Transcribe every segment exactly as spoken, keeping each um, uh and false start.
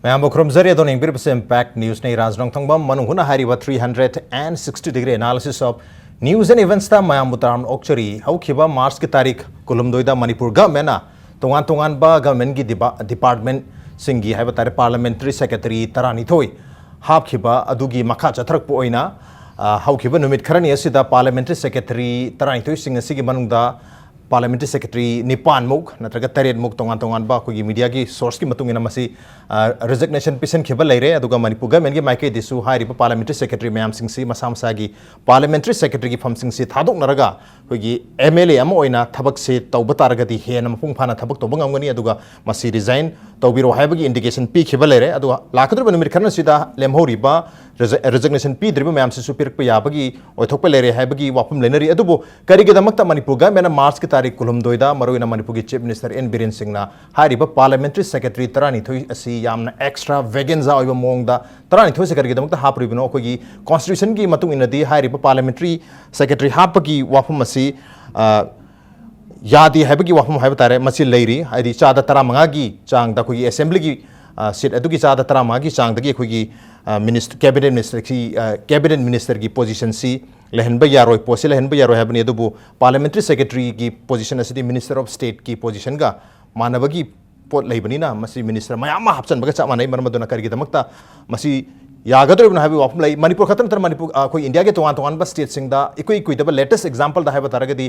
ꯃꯌꯥꯝꯕꯨ ꯈꯨꯔꯨꯝꯖꯔꯤ꯫ ꯑꯗꯣꯝꯅ ꯌꯦꯡꯕꯤꯔꯤꯕꯁꯤ Impact News ꯅꯤ꯫ ꯔꯥꯖ ꯅꯣꯡꯊꯣꯡꯕꯝ ꯃꯅꯨꯡ ꯍꯨꯠꯅ ꯍꯥꯏꯔꯤꯕ three hundred and sixty degree analysis of news and events ꯇ ꯃꯌꯥꯝꯕꯨ ꯇꯔꯥꯝꯅ ꯑꯣꯛꯆꯔꯤ꯫ ꯍꯧꯈꯤꯕ March ꯀꯤ ꯇꯥꯔꯤꯛ ꯀꯨꯟꯍꯨꯝꯗꯣꯏꯗ ꯃꯅꯤꯄꯨꯔ government ꯅ ꯇꯣꯉꯥꯟ ꯇꯣꯉꯥꯟꯕ government ꯀꯤ ꯗꯤꯄꯥ-, department ꯁꯤꯡꯒꯤ ꯍꯥꯏꯕ ꯇꯥꯔꯦ, parliamentary secretary ꯇꯔꯥꯅꯤꯊꯣꯏ ꯍꯥꯞꯈꯤꯕ ꯑꯗꯨꯒꯤ ꯃꯈꯥ ꯆꯠꯊꯔꯛꯄ ꯑꯣꯏꯅ, ꯑ, ꯍꯧꯈꯤꯕ ꯅꯨꯃꯤꯠ ꯈꯔꯅꯤ ꯑꯁꯤꯗ parliamentary secretary ꯇꯔꯥꯅꯤꯊꯣꯏꯁꯤꯡ ꯑꯁꯤꯒꯤ ꯃꯅꯨꯡꯗ parliamentary secretary ꯅꯤꯄꯥꯟꯃꯨꯛ ꯅꯠꯇ꯭ꯔꯒ ꯇꯔꯦꯠꯃꯨꯛ, ꯇꯣꯉꯥꯟ ꯇꯣꯉꯥꯟꯕ ꯑꯩꯈꯣꯏꯒꯤ media ꯒꯤ source ꯀꯤ ꯃꯇꯨꯡ ꯏꯟꯅ ꯃꯁꯤ, ꯑ, resignation ꯄꯤꯁꯤꯟꯈꯤꯕ ꯂꯩꯔꯦ꯫ ꯑꯗꯨꯒ ꯃꯅꯤꯄꯨꯔ government ꯀꯤ ꯃꯥꯏꯀꯩꯗꯁꯨ ꯍꯥꯏꯔꯤꯕ parliamentary secretary ꯃꯌꯥꯝꯁꯤꯡꯁꯤ ꯃꯁꯥ ꯃꯁꯥꯒꯤ parliamentary secretary ꯒꯤ ꯐꯝꯁꯤꯡꯁꯤ ꯊꯥꯗꯣꯛꯅꯔꯒ ꯑꯩꯈꯣꯏꯒꯤ MLA ꯑꯃ ꯑꯣꯏꯅ ꯊꯕꯛꯁꯦ ꯇꯧꯕ ꯇꯥꯔꯒꯗꯤ ꯍꯦꯟꯅ ꯃꯄꯨꯡ ꯐꯥꯅ ꯊꯕꯛ ꯇꯧꯕ ꯉꯝꯒꯅꯤ, ꯑꯗꯨꯒ ꯃꯁꯤ resign ꯇꯧꯕꯤꯔꯣ ꯍꯥꯏꯕꯒꯤ indication ꯄꯤꯈꯤꯕ ꯂꯩꯔꯦ꯫ ꯑꯗꯨꯒ ꯂꯥꯛꯀꯗꯧꯔꯤꯕ ꯅꯨꯃꯤꯠ ꯈꯔꯁꯤꯗ ꯂꯦꯝꯍꯧꯔꯤꯕ resi-, resignation ꯄꯤꯗ꯭ꯔꯤꯕ ꯃꯌꯥꯝꯁꯤꯁꯨ ꯄꯤꯔꯛꯄ ꯌꯥꯕꯒꯤ ꯑꯣꯏꯊꯣꯛꯄ ꯂꯩꯔꯦ ꯍꯥꯏꯕꯒꯤ ꯋꯥꯐꯝ ꯂꯩꯅꯔꯤ꯫ ꯑꯗꯨꯕꯨ ꯀꯔꯤꯒꯤꯗꯃꯛꯇ ꯃꯅꯤꯄꯨꯔ government ꯅ March ꯀꯤ ꯇꯥꯔꯤꯛ ꯀꯨꯟꯍꯨꯝꯗꯣꯏꯗ ꯃꯔꯨꯑꯣꯏꯅ ꯃꯅꯤꯄꯨꯔꯒꯤ Chief Minister N ꯕꯤꯔꯦꯟ ꯁꯤꯡꯅ ꯍꯥꯏꯔꯤꯕ parliamentary secretary ꯇꯔꯥꯅꯤꯊꯣꯏ ꯑꯁꯤ ꯌꯥꯝꯅ extravaganza ꯑꯣꯏꯕ ꯃꯑꯣꯡꯗ ꯇꯔꯥꯅꯤꯊꯣꯏꯁꯦ ꯀꯔꯤꯒꯤꯗꯃꯛꯇ ꯍꯥꯞꯄꯤꯕꯅꯣ? ꯑꯩꯈꯣꯏꯒꯤ constitution ꯒꯤ ꯃꯇꯨꯡ ꯏꯟꯅꯗꯤ ꯍꯥꯏꯔꯤꯕ parliamentary secretary ꯍꯥꯞꯄꯒꯤ ꯋꯥꯐꯝ ꯑꯁꯤ, ꯑ, ꯌꯥꯗꯦ ꯍꯥꯏꯕꯒꯤ ꯋꯥꯐꯝ ꯍꯥꯏꯕ ꯇꯥꯔꯦ, ꯃꯁꯤ ꯂꯩꯔꯤ꯫ ꯍꯥꯏꯗꯤ ꯆꯥꯗ ꯇꯔꯥꯃꯉꯥꯒꯤ ꯆꯥꯡꯗ ꯑꯩꯈꯣꯏꯒꯤ assembly ꯒꯤ, ꯑ, seat ꯑꯗꯨꯒꯤ ꯆꯥꯗ ꯇꯔꯥꯃꯉꯥꯒꯤ ꯆꯥꯡꯗꯒꯤ ꯑꯩꯈꯣꯏꯒꯤ, ꯑ, minist-, cabinet minister ꯁꯤ, ꯑ, cabinet minister ꯒꯤ position ꯁꯤ ꯂꯩꯍꯟꯕ ꯌꯥꯔꯣꯏ, post ꯁꯤ ꯂꯩꯍꯟꯕ ꯌꯥꯔꯣꯏ ꯍꯥꯏꯕꯅꯤ꯫ ꯑꯗꯨꯕꯨ parliamentary secretary ꯒꯤ position ꯑꯁꯤꯗꯤ Minister of State ꯀꯤ position ꯒ ꯃꯥꯟꯅꯕꯒꯤ ꯄꯣꯠ ꯂꯩꯕꯅꯤꯅ ꯃꯁꯤ minister ꯃꯌꯥꯝ ꯑꯃ ꯍꯥꯞꯆꯤꯟꯕꯒ ꯆꯞ ꯃꯥꯟꯅꯩ꯫ ꯃꯔꯝ ꯑꯗꯨꯅ ꯀꯔꯤꯒꯤꯗꯃꯛꯇ ꯃꯁꯤ ꯌꯥꯒꯗꯧꯔꯤꯕꯅꯣ ꯍꯥꯏꯕꯒꯤ ꯋꯥꯐꯝ ꯂꯩ꯫ ꯃꯅꯤꯄꯨꯔ ꯈꯛꯇ ꯅꯠꯇꯅ ꯃꯅꯤꯄꯨꯔ, ꯑ, ꯑꯩꯈꯣꯏ ꯏꯟꯗꯤꯌꯥꯒꯤ ꯇꯣꯉꯥꯟ ꯇꯣꯉꯥꯟꯕ state ꯁꯤꯡꯗ ꯏꯀꯨꯏ ꯀꯨꯏꯗꯕ latest example ꯗ ꯍꯥꯏꯕ ꯇꯥꯔꯒꯗꯤ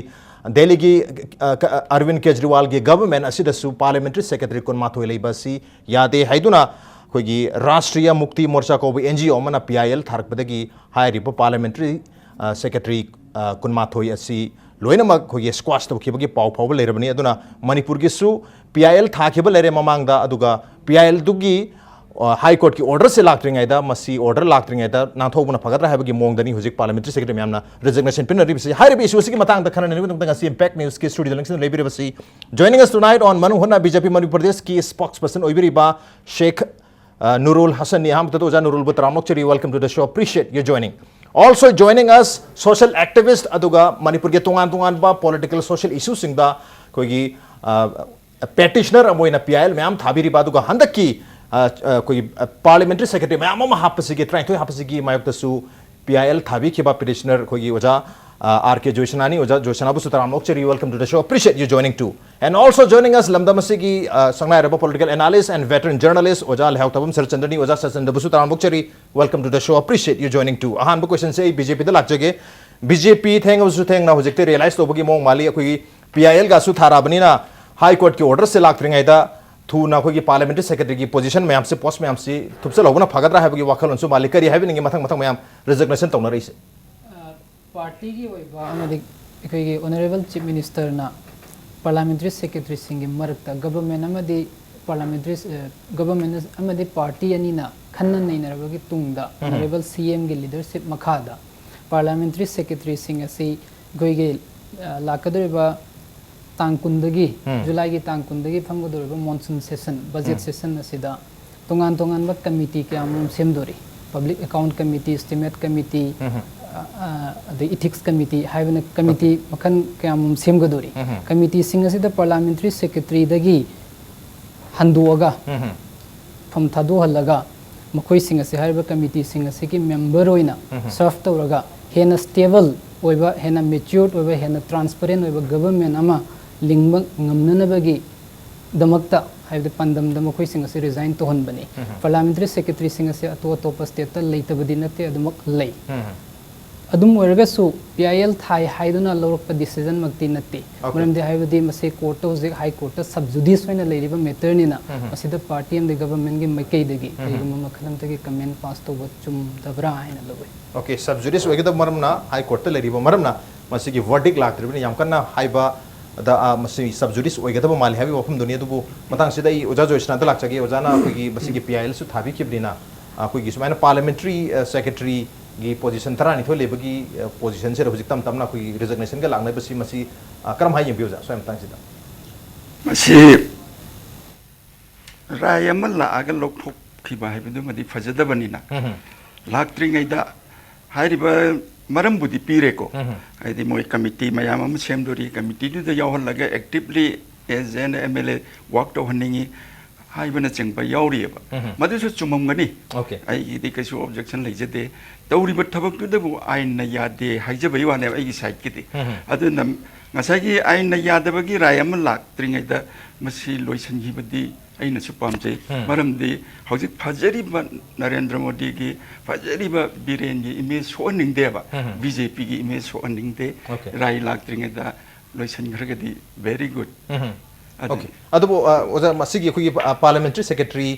ꯗꯦꯜꯂꯤꯒꯤ, ꯑ, ꯀ-, ꯑ, ꯑꯔꯕꯤꯟ ꯀꯦꯖ꯭ꯔꯤꯋꯥꯜꯒꯤ government ꯑꯁꯤꯗꯁꯨ parliamentary secretary ꯀꯨꯟꯃꯥꯊꯣꯏ ꯂꯩꯕ ꯑꯁꯤ ꯌꯥꯗꯦ ꯍꯥꯏꯗꯨꯅ ꯑꯩꯈꯣꯏꯒꯤ ꯔꯥꯁꯇ꯭ꯔꯤꯌꯥ ꯃꯨꯛꯇꯤ ꯃꯣꯔꯆꯥ ꯀꯧꯕ N G O ꯑꯃꯅ P I L ꯊꯥꯔꯛꯄꯗꯒꯤ ꯍꯥꯏꯔꯤꯕ parliamentary, ꯑ, secretary, ꯑ, ꯀꯨꯟꯃꯥꯊꯣꯏ ꯑꯁꯤ ꯂꯣꯏꯅꯃꯛ ꯑꯩꯈꯣꯏꯒꯤ squash ꯇꯧꯈꯤꯕꯒꯤ ꯄꯥꯎ ꯐꯥꯎꯕ ꯂꯩꯔꯕꯅꯤ꯫ ꯑꯗꯨꯅ ꯃꯅꯤꯄꯨꯔꯒꯤꯁꯨ P I L ꯊꯥꯈꯤꯕ ꯂꯩꯔꯦ ꯃꯃꯥꯡꯗ, ꯑꯗꯨꯒ P I L ꯗꯨꯒꯤ, ꯑ, High Court ꯀꯤ order ꯁꯦ ꯂꯥꯛꯇ꯭ꯔꯤꯉꯩꯗ, ꯃꯁꯤ order ꯂꯥꯛꯇ꯭ꯔꯤꯉꯩꯗ ꯅꯥꯟꯊꯣꯛꯄꯅ ꯐꯒꯗ꯭ꯔꯥ ꯍꯥꯏꯕꯒꯤ ꯃꯑꯣꯡꯗꯅꯤ ꯍꯧꯖꯤꯛ parliamentary secretary ꯃꯌꯥꯝꯅ resignation ꯄꯤꯅꯔꯤꯕꯁꯤ꯫ ꯍꯥꯏꯔꯤꯕ issue ꯑꯁꯤꯒꯤ ꯃꯇꯥꯡꯗ ꯈꯟꯅꯅꯕꯒꯤꯗꯃꯛꯇ ꯉꯁꯤ Impact News ꯀꯤ studio the ꯂꯦꯡꯁꯤꯟ ꯂꯩꯕꯤꯔꯤꯕꯁꯤ, joining us tonight on ꯃꯅꯨꯡ ꯍꯨꯠꯅ B J P ꯃꯅꯤꯄꯨꯔ ꯄ꯭ꯔꯗꯦꯁꯀꯤ spokesperson ꯑꯣꯏꯕꯤꯔꯤꯕ ꯁꯦꯈ ꯑ, ꯅꯨꯔꯨꯜ ꯍꯁꯟꯅꯤ꯫ ꯑꯍꯥꯟꯕꯗ ꯑꯣꯖꯥ ꯅꯨꯔꯨꯜꯕꯨ ꯇꯔꯥꯝꯅ ꯑꯣꯛꯆꯔꯤ꯫ Welcome to the show. Appreciate your joining. Also joining us, social activist ꯑꯗꯨꯒ ꯃꯅꯤꯄꯨꯔꯒꯤ ꯇꯣꯉꯥꯟ ꯇꯣꯉꯥꯟꯕ political social issue ꯁꯤꯡꯗ ꯑꯩꯈꯣꯏꯒꯤ, ꯑ, petitioner ꯑꯃ ꯑꯣꯏꯅ P I L ꯃꯌꯥꯝ ꯊꯥꯕꯤꯔꯤꯕ, ꯑꯗꯨꯒ ꯍꯟꯗꯛꯀꯤ ꯑ, ꯑ, ꯑꯩꯈꯣꯏꯒꯤ, ꯑ, parliamentary secretary ꯃꯌꯥꯝ ꯑꯃ ꯍꯥꯞꯄꯁꯤꯒꯤ, ꯇꯔꯥꯅꯤꯊꯣꯏ ꯍꯥꯞꯄꯁꯤꯒꯤ ꯃꯥꯌꯣꯛꯇꯁꯨ P I L ꯊꯥꯕꯤꯈꯤꯕ petitioner ꯑꯩꯈꯣꯏꯒꯤ ꯑꯣꯖꯥ, ꯑ, R K ꯖꯣꯏꯁꯅꯥꯅꯤ꯫ ꯑꯣꯖꯥ ꯖꯣꯏꯁꯅꯥꯕꯨꯁꯨ ꯇꯔꯥꯝꯅ ꯑꯣꯛꯆꯔꯤ, welcome to the show, appreciate you joining too. And also joining us, ꯂꯝꯗꯝ ꯑꯁꯤꯒꯤ, ꯑ, ꯁꯛꯅꯥꯏꯔꯕ political analyst and veteran journalist ꯑꯣꯖꯥ ꯂꯩꯍꯥꯎ ꯊꯕꯝ ꯁꯔꯠꯆꯟꯗ꯭ꯔꯅꯤ꯫ ꯑꯣꯖꯥ ꯁꯔꯠꯆꯟꯗ꯭ꯔꯕꯨꯁꯨ ꯇꯔꯥꯝꯅ ꯑꯣꯛꯆꯔꯤ, welcome to the show, appreciate you joining too. ꯑꯍꯥꯟꯕ question ꯁꯦ ꯑꯩ B J P ꯗ ꯂꯥꯛꯆꯒꯦ꯫ B J P ꯊꯦꯡꯉꯕꯁꯨ ꯊꯦꯡꯅ ꯍꯧꯖꯤꯛꯇꯤ realize ꯇꯧꯕꯒꯤ ꯃꯑꯣꯡ ꯃꯥꯜꯂꯤ꯫ ꯑꯩꯈꯣꯏꯒꯤ P I L ꯒꯁꯨ ꯊꯥꯔꯛꯑꯕꯅꯤꯅ High Court ꯀꯤ order ꯁꯦ ꯂꯥꯛꯇ꯭ꯔꯤꯉꯩꯗ ꯊꯨꯅ ꯑꯩꯈꯣꯏꯒꯤ parliamentary secretary ꯒꯤ position ꯃꯌꯥꯝꯁꯦ, post ꯃꯌꯥꯝꯁꯤ ꯊꯨꯞꯆꯜꯍꯧꯕꯅ ꯐꯒꯗ꯭ꯔꯥ ꯍꯥꯏꯕꯒꯤ ꯋꯥꯈꯜꯂꯣꯟꯁꯨ ꯃꯥꯜꯂꯤ꯫ ꯀꯔꯤ ꯍꯥꯏꯕꯤꯅꯤꯡꯉꯤ ꯃꯊꯪ ꯃꯊꯪ ꯃꯌꯥꯝ resignation ꯇꯧꯅꯔꯛꯏꯁꯦ? ꯑ, party ꯒꯤ ꯑꯣꯏꯕ ꯑꯃꯗꯤ ꯑꯩꯈꯣꯏꯒꯤ Honourable Chief Minister ꯅ parliamentary secretary ꯁꯤꯡꯒꯤ ꯃꯔꯛꯇ government ꯑꯃꯗꯤ parliamentary, ꯑ, government ꯑꯃꯗꯤ party ꯑꯅꯤꯅ ꯈꯟꯅ ꯅꯩꯅꯔꯕꯒꯤ ꯇꯨꯡꯗ ꯎꯝ꯫ Honourable C M ꯒꯤ leadership ꯃꯈꯥꯗ parliamentary secretary ꯁꯤꯡ ꯑꯁꯤ ꯑꯩꯈꯣꯏꯒꯤ, ꯑ, ꯂꯥꯛꯀꯗꯧꯔꯤꯕ ꯇꯥꯡ ꯀꯨꯟꯗꯒꯤ, ꯎꯝ꯫ July ꯒꯤ ꯇꯥꯡ ꯀꯨꯟꯗꯒꯤ ꯐꯝꯒꯗꯧꯔꯤꯕ monsoon session, budget ꯎꯝ꯫ Session ꯑꯁꯤꯗ ꯇꯣꯉꯥꯟ ꯇꯣꯉꯥꯟꯕ committee ꯀꯌꯥ ꯑꯃꯔꯣꯝ ꯁꯦꯝꯗꯣꯔꯤ꯫ Public Account Committee, Estimate Committee, ꯎꯝ꯫ ꯑ, ꯑ, ꯑꯗꯩ Ethics Committee ꯍꯥꯏꯕꯅ committee Okay꯫ ꯃꯈꯜ ꯀꯌꯥ ꯑꯃꯔꯣꯝ ꯁꯦꯝꯒꯗꯣꯔꯤ꯫ ꯎꯝ꯫ Committee ꯁꯤꯡ ꯑꯁꯤꯗ parliamentary secretary ꯗꯒꯤ ꯍꯟꯗꯣꯛꯑꯒ ꯎꯝ꯫ ꯐꯝ ꯊꯥꯗꯣꯛꯍꯜꯂꯒ ꯃꯈꯣꯏꯁꯤꯡ ꯑꯁꯤ, ꯍꯥꯏꯔꯤꯕ committee ꯁꯤꯡ ꯑꯁꯤꯒꯤ member ꯑꯣꯏꯅ ꯎꯝ꯫ Serve ꯇꯧꯔꯒ ꯍꯦꯟꯅ stable ꯑꯣꯏꯕ, ꯍꯦꯟꯅ matured ꯑꯣꯏꯕ, ꯍꯦꯟꯅ transparent ꯑꯣꯏꯕ government ꯑꯃ ꯂꯤꯡꯕ ꯉꯝꯅꯅꯕꯒꯤꯗꯃꯛꯇ, ꯍꯥꯏꯕꯗꯤ ꯄꯥꯟꯗꯝꯗ ꯃꯈꯣꯏꯁꯤꯡ ꯑꯁꯤ resign ꯇꯧꯍꯟꯕꯅꯤ꯫ ꯎꯝ꯫ Parliamentary secretary ꯁꯤꯡ ꯑꯁꯤ ꯑꯇꯣꯞ ꯑꯇꯣꯞꯄ state ꯇ ꯂꯩꯇꯕꯗꯤ ꯅꯠꯇꯦ, ꯑꯗꯨꯃꯛ ꯂꯩ꯫ ꯎꯝ꯫ ꯑꯗꯨꯝ ꯑꯣꯏꯔꯒꯁꯨ P I L ꯊꯥꯏ ꯍꯥꯏꯗꯨꯅ ꯂꯧꯔꯛꯄ decision ꯃꯛꯇꯤ ꯅꯠꯇꯦ꯫ Okay꯫ ꯃꯔꯝꯗꯤ ꯍꯥꯏꯕꯗꯤ ꯃꯁꯤ court ꯇ ꯍꯧꯖꯤꯛ High Court ꯇ sub judice ꯑꯣꯏꯅ ꯂꯩꯔꯤꯕ matter ꯅꯤꯅ ꯎꯝ꯫ ꯃꯁꯤꯗ party ꯑꯃꯗꯤ government ꯒꯤ ꯃꯥꯏꯀꯩꯗꯒꯤ ꯎꯝ꯫ ꯀꯔꯤꯒꯨꯝꯕ ꯃꯈꯜ ꯑꯃꯠꯇꯒꯤ comment pass ꯇꯧꯕ ꯆꯨꯝꯗꯕ꯭ꯔꯥ ꯍꯥꯏꯅ ꯂꯧꯏ꯫ Okay, sub judice ꯑꯣꯏꯒꯗꯕ ꯃꯔꯝꯅ, High Court ꯇ ꯂꯩꯔꯤꯕ ꯃꯔꯝꯅ ꯃꯁꯤꯒꯤ verdict ꯂꯥꯛꯇ꯭ꯔꯤꯕꯅꯤ꯫ ꯌꯥꯝ ꯀꯟꯅ ꯍꯥꯏꯕ ꯗ, ꯑ, ꯃꯁꯤ sub judice ꯑꯣꯏꯒꯗꯕ ꯃꯥꯜꯂꯤ ꯍꯥꯏꯕꯒꯤ ꯋꯥꯐꯝꯗꯨꯅꯤ꯫ ꯑꯗꯨꯕꯨ ꯃꯇꯥꯡꯁꯤꯗ ꯑꯩ ꯑꯣꯖꯥ ꯖꯣꯏꯁꯅꯥꯗ ꯂꯥꯛꯆꯒꯦ꯫ ꯑꯣꯖꯥꯅ ꯑꯩꯈꯣꯏꯒꯤ ꯃꯁꯤꯒꯤ P I L ꯁꯨ ꯊꯥꯕꯤꯈꯤꯕꯅꯤꯅ, ꯑ, ꯑꯩꯈꯣꯏꯒꯤ ꯁꯨꯃꯥꯏꯅ parliamentary, ꯑ, secretary ꯒꯤ position ꯇꯔꯥꯅꯤꯊꯣꯏ ꯂꯩꯕꯒꯤ, ꯑ, position ꯁꯤꯗ ꯍꯧꯖꯤꯛ ꯇꯞ ꯇꯞꯅ ꯑꯩꯈꯣꯏꯒꯤ resignation ꯒ ꯂꯥꯛꯅꯕꯁꯤ, ꯃꯁꯤ, ꯑ, ꯀꯔꯝꯍꯥꯏꯅ ꯌꯦꯡꯕꯤ ꯑꯣꯖꯥ, ꯁ꯭ꯋꯥꯏ ꯃꯇꯥꯡꯁꯤꯗ? ꯃꯁꯤ ꯔꯥꯏ ꯑꯃ ꯂꯥꯛꯑꯒ ꯂꯧꯊꯣꯛꯈꯤꯕ ꯍꯥꯏꯕꯗꯨꯃꯗꯤ ꯐꯖꯗꯕꯅꯤꯅ, ꯎꯝ꯫ ꯂꯥꯛꯇ꯭ꯔꯤꯉꯩꯗ ꯍꯥꯏꯔꯤꯕ ꯃꯔꯝꯕꯨꯗꯤ ꯄꯤꯔꯦꯀꯣ꯫ ꯎꯝ꯫ ꯍꯥꯏꯗꯤ ꯃꯣꯏ committee ꯃꯌꯥꯝ ꯑꯃ ꯁꯦꯝꯗꯣꯔꯤ, committee ꯗꯨꯗ ꯌꯥꯎꯍꯜꯂꯒ actively as an M L A work ꯇꯧꯍꯟꯅꯤꯡꯉꯤ꯫ ꯍꯥꯏꯕꯅꯆꯤꯡꯕ ꯌꯥꯎꯔꯤꯑꯕ꯫ ꯎꯝ꯫ ꯃꯗꯨꯁꯨ ꯆꯨꯝꯃꯝꯒꯅꯤ꯫ Okay꯫ ꯑꯩꯒꯤꯗꯤ ꯀꯩꯁꯨ objection ꯂꯩꯖꯗꯦ꯫ ꯇꯧꯔꯤꯕ ꯊꯕꯛꯇꯨꯗꯕꯨ ꯑꯥꯏꯟꯅ ꯌꯥꯗꯦ ꯍꯥꯏꯖꯕꯒꯤ ꯋꯥꯅꯦꯕ ꯑꯩꯒꯤ sideꯀꯤꯗꯤ꯫ ꯎꯝ꯫ ꯑꯗꯨꯅ ꯉꯁꯥꯏꯒꯤ ꯑꯥꯏꯟꯅ ꯌꯥꯗꯕꯒꯤ ꯔꯥꯏ ꯑꯃ ꯂꯥꯛꯇ꯭ꯔꯤꯉꯩꯗ ꯃꯁꯤ ꯂꯣꯏꯁꯤꯟꯈꯤꯕꯗꯤ ꯑꯩꯅꯁꯨ ꯄꯥꯝꯖꯩ꯫ ꯎꯝ꯫ ꯃꯔꯝꯗꯤ ꯍꯧꯖꯤꯛ ꯐꯖꯔꯤꯕ ꯅꯔꯦꯟꯗ꯭ꯔ ꯃꯣꯗꯤꯒꯤ ꯐꯖꯔꯤꯕ ꯕꯤꯔꯦꯟꯒꯤ image ꯁꯣꯛꯍꯟꯅꯤꯡꯗꯦꯕ꯫ ꯎꯝ꯫ BJPꯒꯤ image ꯁꯣꯛꯍꯟꯅꯤꯡꯗꯦ꯫ Okay꯫ ꯔꯥꯏ ꯂꯥꯛꯇ꯭ꯔꯤꯉꯩꯗ ꯂꯣꯏꯁꯤꯟꯈ꯭ꯔꯒꯗꯤ very good꯫ ꯎꯝ꯫ ꯑꯗꯨ Okay꯫ ꯑꯗꯨꯕꯨ, ꯑ, ꯑꯣꯖꯥ, ꯃꯁꯤꯒꯤ ꯑꯩꯈꯣꯏꯒꯤ, ꯑ, parliamentary secretary,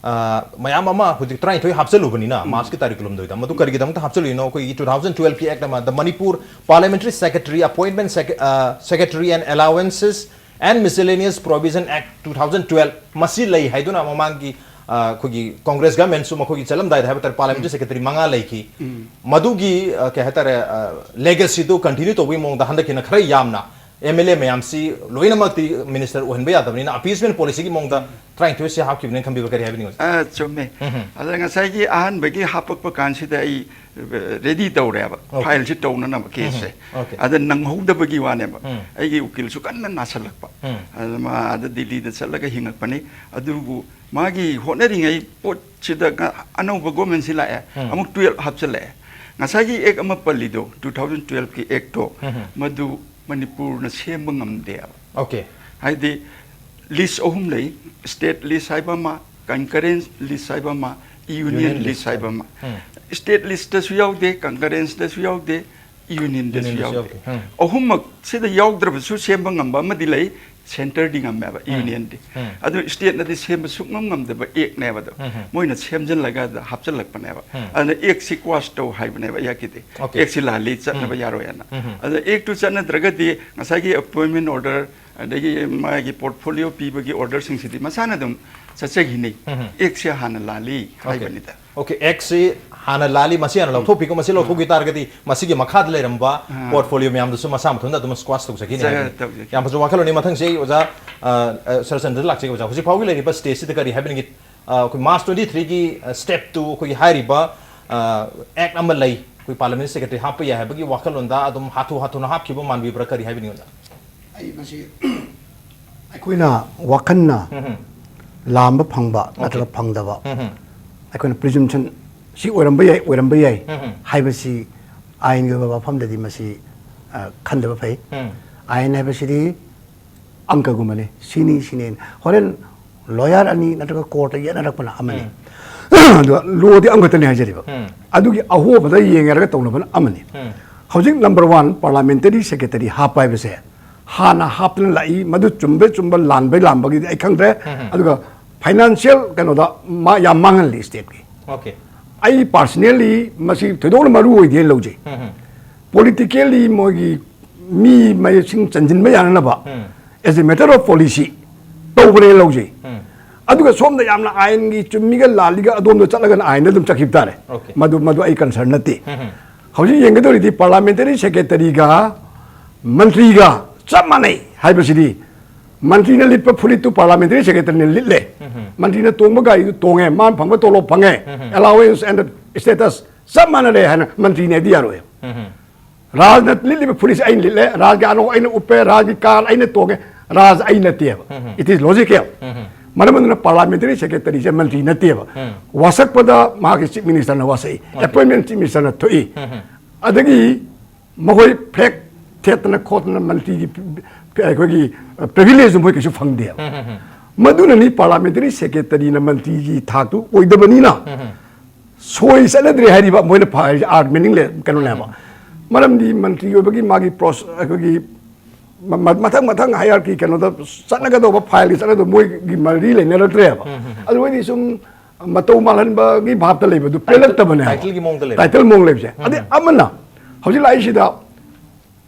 ꯑ, ꯃꯌꯥꯝ ꯑꯃ ꯍꯧꯖꯤꯛ ꯇꯔꯥꯅꯤꯊꯣꯏ ꯍꯥꯞꯆꯜꯂꯨꯕꯅꯤꯅ, ꯎꯝ꯫ Marchꯀꯤ ꯇꯥꯔꯤꯛ ꯀꯨꯟꯍꯨꯝꯗꯣꯏꯗ, ꯃꯗꯨ ꯀꯔꯤꯒꯤꯗꯃꯛꯇ ꯍꯥꯞꯆꯜꯂꯨꯏꯅꯣ? ꯑꯩꯈꯣꯏꯒꯤ two thousand twelveꯀꯤ act ꯑꯃ, the Manipur Parliamentary Secretary Appointment Sec-, ꯑ, Secretary and Allowances and Miscellaneous Provision Act two thousand twelve, ꯃꯁꯤ ꯂꯩ ꯍꯥꯏꯗꯨꯅ ꯃꯃꯥꯡꯒꯤ, ꯑ, ꯑꯩꯈꯣꯏꯒꯤ Congress governmentꯁꯨ ꯃꯈꯣꯏꯒꯤ ꯆꯠꯂꯝꯗꯥꯏꯗ ꯍꯥꯏꯕ ꯇꯥꯔꯦ, parliamentary ꯎꯝ꯫ Secretary ꯃꯉꯥ ꯂꯩꯈꯤ꯫ ꯎꯝ꯫ ꯃꯗꯨꯒꯤ, ꯑ, ꯀꯩ ꯍꯥꯏꯇꯥꯔꯦ, ꯑ, legacyꯗꯨ continue ꯇꯧꯕꯒꯤ ꯃꯑꯣꯡꯗ ꯍꯟꯗꯛꯀꯤꯅ ꯈꯔ ꯌꯥꯝꯅ MLA ꯃꯌꯥꯝꯁꯤ ꯂꯣꯏꯅꯃꯛꯇꯤ minister ꯑꯣꯏꯍꯟꯕ ꯌꯥꯗꯕꯅꯤꯅ, appeasement policyꯒꯤ ꯃꯑꯣꯡꯗ ꯇꯔꯥꯅꯤꯊꯣꯏꯁꯦ ꯍꯥꯞꯈꯤꯕꯅꯦꯅ ꯈꯟꯕꯤꯕ ꯀꯔꯤ ꯍꯥꯏꯕꯤꯅꯤꯡꯉꯤ? ꯑ, ꯆꯨꯝꯃꯦ꯫ ꯎꯝ꯫ ꯑꯗ ꯉꯁꯥꯏꯒꯤ ꯑꯍꯥꯟꯕꯒꯤ ꯍꯥꯞꯄꯛꯄ ꯀꯥꯟꯁꯤꯗ ꯑꯩ, ꯑ, ready ꯇꯧꯔꯦꯕ, Okay. fileꯁꯤ ꯇꯧꯅꯅꯕ caseꯁꯦ꯫ ꯎꯝ꯫ Okay꯫ ꯑꯗ ꯅꯪꯍꯧꯗꯕꯒꯤ ꯋꯥꯅꯦꯕ꯫ ꯎꯝ꯫ ꯑꯩꯒꯤ ꯎꯀꯤꯜꯁꯨ ꯀꯟꯅ ꯅꯥꯁꯜꯂꯛꯄ꯫ ꯎꯝ꯫ ꯑꯗ ꯃꯥ ꯑꯗ ꯗꯤꯜꯂꯤꯗ ꯆꯠꯂꯒ ꯍꯤꯡꯉꯛꯄꯅꯤ꯫ ꯑꯗꯨꯕꯨ ꯃꯥꯒꯤ ꯍꯣꯠꯅꯔꯤꯉꯩ ꯄꯣꯠꯁꯤꯗ ꯉ-, ꯑꯅꯧꯕ governmentꯁꯤ ꯂꯥꯛꯑꯦ, ꯎꯝ꯫ ꯑꯃꯨꯛ twelve ꯍꯥꯞꯆꯜꯂꯛꯑꯦ꯫ ꯉꯁꯥꯏꯒꯤ act ꯑꯃ ꯄꯜꯂꯤꯗꯣ, two thousand twelveꯀꯤ actꯇꯣ, ꯎꯝ꯫ ꯃꯗꯨ ꯃꯅꯤꯄꯨꯔꯅ ꯁꯦꯝꯕ ꯉꯝꯗꯦꯕ꯫ Okay꯫ ꯍꯥꯏꯗꯤ list ꯑꯍꯨꯝ ꯂꯩ, state list ꯍꯥꯏꯕ ꯑꯃ, concurrent list ꯍꯥꯏꯕ ꯑꯃ, union Union list list ꯍꯥꯏꯕ ꯑꯃ꯫ ꯎꯝ꯫ State listꯇꯁꯨ ꯌꯥꯎꯗꯦ, concurrentꯗꯁꯨ ꯌꯥꯎꯗꯦ, unionꯗꯁꯨ Unionꯗꯁꯨ ꯌꯥꯎꯗꯦ꯫ ꯌꯥꯎꯗꯦ꯫ ꯎꯝ꯫ ꯑꯍꯨꯝꯃꯛ ꯁꯤꯗ ꯌꯥꯎꯗ꯭ꯔꯕꯁꯨ ꯁꯦꯝꯕ ꯉꯝꯕ ꯑꯃꯗꯤ ꯂꯩ, centreꯗꯤ ꯉꯝꯃꯦꯕ, ꯎꯝ꯫ Unionꯗꯤ꯫ ꯎꯝ꯫ ꯑꯗꯨ stateꯅꯗꯤ ꯁꯦꯝꯕ ꯁꯨꯡꯉꯝ ꯉꯝꯗꯕ actꯅꯦꯕ ꯑꯗꯣ꯫ ꯎꯝ꯫ ꯃꯣꯏꯅ ꯁꯦꯝꯖꯤꯜꯂꯒ ꯑꯗ ꯍꯥꯞꯆꯤꯜꯂꯛꯄꯅꯦꯕ꯫ ꯎꯝ꯫ ꯑꯗꯨꯅ actꯁꯤ quash ꯇꯧ ꯍꯥꯏꯕꯅꯦꯕ ꯑꯩꯍꯥꯛꯀꯤꯗꯤ꯫ Okay꯫ Actꯁꯤ ꯂꯥꯜꯂꯤ, ꯆꯠꯅꯕ ꯎꯝ꯫ ꯌꯥꯔꯣꯏ ꯍꯥꯏꯅ꯫ ꯎꯝ꯫ ꯑꯗ actꯇꯨ ꯆꯠꯅꯗ꯭ꯔꯒꯗꯤ ꯉꯁꯥꯏꯒꯤ appointment order, ꯑꯗꯒꯤ ꯃꯥꯒꯤ portfolio ꯄꯤꯕꯒꯤ orderꯁꯤꯡꯁꯤꯗꯤ ꯃꯁꯥꯅ ꯑꯗꯨꯝ ꯆꯠꯆꯈꯤꯅꯤ꯫ ꯎꯝ꯫ Actꯁꯤ ꯍꯥꯟꯅ ꯂꯥꯜꯂꯤ Okay꯫ ꯍꯥꯏꯕꯅꯤꯗ꯫ Okay, actꯁꯤ ꯍꯥꯟꯅ ꯂꯥꯜꯂꯤ, ꯃꯁꯤ ꯍꯥꯟꯅ ꯎꯝ꯫ ꯂꯧꯊꯣꯛꯄꯤꯈꯣ, ꯃꯁꯤ ꯂꯧꯊꯣꯛꯈꯤ ꯎꯝ꯫ ꯇꯥꯔꯒꯗꯤ ꯃꯁꯤꯒꯤ ꯃꯈꯥꯗ ꯂꯩꯔꯝꯕ ꯎꯝ꯫ Portfolio ꯃꯌꯥꯝꯗꯨꯁꯨ ꯃꯁꯥ ꯃꯊꯟꯇ ꯑꯗꯨꯝ squash ꯇꯧꯖꯈꯤꯅꯤ ꯆ-, ꯍꯥꯏꯕꯅꯤ꯫ ꯇꯧꯖꯈꯤ꯫ ꯌꯥꯝ ꯐꯖꯕ ꯋꯥꯈꯜꯂꯣꯟꯅꯤ꯫ ꯃꯊꯪꯁꯤ ꯑꯩ ꯑꯣꯖꯥ, ꯑ, ꯑ, ꯁꯔꯆꯟꯗ꯭ꯔꯗ ꯂꯥꯛꯆꯒꯦ꯫ ꯑꯣꯖꯥ, ꯍꯧꯖꯤꯛ ꯐꯥꯎꯒꯤ ꯂꯩꯔꯤꯕ stageꯁꯤꯗ ꯀꯔꯤ ꯍꯥꯏꯕꯤꯅꯤꯡꯉꯤ? ꯑ, ꯑꯩꯈꯣꯏ March twenty threeꯒꯤ, ꯑ, step two ꯑꯩꯈꯣꯏꯒꯤ ꯍꯥꯏꯔꯤꯕ, ꯑ, act ꯑꯃ ꯂꯩ, ꯑꯩꯈꯣꯏ parliamentary secretary ꯍꯥꯞꯄ ꯌꯥꯏ ꯍꯥꯏꯕꯒꯤ ꯋꯥꯈꯜꯂꯣꯟꯗ ꯑꯗꯨꯝ ꯍꯥꯊꯨ ꯍꯥꯊꯨꯅ ꯍꯥꯞꯈꯤꯕ ꯃꯥꯟꯕꯤꯕ꯭ꯔꯥ, ꯀꯔꯤ ꯍꯥꯏꯕꯤꯅꯤꯡꯉꯤ ꯑꯣꯖꯥ? ꯑꯩ ꯃꯁꯤ ꯑꯩꯈꯣꯏꯅ ꯋꯥꯈꯜꯅ ꯎꯝ꯫ ꯂꯥꯝꯕ ꯐꯪꯕ ꯅꯠꯇ꯭ꯔꯒ ꯐꯪꯗꯕ, ꯑꯩꯈꯣꯏꯅ presumption ꯁꯤ ꯑꯣꯏꯔꯝꯕ ꯌꯥꯏ, ꯑꯣꯏꯔꯝꯕ ꯌꯥꯏ ꯍꯥꯏꯕꯁꯤ ꯑꯥꯏꯟꯒꯤ ꯑꯣꯏꯕ ꯋꯥꯐꯝꯗꯗꯤ ꯃꯁꯤ, ꯑ, ꯈꯟꯗꯕ ꯐꯩ꯫ ꯑꯥꯏꯟ ꯍꯥꯏꯕꯁꯤꯗꯤ ꯑꯪꯀꯒꯨꯝꯕꯅꯤ, ꯁꯤꯅꯤ ꯁꯤꯅꯦꯅ꯫ ꯍꯣꯔꯦꯟ lawyer ꯑꯅꯤ ꯅꯠꯇ꯭ꯔꯒ courtꯇ ꯌꯦꯠꯅꯔꯛꯄꯅ ꯑꯃꯅꯤ꯫ ꯑꯗꯨꯒ lawꯗꯤ ꯑꯃꯈꯛꯇꯅꯤ ꯍꯥꯏꯖꯔꯤꯕ꯫ ꯑꯗꯨꯒꯤ ꯑꯍꯣꯕꯗ ꯌꯦꯡꯅꯔꯒ ꯇꯧꯅꯕꯅ ꯑꯃꯅꯤ꯫ ꯍꯧꯖꯤꯛ number one parliamentary secretary ꯍꯥꯞꯄ ꯍꯥꯏꯕꯁꯦ ꯍꯥꯟꯅ ꯍꯥꯞꯇꯨꯅ ꯂꯥꯛꯏ, ꯃꯗꯨ ꯆꯨꯝꯕꯩ ꯆꯨꯝꯕ, ꯂꯥꯟꯕꯩ ꯂꯥꯟꯕꯒꯤꯗꯤ ꯑꯩ ꯈꯪꯗ꯭ꯔꯦ꯫ ꯑꯗꯨꯒ financial ꯀꯩꯅꯣꯗ ꯃꯥ ꯌꯥꯝ ꯃꯥꯡꯍꯜꯂꯤ stateꯀꯤ꯫ Okay. ꯑꯩ personally ꯃꯁꯤ ꯊꯣꯏꯗꯣꯛꯅ ꯃꯔꯨ ꯑꯣꯏꯗꯦꯅ ꯂꯧꯖꯩ꯫ Politically ꯃꯣꯏꯒꯤ ꯃꯤ ꯃꯁꯤꯡ ꯆꯟꯁꯤꯟꯕ ꯌꯥꯅꯅꯕ as a matter of policy ꯇꯧꯕꯅꯦꯅ ꯂꯧꯖꯩ꯫ ꯑꯗꯨꯒ ꯁꯣꯝꯗ ꯌꯥꯝꯅ ꯑꯥꯏꯟꯒꯤ ꯆꯨꯝꯃꯤꯒ ꯂꯥꯜꯂꯤꯒ ꯑꯗꯣꯝꯗ ꯆꯠꯂꯒꯅ ꯑꯥꯏꯟꯗ ꯑꯗꯨꯝ ꯆꯠꯈꯤꯕ ꯇꯥꯔꯦ꯫ Okay. ꯃꯗꯨ, ꯃꯗꯨ ꯑꯩ concern ꯅꯠꯇꯦ꯫ ꯍꯧꯖꯤꯛ ꯌꯦꯡꯒꯗꯧꯔꯤꯗꯤ parliamentary secretaryꯒ ꯃꯟꯇ꯭ꯔꯤꯒ ꯆꯞ ꯃꯥꯟꯅꯩ ꯍꯥꯏꯕꯁꯤꯗꯤ, ꯃꯟꯇ꯭ꯔꯤꯅ ꯂꯤꯠꯄ ꯐꯨꯔꯤꯠꯇꯨ parliamentary secretaryꯅ ꯂꯤꯠꯂꯦ꯫ ꯃꯟꯇ꯭ꯔꯤꯅ ꯇꯣꯡꯕ ꯒꯥꯔꯤꯗꯨ ꯇꯣꯡꯉꯦ, ꯃꯥꯅ ꯐꯪꯕ ꯇꯣꯂꯣꯞ ꯐꯪꯉꯦ, allowance and status ꯆꯞ ꯃꯥꯟꯅꯔꯦ ꯍꯥꯏꯅ ꯃꯟꯇ꯭ꯔꯤꯅꯦꯗꯤ ꯌꯥꯔꯣꯏ꯫ ꯔꯥꯖꯅ ꯂꯤꯠꯂꯤꯕ ꯐꯨꯔꯤꯠꯁꯦ ꯑꯩꯅ ꯂꯤꯠꯂꯦ, ꯔꯥꯖꯒꯤ ꯑꯅꯧ ꯑꯩꯅ ꯎꯞꯄꯦ, ꯔꯥꯖꯒꯤ car ꯑꯩꯅ ꯇꯣꯡꯉꯦ, ꯔꯥꯖ ꯑꯩ ꯅꯠꯇꯦꯕ꯫ It is logical꯫ ꯃꯔꯝ ꯑꯗꯨꯅ parliamentary secretaryꯁꯦ ꯃꯟꯇ꯭ꯔꯤ ꯅꯠꯇꯦꯕ꯫ ꯋꯥꯁꯛꯄꯗ ꯃꯍꯥꯛꯀꯤ chief ministerꯅ ꯋꯥꯁꯛꯏ, appointment chief ministerꯅ ꯊꯣꯛꯏ꯫ ꯑꯗꯒꯤ ꯃꯈꯣꯏ flag ꯊꯦꯠꯇꯅ ꯈꯣꯠꯇꯅ ꯃꯟꯇ꯭ꯔꯤꯒꯤ ꯑꯩꯈꯣꯏꯒꯤ privilegeꯗꯨ ꯃꯣꯏ ꯀꯩꯁꯨ ꯐꯪꯗꯦꯕ꯫ ꯃꯗꯨꯅꯅꯤ parliamentary secretaryꯅ ꯃꯟꯇ꯭ꯔꯤꯒꯤ ꯊꯥꯛꯇꯨ ꯑꯣꯏꯗꯕꯅꯤꯅ ꯁꯣꯏ ꯆꯠꯅꯗ꯭ꯔꯦ ꯍꯥꯏꯔꯤꯕ ꯃꯣꯏꯅ ꯐ-, ꯍꯥꯏꯔꯤꯁꯦ ꯑꯥꯔ ꯃꯤꯅꯤꯡꯂꯦ ꯀꯩꯅꯣꯅꯦꯕ꯫ ꯃꯔꯝꯗꯤ ꯃꯟꯇ꯭ꯔꯤ ꯑꯣꯏꯕꯒꯤ ꯃꯥꯒꯤ ꯄ꯭ꯔꯣꯁ-, ꯑꯩꯈꯣꯏꯒꯤ ꯃ-, ꯃ-, ꯃꯊꯪ ꯃꯊꯪ hierarchy ꯀꯩꯅꯣꯗ ꯆꯠꯅꯒꯗꯧꯕ, fileꯒꯤ ꯆꯠꯅꯒꯗꯧꯕ ꯃꯣꯏꯒꯤ ꯃꯔꯤ ꯂꯩꯅꯔꯛꯇ꯭ꯔꯦꯕ꯫ ꯑꯗꯨ ꯃꯣꯏꯗꯤ ꯁꯨꯝ ꯃꯇꯧ ꯃꯥꯜꯍꯟꯕꯒꯤ ꯚꯥꯞꯇ ꯂꯩꯕꯗꯨ ꯄꯦꯜꯂꯛꯇꯕꯅꯦ ꯍꯥꯏꯕ꯫ Titleꯒꯤ ꯃꯑꯣꯡꯗ ꯂꯩꯕ꯫ Title ꯃꯑꯣꯡ ꯂꯩꯕꯁꯦ꯫ ꯑꯗꯩ ꯑꯃꯅ ꯍꯧꯖꯤꯛ ꯂꯥꯛꯏꯁꯤꯗ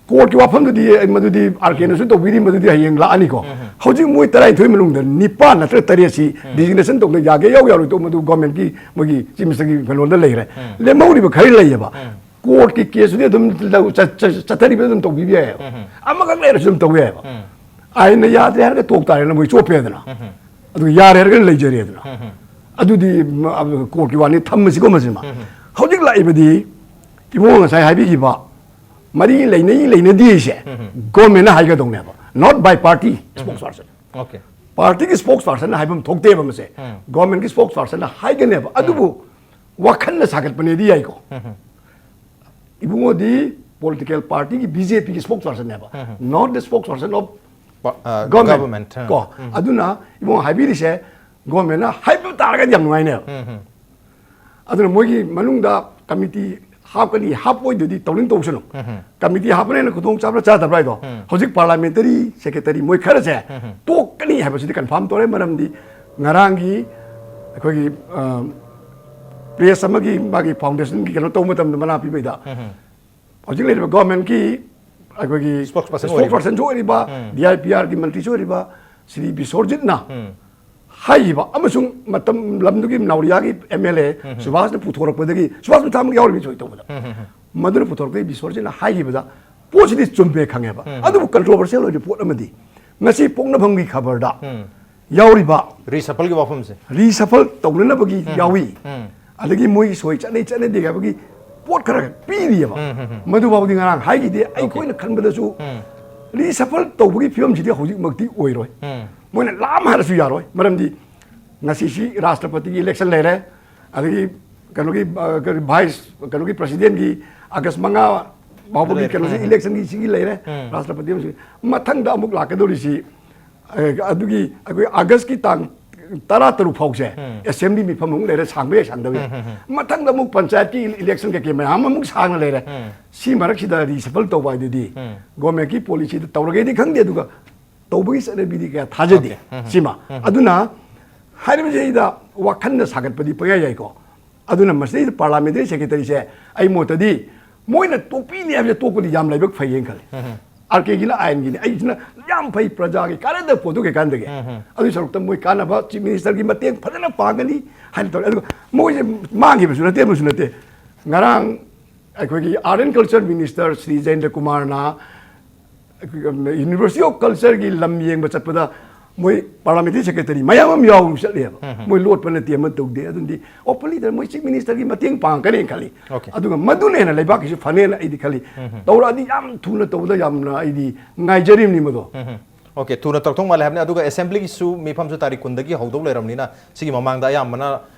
courtꯀꯤ ꯋꯥꯐꯝꯗꯨꯗꯤ ꯑꯩ ꯃꯗꯨꯗꯤ ꯑꯥꯔ ꯀꯦꯅꯁꯨ ꯇꯧꯕꯤꯔꯤ, ꯃꯗꯨꯗꯤ ꯍꯌꯦꯡ ꯂꯥꯛꯑꯅꯤꯀꯣ꯫ ꯍꯧꯖꯤꯛ ꯃꯣꯏ ꯇꯔꯥꯅꯤꯊꯣꯏ ꯃꯅꯨꯡꯗ ꯅꯤꯄꯥꯟ ꯅꯠꯇ꯭ꯔ ꯇꯔꯦꯠꯁꯤ designation ꯇꯧꯗ ꯌꯥꯒꯦ ꯌꯥꯎ ꯌꯥꯔꯣꯏ ꯇꯧ ꯃꯗꯨ governmentꯀꯤ ꯃꯣꯏꯒꯤ chief ministerꯒꯤ ꯀꯩꯅꯣꯗ ꯂꯩꯈ꯭ꯔꯦ꯫ ꯂꯦꯝꯍꯧꯔꯤꯕ ꯈꯔ ꯂꯩꯌꯦꯕ꯫ Courtꯀꯤ caseꯇꯨꯗꯤ ꯑꯗꯨꯝ ꯂꯧ-, ꯆꯠ-, ꯆꯠ-, ꯆꯠꯊꯔꯤꯕ ꯑꯗꯨꯝ ꯇꯧꯕꯤꯕ ꯌꯥꯏꯌꯦꯕ꯫ ꯑꯃꯈꯛ ꯂꯩꯔꯁꯨ ꯑꯗꯨꯝ ꯇꯧꯕ ꯌꯥꯏꯌꯦꯕ꯫ ꯑꯥꯏꯟꯅ ꯌꯥꯗ꯭ꯔꯦ ꯍꯥꯏꯔꯒ ꯇꯣꯛ ꯇꯥꯔꯦꯅ ꯃꯣꯏ ꯆꯣꯞꯄꯦꯗꯅ꯫ ꯑꯗꯨꯒ ꯌꯥꯔꯦ ꯍꯥꯏꯔꯒ ꯂꯩꯖꯔꯦꯗꯅ꯫ ꯑꯗꯨꯗꯤ ꯃ-, ꯑ, courtꯀꯤ ꯋꯥꯅꯤ, ꯊꯝꯃꯁꯤꯀꯣ ꯃꯁꯤꯃ꯫ ꯍꯧꯖꯤꯛ ꯂꯥꯛꯏꯕꯗꯤ ꯏꯕꯨꯡꯉꯣ ꯉꯁꯥꯏ ꯍꯥꯏꯕꯤꯈꯤꯕ ꯃꯔꯤ ꯂꯩꯅꯩ ꯂꯩꯅꯗꯦꯁꯦ governmentꯅ ꯍꯥꯏꯒꯗꯧꯅꯦꯕ, not by party spokesperson꯫ Okay꯫ ꯄꯥꯔꯇꯤꯒꯤ ꯁ꯭ꯄꯣꯛꯁ ꯄꯥꯔꯁꯟ ꯍꯥꯏꯕ ꯑꯃ ꯊꯣꯛꯇꯦꯕ ꯃꯁꯦ꯫ ꯎꯝ꯫ ꯒꯣꯔꯃꯦꯟꯒꯤ ꯁ꯭ꯄꯣꯛꯁ ꯄꯥꯔꯁꯟ ꯍꯥꯏꯒꯅꯦꯕ꯫ ꯎꯝ꯫ ꯑꯗꯨꯕꯨ ꯋꯥꯈꯜꯅ ꯁꯥꯒꯠꯄꯅꯦꯗꯤ ꯌꯥꯏꯀꯣ꯫ ꯎꯝ꯫ ꯏꯕꯨꯡꯉꯣꯗꯤ ꯄꯣꯂꯤꯇꯤꯀꯦꯜ ꯄꯥꯔꯇꯤꯒꯤ ꯕꯤ ꯖꯦ ꯄꯤꯒꯤ ꯁ꯭ꯄꯣꯛꯁ ꯄꯥꯔꯁꯟꯅꯦꯕ꯫ ꯎꯝ꯫ Not the spokes person of ꯄ-, ꯑ, ꯒꯣꯔꯃꯦꯟ꯫ ꯒꯣꯔꯃꯦꯟ꯫ ꯎꯝ꯫ ꯀꯣ꯫ ꯎꯝ꯫ ꯑꯗꯨꯅ ꯏꯕꯨꯡꯉꯣ ꯍꯥꯏꯕꯤꯔꯤꯁꯦ ꯒꯣꯔꯃꯦꯟꯅ ꯍꯥꯏꯕ ꯇꯥꯔꯒꯗꯤ ꯌꯥꯝ ꯅꯨꯡꯉꯥꯏꯅꯦꯕ꯫ ꯎꯝ꯫ ꯎꯝ꯫ ꯑꯗꯨꯅ ꯃꯣꯏꯒꯤ ꯃꯅꯨꯡꯗ ꯀꯃꯤꯇꯤ ꯍꯥꯞꯀꯅꯤ ꯍꯥꯞꯄꯣꯏꯗꯨꯗꯤ ꯇꯧꯅꯤꯡ ꯇꯧꯁꯅꯨ꯫ ꯎꯝ꯫ ꯀꯃꯤꯇꯤ ꯍꯥꯞꯄꯅꯦꯅ ꯈꯨꯗꯣꯡ ꯆꯥꯕ꯭ꯔꯥ ꯆꯥꯗꯕ꯭ꯔꯥ ꯍꯥꯏꯗꯣ ꯎꯝ꯫ ꯍꯧꯖꯤꯛ ꯄꯥꯔꯂꯥꯃꯦꯟꯇꯔꯤ ꯁꯦꯀ꯭ꯔꯦꯇꯔꯤ ꯃꯣꯏ ꯈꯔꯁꯦ ꯎꯝ꯫ ꯇꯣꯛꯀꯅꯤ ꯍꯥꯏꯕꯁꯤꯗꯤ ꯀꯟꯐꯥꯔꯝ ꯇꯧꯔꯦ꯫ ꯃꯔꯝꯗꯤ ꯉꯔꯥꯡꯒꯤ ꯑꯩꯈꯣꯏꯒꯤ, ꯑ, ꯄ꯭ꯔꯦꯁ ꯑꯃꯒꯤ ꯃꯥꯒꯤ ꯐꯥꯎꯟꯗꯦꯁꯟꯒꯤ ꯀꯩꯅꯣ ꯇꯧꯕ ꯃꯇꯝꯗ ꯃꯅꯥ ꯄꯤꯕꯩꯗ ꯎꯝ꯫ ꯍꯧꯖꯤꯛ ꯂꯩꯔꯤꯕ ꯒꯣꯔꯃꯦꯟꯒꯤ ꯑꯩꯈꯣꯏꯒꯤ ꯁ꯭ꯄꯣꯛꯁ ꯄꯥꯔꯁꯟ ꯁ꯭ꯄꯣꯛꯁ ꯄꯥꯔꯁꯟꯁꯨ ꯑꯣꯏꯔꯤꯕ, ꯎꯝ꯫ ꯗꯤ ꯑꯥꯏ ꯄꯤ ꯑꯥꯔꯒꯤ ꯃꯟꯇ꯭ꯔꯤꯁꯨ ꯑꯣꯏꯔꯤꯕ ꯁ꯭ꯔꯤ ꯕꯤꯁꯣꯔꯖꯤꯠꯅ ꯎꯝ꯫ ꯍꯥꯏꯈꯤꯕ ꯑꯃꯁꯨꯡ ꯃꯇꯝ ꯂꯝꯗꯨꯒꯤ ꯅꯥꯎꯔꯤꯌꯥꯒꯤ ꯑꯦꯝ ꯑꯦꯜ ꯑꯦ ꯎꯝ꯫ ꯁꯨꯕꯥꯁꯅ ꯄꯨꯊꯣꯔꯛꯄꯗꯒꯤ, ꯁꯨꯕꯥꯁ ꯃꯊꯥꯃꯛ ꯌꯥꯎꯔꯤꯕ ꯁꯣꯏ ꯇꯧꯕꯗ, ꯎꯝ꯫ ꯃꯗꯨꯅ ꯄꯨꯊꯣꯔꯛꯄꯗꯒꯤ ꯕꯤꯁꯣꯔꯖꯤꯠꯅ ꯍꯥꯏꯈꯤꯕꯗ ꯄꯣꯠꯁꯤꯗꯤ ꯆꯨꯝꯃꯦ ꯈꯪꯉꯦꯕ꯫ ꯎꯝ꯫ ꯑꯗꯨꯕꯨ ꯀꯟꯇ꯭ꯔꯣꯚꯔꯁꯤꯌꯦꯜ ꯑꯣꯏꯔꯤꯕ ꯄꯣꯠ ꯑꯃꯗꯤ ꯉꯁꯤ ꯄꯣꯛꯅꯐꯝꯒꯤ ꯈꯕꯔꯗ ꯎꯝ꯫ ꯌꯥꯎꯔꯤꯕ ꯔꯤꯁꯐꯜꯒꯤ ꯋꯥꯐꯝꯁꯦ꯫ ꯔꯤꯁꯐꯜ ꯇꯧꯅꯅꯕꯒꯤ ꯎꯝ꯫ ꯌꯥꯎꯏ꯫ ꯎꯝ꯫ ꯑꯗꯒꯤ ꯃꯣꯏꯒꯤ ꯁꯣꯏ ꯆꯠꯅꯩ ꯆꯠꯅꯗꯦ ꯍꯥꯏꯕꯒꯤ ꯄꯣꯠ ꯈꯔ ꯄꯤꯔꯤꯑꯕ꯫ ꯎꯝ, ꯎꯝ, ꯎꯝ꯫ ꯃꯗꯨꯐꯥꯎꯗꯤ ꯉꯔꯥꯡ ꯍꯥꯏꯈꯤꯗꯦ꯫ ꯑꯣꯀꯦ꯫ ꯑꯩꯈꯣꯏꯅ ꯈꯟꯕꯗꯁꯨ ꯎꯝ꯫ ꯔꯤꯁꯐꯜ ꯇꯧꯕꯒꯤ ꯐꯤꯕꯝꯁꯤꯗꯤ ꯍꯧꯖꯤꯛꯃꯛꯇꯤ ꯑꯣꯏꯔꯣꯏ꯫ ꯎꯝ꯫ ꯃꯣꯏꯅ ꯂꯥꯝ ꯍꯥꯏꯔꯁꯨ ꯌꯥꯔꯣꯏ꯫ ꯃꯔꯝꯗꯤ ꯉꯁꯤꯁꯤ ꯔꯥꯁꯇ꯭ꯔꯄꯇꯤꯒꯤ ꯏꯂꯦꯛꯁꯟ ꯂꯩꯔꯦ, ꯑꯗꯒꯤ ꯀꯩꯅꯣꯒꯤ, ꯑ, ꯀꯔꯤ, ꯚꯥꯏꯁ, ꯀꯩꯅꯣꯒꯤ ꯄ꯭ꯔꯁꯤꯗꯦꯟꯒꯤ ꯑꯥꯒꯁ ꯃꯉꯥ ꯐꯥꯎꯕꯒꯤ ꯂꯩꯔꯦ꯫ ꯀꯩꯅꯣꯁꯤ ꯎꯝ꯫ ꯏꯂꯦꯛꯁꯟꯒꯤ ꯁꯤꯒꯤ ꯂꯩꯔꯦ, ꯎꯝ꯫ ꯔꯥꯁꯇ꯭ꯔꯄꯇꯤ ꯑꯃꯁꯨ꯫ ꯃꯊꯪꯗ ꯑꯃꯨꯛ ꯂꯥꯛꯀꯗꯧꯔꯤꯁꯤ ꯑꯦ, ꯑꯗꯨꯒꯤ ꯑꯩꯈꯣꯏ ꯑꯥꯒꯁꯀꯤ ꯇꯥꯡ ꯇꯔꯥ ꯇꯔꯨꯛ ꯐꯥꯎꯁꯦ ꯎꯝ꯫ ꯑꯦꯁꯦꯝꯕ꯭ꯂꯤ ꯃꯤꯐꯝ ꯑꯃꯨꯛ ꯂꯩꯔꯦ, ꯁꯥꯡꯕ ꯌꯥꯏ ꯁꯥꯡꯗꯕ ꯌꯥꯏ꯫ ꯎꯝ, ꯎꯝ, ꯎꯝ꯫ ꯃꯊꯪꯗ ꯑꯃꯨꯛ ꯄꯟꯆꯥꯌꯠꯀꯤ ꯏꯂꯦꯛꯁꯟ ꯀꯩꯀꯩ ꯃꯌꯥꯝ ꯑꯃꯨꯛ ꯁꯥꯡꯅ ꯂꯩꯔꯦ꯫ ꯎꯝ꯫ ꯁꯤ ꯃꯔꯛꯁꯤꯗ ꯔꯤꯁꯐꯜ ꯇꯧꯕ ꯍꯥꯏꯗꯨꯗꯤ ꯎꯝ꯫ ꯒꯣꯔꯃꯦꯟꯒꯤ ꯄꯣꯂꯤꯁꯤꯗ ꯇꯧꯔꯒꯦꯗꯤ ꯈꯪꯗꯦ, ꯑꯗꯨꯒ ꯇꯧꯕꯒꯤ ꯆꯠꯅꯕꯤꯗꯤ ꯀꯌꯥ ꯊꯥꯖꯗꯦ꯫ ꯑꯣꯀꯦ꯫ ꯎꯝ, ꯎꯝ꯫ ꯁꯤꯃ꯫ ꯎꯝ꯫ ꯑꯗꯨꯅ ꯍꯥꯏꯔꯤꯕꯁꯤꯗꯩꯗ ꯋꯥꯈꯜꯅ ꯁꯥꯒꯠꯄꯗꯤ ꯄꯪꯌꯥ ꯌꯥꯏꯀꯣ꯫ ꯑꯗꯨꯅ ꯃꯁꯤꯗꯩꯗ ꯄꯥꯔꯂꯥꯃꯦꯟꯇꯔꯤ ꯁꯦꯀ꯭ꯔꯦꯇꯔꯤꯁꯦ ꯑꯩ ꯃꯣꯠꯇꯗꯤ ꯃꯣꯏꯅ ꯇꯣꯛꯄꯤꯅꯤ ꯍꯥꯏꯕꯁꯦ ꯇꯣꯛꯄꯗꯤ ꯌꯥꯝ ꯂꯥꯏꯕꯛ ꯐꯩꯌꯦꯅ ꯈꯜꯂꯤ꯫ ꯎꯝ꯫ ꯑꯥꯔ ꯀꯦꯒꯤꯅ ꯑꯥꯏꯟꯒꯤꯅꯤ, ꯑꯩꯁꯤꯅ ꯌꯥꯝ ꯐꯩ, ꯄ꯭ꯔꯖꯥꯒꯤ ꯀꯥꯟꯅꯗꯕ ꯄꯣꯠꯇꯨ ꯀꯩꯀꯥꯟꯗꯒꯦ꯫ ꯎꯝ꯫ ꯑꯗꯨꯒꯤ ꯁꯔꯨꯛꯇ ꯃꯣꯏ ꯀꯥꯟꯅꯕ ꯆꯤꯐ ꯃꯤꯅꯤꯁꯇꯔꯒꯤ ꯃꯇꯦꯡ ꯐꯖꯅ ꯄꯥꯡꯒꯅꯤ ꯍꯥꯏꯅ ꯇꯧꯔꯦ꯫ ꯑꯗꯨꯒ ꯃꯣꯏꯁꯦ ꯃꯥꯡꯈꯤꯕꯁꯨ ꯅꯠꯇꯦ, ꯑꯃꯁꯨ ꯅꯠꯇꯦ꯫ ꯉꯔꯥꯡ ꯑꯩꯈꯣꯏꯒꯤ art and culture minister Shri Jayendra ꯀꯨꯃꯥꯔꯅ ꯌꯨꯅꯤꯚꯔꯁꯤꯇꯤ ꯑꯣꯐ ꯀꯜꯆꯔꯒꯤ ꯂꯝ ꯌꯦꯡꯕ ꯆꯠꯄꯗ ꯃꯣꯏ ꯄꯥꯔꯂꯥꯃꯦꯟꯇꯔꯤ ꯁꯦꯀ꯭ꯔꯦꯇꯔꯤ ꯃꯌꯥꯝ ꯑꯃ ꯌꯥꯎꯔꯒ ꯆꯠꯂꯦꯕ꯫ ꯎꯝ, ꯎꯝ꯫ ꯃꯣꯏ ꯂꯣꯠꯄ ꯅꯠꯇꯦ, ꯑꯃ ꯇꯧꯗꯦ꯫ ꯑꯗꯨꯗꯤ ꯑꯣꯄꯟꯂꯤ ꯃꯣꯏ ꯆꯤꯐ ꯃꯤꯅꯤꯁꯇꯔꯒꯤ ꯃꯇꯦꯡ ꯄꯥꯡꯉꯛꯀꯅꯦꯅ ꯈꯜꯂꯤ꯫ ꯑꯣꯀꯦ꯫ ꯑꯗꯨꯒ ꯃꯗꯨꯅ ꯍꯦꯟꯅ ꯂꯩꯕꯥꯛꯀꯤꯁꯨ ꯐꯅꯦꯅ ꯑꯩꯗꯤ ꯈꯜꯂꯤ꯫ ꯎꯝ, ꯎꯝ꯫ ꯇꯧꯔꯛꯑꯗꯤ ꯌꯥꯝ ꯊꯨꯅ ꯇꯧꯕꯗ ꯌꯥꯝꯅ ꯑꯩꯗꯤ ꯉꯥꯏꯖꯔꯤꯕꯅꯤ ꯃꯗꯣ꯫ ꯎꯝ, ꯎꯝ꯫ ꯑꯣꯀꯦ, ꯊꯨꯅ ꯇꯧꯔꯛꯇꯧ ꯃꯥꯜꯂꯦ ꯍꯥꯏꯕꯅꯤ꯫ ꯑꯗꯨꯒ ꯑꯦꯁꯦꯝꯕ꯭ꯂꯤꯒꯤꯁꯨ ꯃꯤꯐꯝꯁꯨ ꯇꯥꯔꯤꯛ ꯀꯨꯟꯗꯒꯤ ꯍꯧꯗꯧ ꯂꯩꯔꯕꯅꯤꯅ, ꯁꯤꯒꯤ ꯃꯃꯥꯡꯗ ꯑꯌꯥꯝꯕꯅ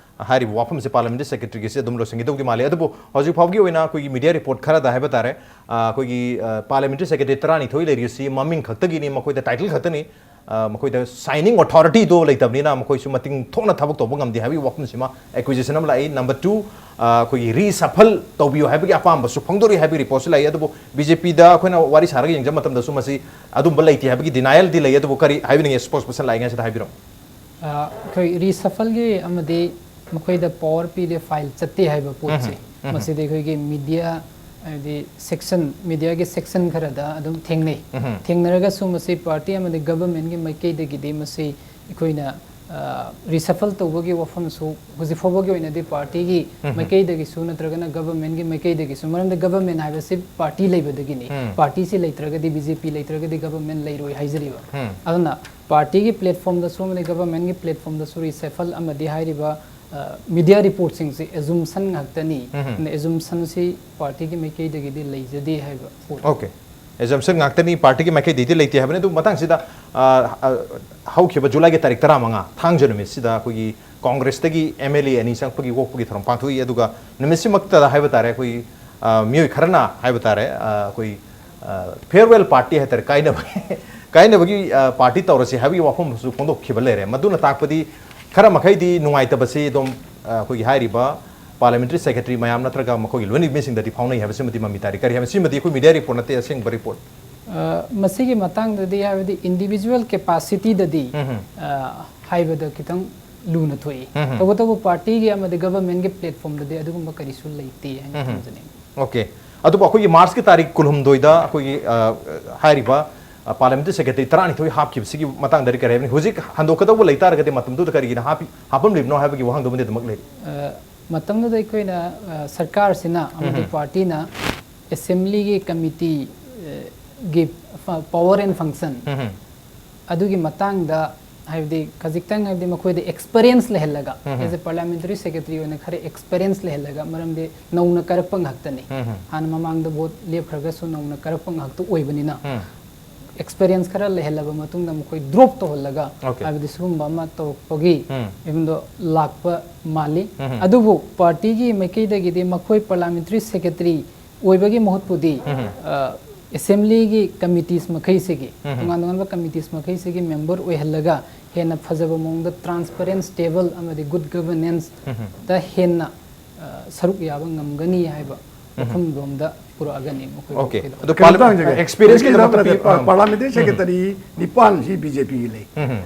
ꯍꯥꯏꯔꯤꯕ ꯋꯥꯐꯝꯁꯦ ꯄꯥꯔꯂꯤꯌꯥꯃꯦꯟꯇꯔꯤ ꯁꯦꯀ꯭ꯔꯦꯇꯔꯤꯒꯤꯁꯦ ꯑꯗꯨꯝ ꯂꯣꯏꯁꯤꯟꯈꯤꯗꯧꯗꯤ ꯃꯥꯜꯂꯦ꯫ ꯑꯗꯨꯕꯨ ꯍꯧꯖꯤꯛ ꯐꯥꯎꯕꯒꯤ ꯑꯣꯏꯅ ꯑꯩꯈꯣꯏꯒꯤ ꯃꯤꯗꯤꯌꯥ ꯔꯤꯄꯣꯔꯠ ꯈꯔꯗ ꯍꯥꯏꯕ ꯇꯥꯔꯦ, ꯑ, ꯑꯩꯈꯣꯏꯒꯤ, ꯑ, ꯄꯥꯔꯂꯤꯌꯥꯃꯦꯟꯇꯔꯤ ꯁꯦꯀ꯭ꯔꯦꯇꯔꯤ ꯇꯔꯥꯅꯤꯊꯣꯏ ꯂꯩꯔꯤꯁꯤ ꯃꯃꯤꯡ ꯈꯛꯇꯒꯤꯅꯤ, ꯃꯈꯣꯏꯗ ꯇꯥꯏꯇꯜ ꯈꯛꯇꯅꯤ꯫ ꯑ, ꯃꯈꯣꯏꯗ ꯁꯥꯏꯅꯤꯡ ꯑꯣꯊꯣꯔꯤꯇꯤꯗꯣ ꯂꯩꯇꯕꯅꯤꯅ ꯃꯈꯣꯏꯁꯨ ꯃꯇꯤꯡ ꯊꯣꯛꯅ ꯊꯕꯛ ꯇꯧꯕ ꯉꯝꯗꯦ ꯍꯥꯏꯕꯒꯤ ꯋꯥꯐꯝꯁꯤꯃ ꯑꯦꯀ꯭ꯌꯨꯖꯦꯁꯟ ꯑꯃ ꯂꯥꯛꯏ꯫ ꯅꯝꯕꯔ ꯇꯨ, ꯑ, ꯑꯩꯈꯣꯏꯒꯤ ꯔꯤꯁꯐꯜ ꯇꯧꯕꯤꯌꯨ ꯍꯥꯏꯕꯒꯤ ꯑꯄꯥꯝꯕꯁꯨ ꯐꯣꯡꯗꯣꯔꯤ ꯍꯥꯏꯕꯒꯤ ꯔꯤꯄꯣꯔꯠꯁꯨ ꯂꯥꯛꯏ꯫ ꯑꯗꯨꯕꯨ ꯕꯤ ꯖꯦ ꯄꯤꯗ ꯑꯩꯈꯣꯏꯅ ꯋꯥꯔꯤ ꯁꯥꯔꯒ ꯌꯦꯡꯖꯕ ꯃꯇꯝꯗꯁꯨ ꯃꯁꯤ ꯑꯗꯨꯝꯕ ꯂꯩꯇꯦ ꯍꯥꯏꯕꯒꯤ ꯗꯤꯅꯥꯏꯜꯗꯤ ꯂꯩ꯫ ꯑꯗꯨꯕꯨ ꯀꯔꯤ ꯍꯥꯏꯕꯤꯅꯤꯡꯉꯤ, ꯁ꯭ꯄꯣꯛꯁ ꯄꯔꯁꯟ ꯂꯥꯛꯏꯉꯩꯁꯤꯗ ꯍꯥꯏꯕꯤꯔꯝꯃꯨ꯫ ꯑ, ꯑꯩꯈꯣꯏ ꯔꯤꯁꯐꯜꯒꯤ ꯑꯃꯗꯤ ꯃꯈꯣꯏꯗ ꯄꯋꯥꯔ ꯄꯤꯔꯦ, ꯐꯥꯏꯜ ꯆꯠꯇꯦ ꯍꯥꯏꯕ ꯄꯣꯠꯁꯦ, ꯎꯝ, ꯎꯝ꯫ ꯃꯁꯤꯗꯤ ꯑꯩꯈꯣꯏꯒꯤ ꯃꯤꯗꯤꯌꯥ, ꯍꯥꯏꯗꯤ ꯁꯦꯛꯁꯟ, ꯃꯤꯗꯤꯌꯥꯒꯤ ꯁꯦꯛꯁꯟ ꯈꯔꯗ ꯑꯗꯨꯝ ꯊꯦꯡꯅꯩ꯫ ꯎꯝ꯫ ꯊꯦꯡꯅꯔꯒꯁꯨ ꯃꯁꯤ ꯄꯥꯔꯇꯤ ꯑꯃꯗꯤ ꯒꯕꯔꯃꯦꯟꯒꯤ ꯃꯥꯏꯀꯩꯗꯒꯤꯗꯤ ꯃꯁꯤ ꯑꯩꯈꯣꯏꯅ, ꯑ, ꯔꯤꯁꯐꯜ ꯇꯧꯕꯒꯤ ꯋꯥꯐꯝꯁꯨ ꯍꯧꯖꯤꯛ ꯐꯥꯎꯕꯒꯤ ꯑꯣꯏꯅꯗꯤ ꯄꯥꯔꯇꯤꯒꯤ ꯎꯝ꯫ ꯃꯥꯏꯀꯩꯗꯒꯤꯁꯨ ꯅꯠꯇ꯭ꯔꯒꯅ ꯒꯕꯔꯃꯦꯟꯒꯤ ꯃꯥꯏꯀꯩꯗꯒꯤꯁꯨ, ꯃꯔꯝꯗꯤ ꯒꯕꯔꯃꯦꯟ ꯍꯥꯏꯕꯁꯤ ꯄꯥꯔꯇꯤ ꯂꯩꯕꯗꯒꯤꯅꯤ꯫ ꯎꯝ꯫ ꯄꯥꯔꯇꯤꯁꯤ ꯂꯩꯇ꯭ꯔꯒꯗꯤ, ꯕꯤ ꯖꯦ ꯄꯤ ꯂꯩꯇ꯭ꯔꯒꯗꯤ ꯒꯕꯔꯃꯦꯟ ꯂꯩꯔꯣꯏ ꯍꯥꯏꯖꯔꯤꯕ꯫ ꯎꯝ꯫ ꯑꯗꯨꯅ ꯄꯥꯔꯇꯤꯒꯤ ꯄ꯭ꯂꯦꯠꯐꯣꯝꯗꯁꯨ ꯑꯃꯗꯤ ꯒꯕꯔꯃꯦꯟꯒꯤ ꯄ꯭ꯂꯦꯠꯐꯣꯝꯗꯁꯨ ꯔꯤꯁꯐꯜ ꯑꯃꯗꯤ ꯍꯥꯏꯔꯤꯕ, ꯑ, ꯃꯤꯗꯤꯌꯥ ꯔꯤꯄꯣꯔꯠꯁꯤꯡꯁꯤ ꯑꯦꯖꯨꯝꯁꯟ ꯉꯥꯛꯇꯅꯤ꯫ ꯎꯝ꯫ ꯑꯗꯨꯅ ꯑꯦꯖꯨꯝꯁꯟꯁꯤ ꯄꯥꯔꯇꯤꯒꯤ ꯃꯥꯏꯀꯩꯗꯒꯤꯗꯤ ꯂꯩꯖꯗꯦ ꯍꯥꯏꯕ ꯄꯣꯠ꯫ ꯑꯣꯀꯦ꯫ ꯑꯦꯖꯝꯁꯟ ꯉꯥꯛꯇꯅꯤ, ꯄꯥꯔꯇꯤꯒꯤ ꯃꯥꯏꯀꯩꯗꯒꯤꯗꯤ ꯂꯩꯇꯦ ꯍꯥꯏꯕꯅꯤ꯫ ꯑꯗꯨ ꯃꯇꯥꯡꯁꯤꯗ, ꯑ, ꯑ, ꯍꯧꯈꯤꯕ ꯖꯨꯂꯥꯏꯒꯤ ꯇꯥꯔꯤꯛ ꯇꯔꯥꯃꯉꯥ, ꯊꯥꯡꯖ ꯅꯨꯃꯤꯠꯁꯤꯗ ꯑꯩꯈꯣꯏꯒꯤ ꯀꯣꯡꯒ꯭ꯔꯦꯁꯇꯒꯤ ꯑꯦꯝ ꯑꯦꯜ ꯑꯦ ꯑꯅꯤ ꯆꯪꯉꯛꯄꯒꯤ ꯑꯣꯛꯄꯒꯤ ꯊꯧꯔꯝ ꯄꯥꯡꯊꯣꯛꯏ꯫ ꯑꯗꯨꯒ ꯅꯨꯃꯤꯠꯁꯤꯃꯛꯇꯗ ꯍꯥꯏꯕ ꯇꯥꯔꯦ, ꯑꯩꯈꯣꯏꯒꯤ, ꯑ, ꯃꯤꯑꯣꯏ ꯈꯔꯅ ꯍꯥꯏꯕ ꯇꯥꯔꯦ, ꯑ, ꯑꯩꯈꯣꯏ, ꯑ, ꯐꯤꯌꯔꯋꯦꯜ ꯄꯥꯔꯇꯤ ꯍꯥꯏ ꯇꯥꯔꯦ, ꯀꯥꯏꯅꯕꯒꯤ, ꯀꯥꯏꯅꯕꯒꯤ, ꯑ, ꯄꯥꯔꯇꯤ ꯇꯧꯔꯁꯤ ꯍꯥꯏꯕꯒꯤ ꯋꯥꯐꯝ ꯑꯃꯁꯨ ꯐꯣꯡꯗꯣꯛꯈꯤꯕ ꯂꯩꯔꯦ꯫ ꯃꯗꯨꯅ ꯇꯥꯛꯄꯗꯤ ꯈꯔ ꯃꯈꯩꯗꯤ ꯅꯨꯡꯉꯥꯏꯇꯕꯁꯤ ꯑꯗꯨꯝ, ꯑ, ꯑꯩꯈꯣꯏꯒꯤ ꯍꯥꯏꯔꯤꯕ ꯄꯥꯔꯂꯤꯌꯥꯃꯦꯟꯇꯔꯤ ꯁꯦꯀ꯭ꯔꯦꯇꯔꯤ ꯃꯌꯥꯝ ꯅꯠꯇ꯭ꯔꯒ ꯃꯈꯣꯏꯒꯤ ꯂꯣꯏꯅꯕꯤꯁꯤꯡꯗꯗꯤ ꯐꯥꯎꯅꯩ ꯍꯥꯏꯕꯁꯤꯃꯗꯤ ꯃꯃꯤ ꯇꯥꯔꯤ꯫ ꯀꯔꯤ ꯍꯥꯏꯕ, ꯁꯤꯃꯗꯤ ꯑꯩꯈꯣꯏ ꯃꯤꯗꯤꯌꯥ ꯔꯤꯄꯣꯔꯠ ꯅꯠꯇꯦ, ꯑꯁꯦꯡꯕ ꯔꯤꯄꯣꯔꯠ꯫ ꯑ, ꯃꯁꯤꯒꯤ ꯃꯇꯥꯡꯗꯗꯤ, ꯍꯥꯏꯕꯗꯤ ꯏꯟꯗꯤꯚꯤꯖꯨꯋꯦꯜ ꯀꯦꯄꯥꯁꯤꯇꯤꯗꯗꯤ, ꯎꯝ꯫ ꯑ, ꯍꯥꯏꯕꯗ ꯈꯤꯇꯪ ꯂꯨꯅ ꯊꯣꯛꯏ꯫ ꯎꯝ꯫ ꯇꯧꯕꯇꯕꯨ ꯄꯥꯔꯇꯤꯒꯤ ꯑꯃꯗꯤ ꯒꯕꯔꯃꯦꯟꯒꯤ ꯄ꯭ꯂꯦꯠꯐꯣꯝꯗꯗꯤ ꯑꯗꯨꯒꯨꯝꯕ ꯀꯔꯤꯁꯨ ꯂꯩꯇꯦ ꯍꯥꯏꯅ ꯎꯝ꯫ ꯊꯝꯖꯅꯤꯡꯏ꯫ ꯑꯣꯀꯦ꯫ ꯑꯗꯨꯕꯨ ꯑꯩꯈꯣꯏꯒꯤ ꯃꯥꯔꯆꯀꯤ ꯇꯥꯔꯤꯛ ꯀꯨꯟꯍꯨꯝꯗꯣꯏꯗ ꯑꯩꯈꯣꯏꯒꯤ, ꯑ, ꯍꯥꯏꯔꯤꯕ, ꯑ, ꯄꯥꯔꯂꯤꯌꯥꯃꯦꯟꯇꯔꯤ ꯁꯦꯀ꯭ꯔꯦꯇꯔꯤ ꯇꯔꯥꯅꯤꯊꯣꯏ ꯍꯥꯞꯈꯤꯕꯁꯤꯒꯤ ꯃꯇꯥꯡꯗꯗꯤ ꯀꯔꯤ ꯍꯥꯏꯕꯅꯤ? ꯍꯧꯖꯤꯛ ꯍꯟꯗꯣꯛꯀꯗꯧꯕ ꯂꯩꯇꯥꯔꯒꯗꯤ ꯃꯇꯝꯗꯨꯗ ꯀꯔꯤꯒꯤꯅ ꯍꯥꯞꯄꯤ-, ꯍꯥꯞꯄꯝꯂꯤꯕꯅꯣ ꯍꯥꯏꯕꯒꯤ ꯋꯥꯍꯪꯗꯨꯃꯗꯤ ꯑꯗꯨꯃꯛ ꯂꯩꯔꯤ꯫ ꯑ, ꯃꯇꯝꯗꯨꯗ ꯑꯩꯈꯣꯏꯅ, ꯑ, ꯁꯔꯀꯥꯔꯁꯤꯅ ꯑꯃꯗꯤ ꯎꯝ꯫ ꯄꯥꯔꯇꯤꯅ ꯑꯦꯁꯦꯝꯕ꯭ꯂꯤꯒꯤ ꯀꯃꯤꯇꯤ, ꯑ, ꯒꯤ ꯐ-, power and function ꯎꯝ꯫ ꯑꯗꯨꯒꯤ ꯃꯇꯥꯡꯗ, ꯍꯥꯏꯕꯗꯤ ꯈꯖꯤꯛꯇꯪ, ꯍꯥꯏꯕꯗꯤ ꯃꯈꯣꯏꯗ ꯑꯦꯛꯁꯄꯔꯤꯌꯦꯟꯁ ꯂꯩꯍꯜꯂꯒ, um. as a parliamentary secretary ꯑꯣꯏꯅ ꯈꯔ ꯑꯦꯛꯁꯄꯔꯤꯌꯦꯟꯁ ꯂꯩꯍꯜꯂꯒ, ꯃꯔꯝꯗꯤ ꯅꯧꯅ ꯀꯥꯔꯛꯄ ꯉꯥꯛꯇꯅꯤ꯫ ꯎꯝ꯫ ꯍꯥꯟꯅ ꯃꯃꯥꯡꯗ ꯚꯣꯠ ꯂꯦꯞꯈ꯭ꯔꯒꯁꯨ ꯅꯧꯅ ꯀꯥꯔꯛꯄ ꯉꯥꯛꯇ ꯑꯣꯏꯕꯅꯤꯅ, ꯎꯝ꯫ ꯑꯦꯛꯁꯄꯤꯔꯤꯌꯦꯟꯁ ꯈꯔ ꯂꯩꯍꯜꯂꯕ ꯃꯇꯨꯡꯗ ꯃꯈꯣꯏ ꯗ꯭ꯔꯣꯞ ꯇꯧꯍꯜꯂꯒ, Okay. ꯍꯥꯏꯕꯗꯤ ꯁꯤꯒꯨꯝꯕ ꯑꯃ ꯇꯧꯔꯛꯄꯒꯤ ꯎꯝ. ꯐꯤꯕꯝꯗꯣ ꯂꯥꯛꯄ ꯃꯥꯜꯂꯤ꯫ ꯎꯝ. ꯑꯗꯨꯕꯨ ꯄꯥꯔꯇꯤꯒꯤ ꯃꯥꯏꯀꯩꯗꯒꯤꯗꯤ ꯃꯈꯣꯏ ꯄꯥꯔꯂꯥꯃꯦꯟꯇꯔꯤ ꯁꯦꯀ꯭ꯔꯦꯇꯔꯤ ꯑꯣꯏꯕꯒꯤ ꯃꯍꯨꯠꯄꯨꯗꯤ ꯎꯝ. ꯑꯦꯁꯦꯝꯕ꯭ꯂꯤꯒꯤ ꯀꯃꯤꯇꯤꯁ ꯃꯈꯩꯁꯤꯒꯤ, ꯎꯝ. ꯇꯣꯉꯥꯟ ꯇꯣꯉꯥꯟꯕ ꯀꯃꯤꯇꯤꯁ ꯃꯈꯩꯁꯤꯒꯤ ꯃꯦꯝꯕꯔ ꯑꯣꯏꯍꯜꯂꯒ ꯍꯦꯟꯅ ꯐꯖꯕ ꯃꯑꯣꯡꯗ ꯇ꯭ꯔꯥꯟꯁꯄꯦꯔꯦꯟ, ꯁ꯭ꯇꯦꯕꯜ ꯑꯃꯗꯤ ꯒꯨꯗ ꯒꯚꯔꯅꯦꯟꯁꯇ ꯍꯦꯟꯅ ꯑ, ꯁꯔꯨꯛ ꯌꯥꯕ ꯉꯝꯒꯅꯤ ꯍꯥꯏꯕ ꯋꯥꯐꯝꯂꯣꯝꯗ ꯄꯨꯔꯛꯑꯒꯅꯤ ꯃꯈꯣꯏ Okay. ꯋꯥꯈꯜꯗꯣ꯫ ꯑꯗꯨ ꯀꯩꯅꯣꯝꯇ parliament ꯍꯪꯖꯒꯦ꯫ experience ꯍꯧꯖꯤꯛꯀꯤ ꯀꯤꯗꯃꯛꯇ ꯅꯠꯇꯦ, ꯄꯤ-, ꯑꯥ. ꯄꯥꯔꯂꯥꯃꯦꯟꯇꯔꯤ ꯁꯦꯀ꯭ꯔꯦꯇꯔꯤ ꯅꯤꯄꯥꯟꯁꯤ ꯕꯤ ꯖꯦ ꯄꯤꯒꯤ ꯂꯩ꯫ ꯎꯝ.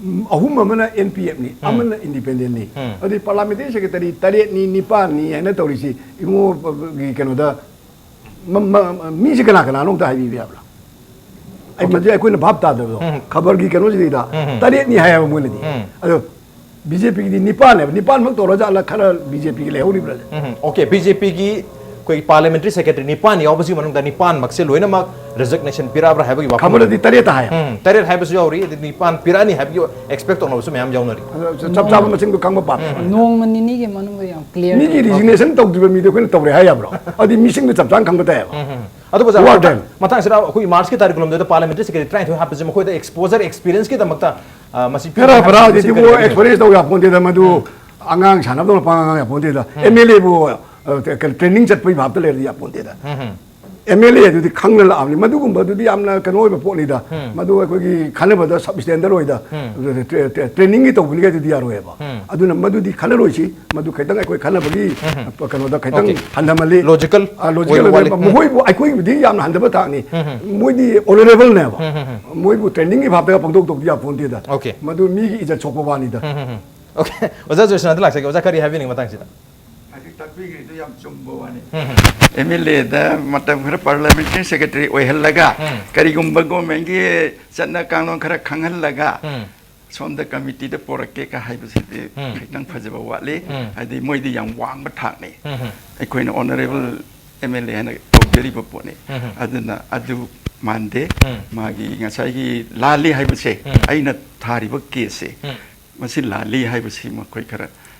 ꯎꯝ, ꯑꯍꯨꯝ ꯑꯃꯅ ꯑꯦꯟ ꯄꯤ ꯑꯦꯐꯅꯤ, ꯑꯃꯅ ꯏꯟꯗꯤꯄꯦꯟꯗꯦꯟꯅꯤ꯫ ꯎꯝ. ꯑꯗꯨꯗꯤ ꯄꯥꯔꯂꯥꯃꯦꯟꯇꯔꯤ ꯁꯦꯀ꯭ꯔꯦꯇꯔꯤ ꯇꯔꯦꯠꯅꯤ, ꯅꯤꯄꯥꯟꯅꯤ ꯍꯥꯏꯅ ꯇꯧꯔꯤꯁꯤ ꯏꯕꯨꯡꯉꯣꯒꯤ ꯀꯩꯅꯣꯗ ꯃ-, ꯃ-, ꯃꯤꯁꯦ ꯀꯅꯥ ꯀꯅꯥꯅꯣ ꯑꯝꯇ ꯍꯥꯏꯕꯤꯕ ꯌꯥꯕ꯭ꯔꯥ? ꯑꯩ ꯃꯗꯨ ꯑꯩꯈꯣꯏꯅ ꯚꯥꯞ ꯇꯥꯗꯕꯗꯣ꯫ ꯎꯝ. ꯈꯕꯔꯒꯤ ꯀꯩꯅꯣꯁꯤꯗꯩꯗ ꯎꯝ. ꯇꯔꯦꯠꯅꯤ ꯍꯥꯏꯌꯦꯕ ꯃꯣꯏꯅꯗꯤ꯫ ꯎꯝ. ꯑꯗꯣ ꯕꯤ ꯖꯦ ꯄꯤꯒꯤꯗꯤ ꯅꯤꯄꯥꯟꯅꯦꯕ꯫ ꯅꯤꯄꯥꯟꯃꯛ ꯇꯧꯔꯖꯥꯠꯂ, ꯈꯔ ꯕꯤ ꯖꯦ ꯄꯤꯒꯤ ꯂꯩꯍꯧꯔꯤꯕ꯭ꯔꯥ? ꯎꯝ. Okay, ꯕꯤ ꯖꯦ ꯄꯤꯒꯤ ꯑꯩꯈꯣꯏ ꯄꯥꯔꯂꯥꯃꯦꯟꯇꯔꯤ ꯁꯦꯀ꯭ꯔꯦꯇꯔꯤ ꯅꯤꯄꯥꯟ ꯌꯥꯎꯕꯁꯤꯒꯤ ꯃꯅꯨꯡꯗ ꯅꯤꯄꯥꯟꯃꯛꯁꯦ ꯂꯣꯏꯅꯃꯛ ꯔꯦꯖꯤꯒꯅꯦꯁꯟ ꯄꯤꯔꯛꯑꯕ꯭ꯔꯥ ꯍꯥꯏꯕꯒꯤ ꯋꯥꯐꯝ꯫ ꯈꯕꯔꯗꯗꯤ ꯇꯔꯦꯠꯇ ꯍꯥꯏ꯫ ꯎꯝ, ꯇꯔꯦꯠ ꯍꯥꯏꯕꯁꯨ ꯌꯥꯎꯔꯤ, ꯑꯗꯩ ꯅꯤꯄꯥꯟ ꯄꯤꯔꯛꯑꯅꯤ ꯍꯥꯏꯕꯒꯤ ꯑꯦꯛꯁꯄꯦꯛ ꯇꯧꯅꯕꯁꯨ ꯃꯌꯥꯝ ꯌꯥꯎꯅꯔꯤ꯫ ꯑꯗꯣ ꯆꯞ ꯆꯥꯕ ꯃꯁꯤꯡꯗꯣ ꯈꯪꯕ ꯄꯥꯝꯃꯦ꯫ ꯅꯣꯡꯃ ꯅꯤꯅꯤꯒꯤ ꯃꯅꯨꯡꯗ ꯌꯥꯝ ꯀ꯭ꯂꯤꯌꯥꯔ ꯃꯤꯒꯤ ꯔꯤꯖꯤꯒꯅꯦꯁꯟ ꯇꯧꯗ꯭ꯔꯤꯕ ꯃꯤꯗꯣ ꯑꯩꯈꯣꯏꯅ ꯇꯧꯔꯦ ꯍꯥꯏ ꯌꯥꯕ꯭ꯔꯣ? ꯑꯗꯨꯗꯤ ꯃꯤꯁꯤꯡꯗꯣ ꯆꯞ ꯆꯥꯅ ꯈꯪꯕ ꯇꯥꯏꯌꯦꯕ꯫ ꯑꯗꯨꯕꯨ ꯑꯣꯖꯥ, Who are ꯃꯊꯪ-, them? ꯃꯊꯪꯁꯤꯗ ꯑꯩꯈꯣꯏ ꯃꯥꯔꯆꯀꯤ ꯇꯥꯔꯤꯛ ꯀꯨꯟꯍꯨꯝꯗꯣꯏꯗ ꯄꯥꯔꯂꯥꯃꯦꯟꯇꯔꯤ ꯁꯦꯀ꯭ꯔꯦꯇꯔꯤ ꯇꯔꯥꯅꯤꯊꯣꯏ ꯍꯥꯞꯄꯁꯦ ꯃꯈꯣꯏꯗ ꯑꯦꯛꯁꯄꯣꯖꯔ ꯑꯦꯛꯁꯄꯤꯔꯤꯌꯦꯟꯁꯀꯤꯗꯃꯛꯇ, ꯑ, ꯃꯁꯤ ꯈꯔ ꯐꯔꯥꯗꯤ ꯃꯁꯤ ꯑꯗꯨꯕꯨ ꯀꯔꯤ ꯀꯔꯤ ꯑꯦꯛꯁꯄꯤꯔꯤꯌꯦꯟꯁ ꯇꯧ ꯌꯥꯄꯣꯟꯇꯦꯗ, ꯃꯗꯨ ꯑꯉꯥꯡ ꯁꯥꯟꯅꯕꯗꯧꯅ ꯄꯥꯡꯉꯥꯡ ꯉꯥꯡ ꯌꯥꯄꯣꯟꯇꯦꯗ꯫ ꯑꯦꯝ ꯑꯦꯜ ꯑꯦꯕꯨ, ꯑ, ꯀꯩꯅꯣ, ꯇ꯭ꯔꯦꯅꯤꯡ ꯆꯠꯄꯒꯤ ꯚꯥꯞꯇ ꯂꯩꯔꯗꯤ ꯌꯥꯄꯣꯟꯇꯦꯗ꯫ ꯑꯦꯝ ꯑꯦꯜ ꯑꯦ ꯑꯗꯨꯗꯤ ꯈꯪꯅ ꯂꯥꯛꯑꯕꯅꯤ, ꯃꯗꯨꯒꯨꯝꯕꯗꯨꯗꯤ ꯌꯥꯝꯅ ꯀꯩꯅꯣ ꯑꯣꯏꯕ ꯄꯣꯠꯅꯤꯗ꯫ ꯃꯗꯨ ꯑꯩꯈꯣꯏꯒꯤ ꯈꯟꯅꯕꯗ ꯁꯕ ꯁ꯭ꯇꯦꯟꯗꯔ ꯑꯣꯏꯗ꯫ ꯇ꯭ꯔꯦ-, ꯇ꯭ꯔꯦ-, ꯇ꯭ꯔꯦꯅꯤꯡꯒꯤ ꯇꯧꯕꯅꯤ ꯀꯩꯗꯨꯗꯤ ꯌꯥꯔꯣꯏꯕ꯫ ꯑꯗꯨꯅ ꯃꯗꯨꯗꯤ ꯈꯟꯅꯔꯣꯏꯁꯤ, ꯃꯗꯨ ꯈꯤꯇꯪ ꯑꯩꯈꯣꯏ ꯈꯟꯅꯕꯒꯤ ꯀꯩꯅꯣꯗ ꯈꯤꯇꯪ Okay. ꯍꯟꯊꯃꯜꯂꯤ꯫ Logical ꯑ, logical ꯑꯣꯏꯕ ꯑꯣꯏꯕ, ꯋꯥꯠꯂꯤ꯫ ꯃꯈꯣꯏꯕꯨ, ꯑꯩꯈꯣꯏꯕꯨꯗꯤ ꯌꯥꯝꯅ ꯍꯟꯊꯕ ꯊꯥꯛꯅꯤ꯫ ꯃꯣꯏꯗꯤ ꯑꯣꯅꯔꯦꯕꯜꯅꯦꯕ꯫ ꯃꯣꯏꯕꯨ ꯇ꯭ꯔꯦꯅꯤꯡꯒꯤ ꯚꯥꯞꯇꯒ ꯄꯪꯇꯧ ꯇꯧꯗꯤ ꯌꯥꯄꯣꯟꯇꯦꯗ꯫ Okay. ꯃꯗꯨ ꯃꯤꯒꯤ ꯏꯖꯠ ꯁꯣꯛꯄ ꯋꯥꯅꯤꯗ꯫ Okay. ꯑꯣꯖꯥ ꯖꯣꯏꯁꯅꯥꯗ ꯂꯥꯛꯆꯒꯦ꯫ ꯑꯣꯖꯥ, ꯀꯔꯤ ꯍꯥꯏꯕꯤꯅꯤꯡꯕ ꯃꯇꯥꯡꯁꯤꯗ? ꯍꯧꯖꯤꯛ ꯇꯥꯛꯄꯤꯈ꯭ꯔꯤꯗꯨ ꯌꯥꯝ ꯆꯨꯝꯕ ꯋꯥꯅꯤ꯫ ꯑꯦꯝ ꯑꯦꯜ ꯑꯦꯗ ꯃꯇꯝ ꯈꯔ ꯄꯥꯔꯂꯥꯃꯦꯟꯇꯔꯤ ꯁꯦꯀ꯭ꯔꯦꯇꯔꯤ ꯑꯣꯏꯍꯜꯂꯒ, ꯀꯔꯤꯒꯨꯝꯕ ꯒꯣꯔꯃꯦꯟꯒꯤ ꯆꯠꯅ ꯀꯥꯡꯂꯣꯟ ꯈꯔ ꯈꯪꯍꯜꯂꯒ, ꯁꯣꯝꯗ ꯀꯃꯤꯇꯤꯗ ꯄꯣꯔꯛꯀꯦ ꯀ ꯍꯥꯏꯕꯁꯤꯗꯤ ꯈꯤꯇꯪ ꯐꯖꯕ ꯋꯥꯠꯂꯤ꯫ ꯍꯥꯏꯗꯤ ꯃꯣꯏꯗꯤ ꯌꯥꯝ ꯋꯥꯡꯕ ꯊꯥꯛꯅꯤ꯫ ꯑꯩꯈꯣꯏꯅ ꯑꯣꯅꯔꯦꯕꯜ ꯑꯦꯝ ꯑꯦꯜ ꯑꯦ ꯍꯥꯏꯅ ꯀꯧꯖꯔꯤꯕ ꯄꯣꯠꯅꯤ꯫ ꯑꯗꯨꯅ ꯑꯗꯨ ꯃꯥꯟꯗꯦ꯫ ꯃꯥꯒꯤ ꯉꯁꯥꯏꯒꯤ ꯂꯥꯜꯂꯤ ꯍꯥꯏꯕꯁꯦ, ꯑꯩꯅ ꯊꯥꯔꯤꯕ ꯀꯦꯁꯁꯦ, ꯃꯁꯤ ꯂꯥꯜꯂꯤ ꯍꯥꯏꯕꯁꯤ ꯃꯈꯣꯏ ꯈꯔ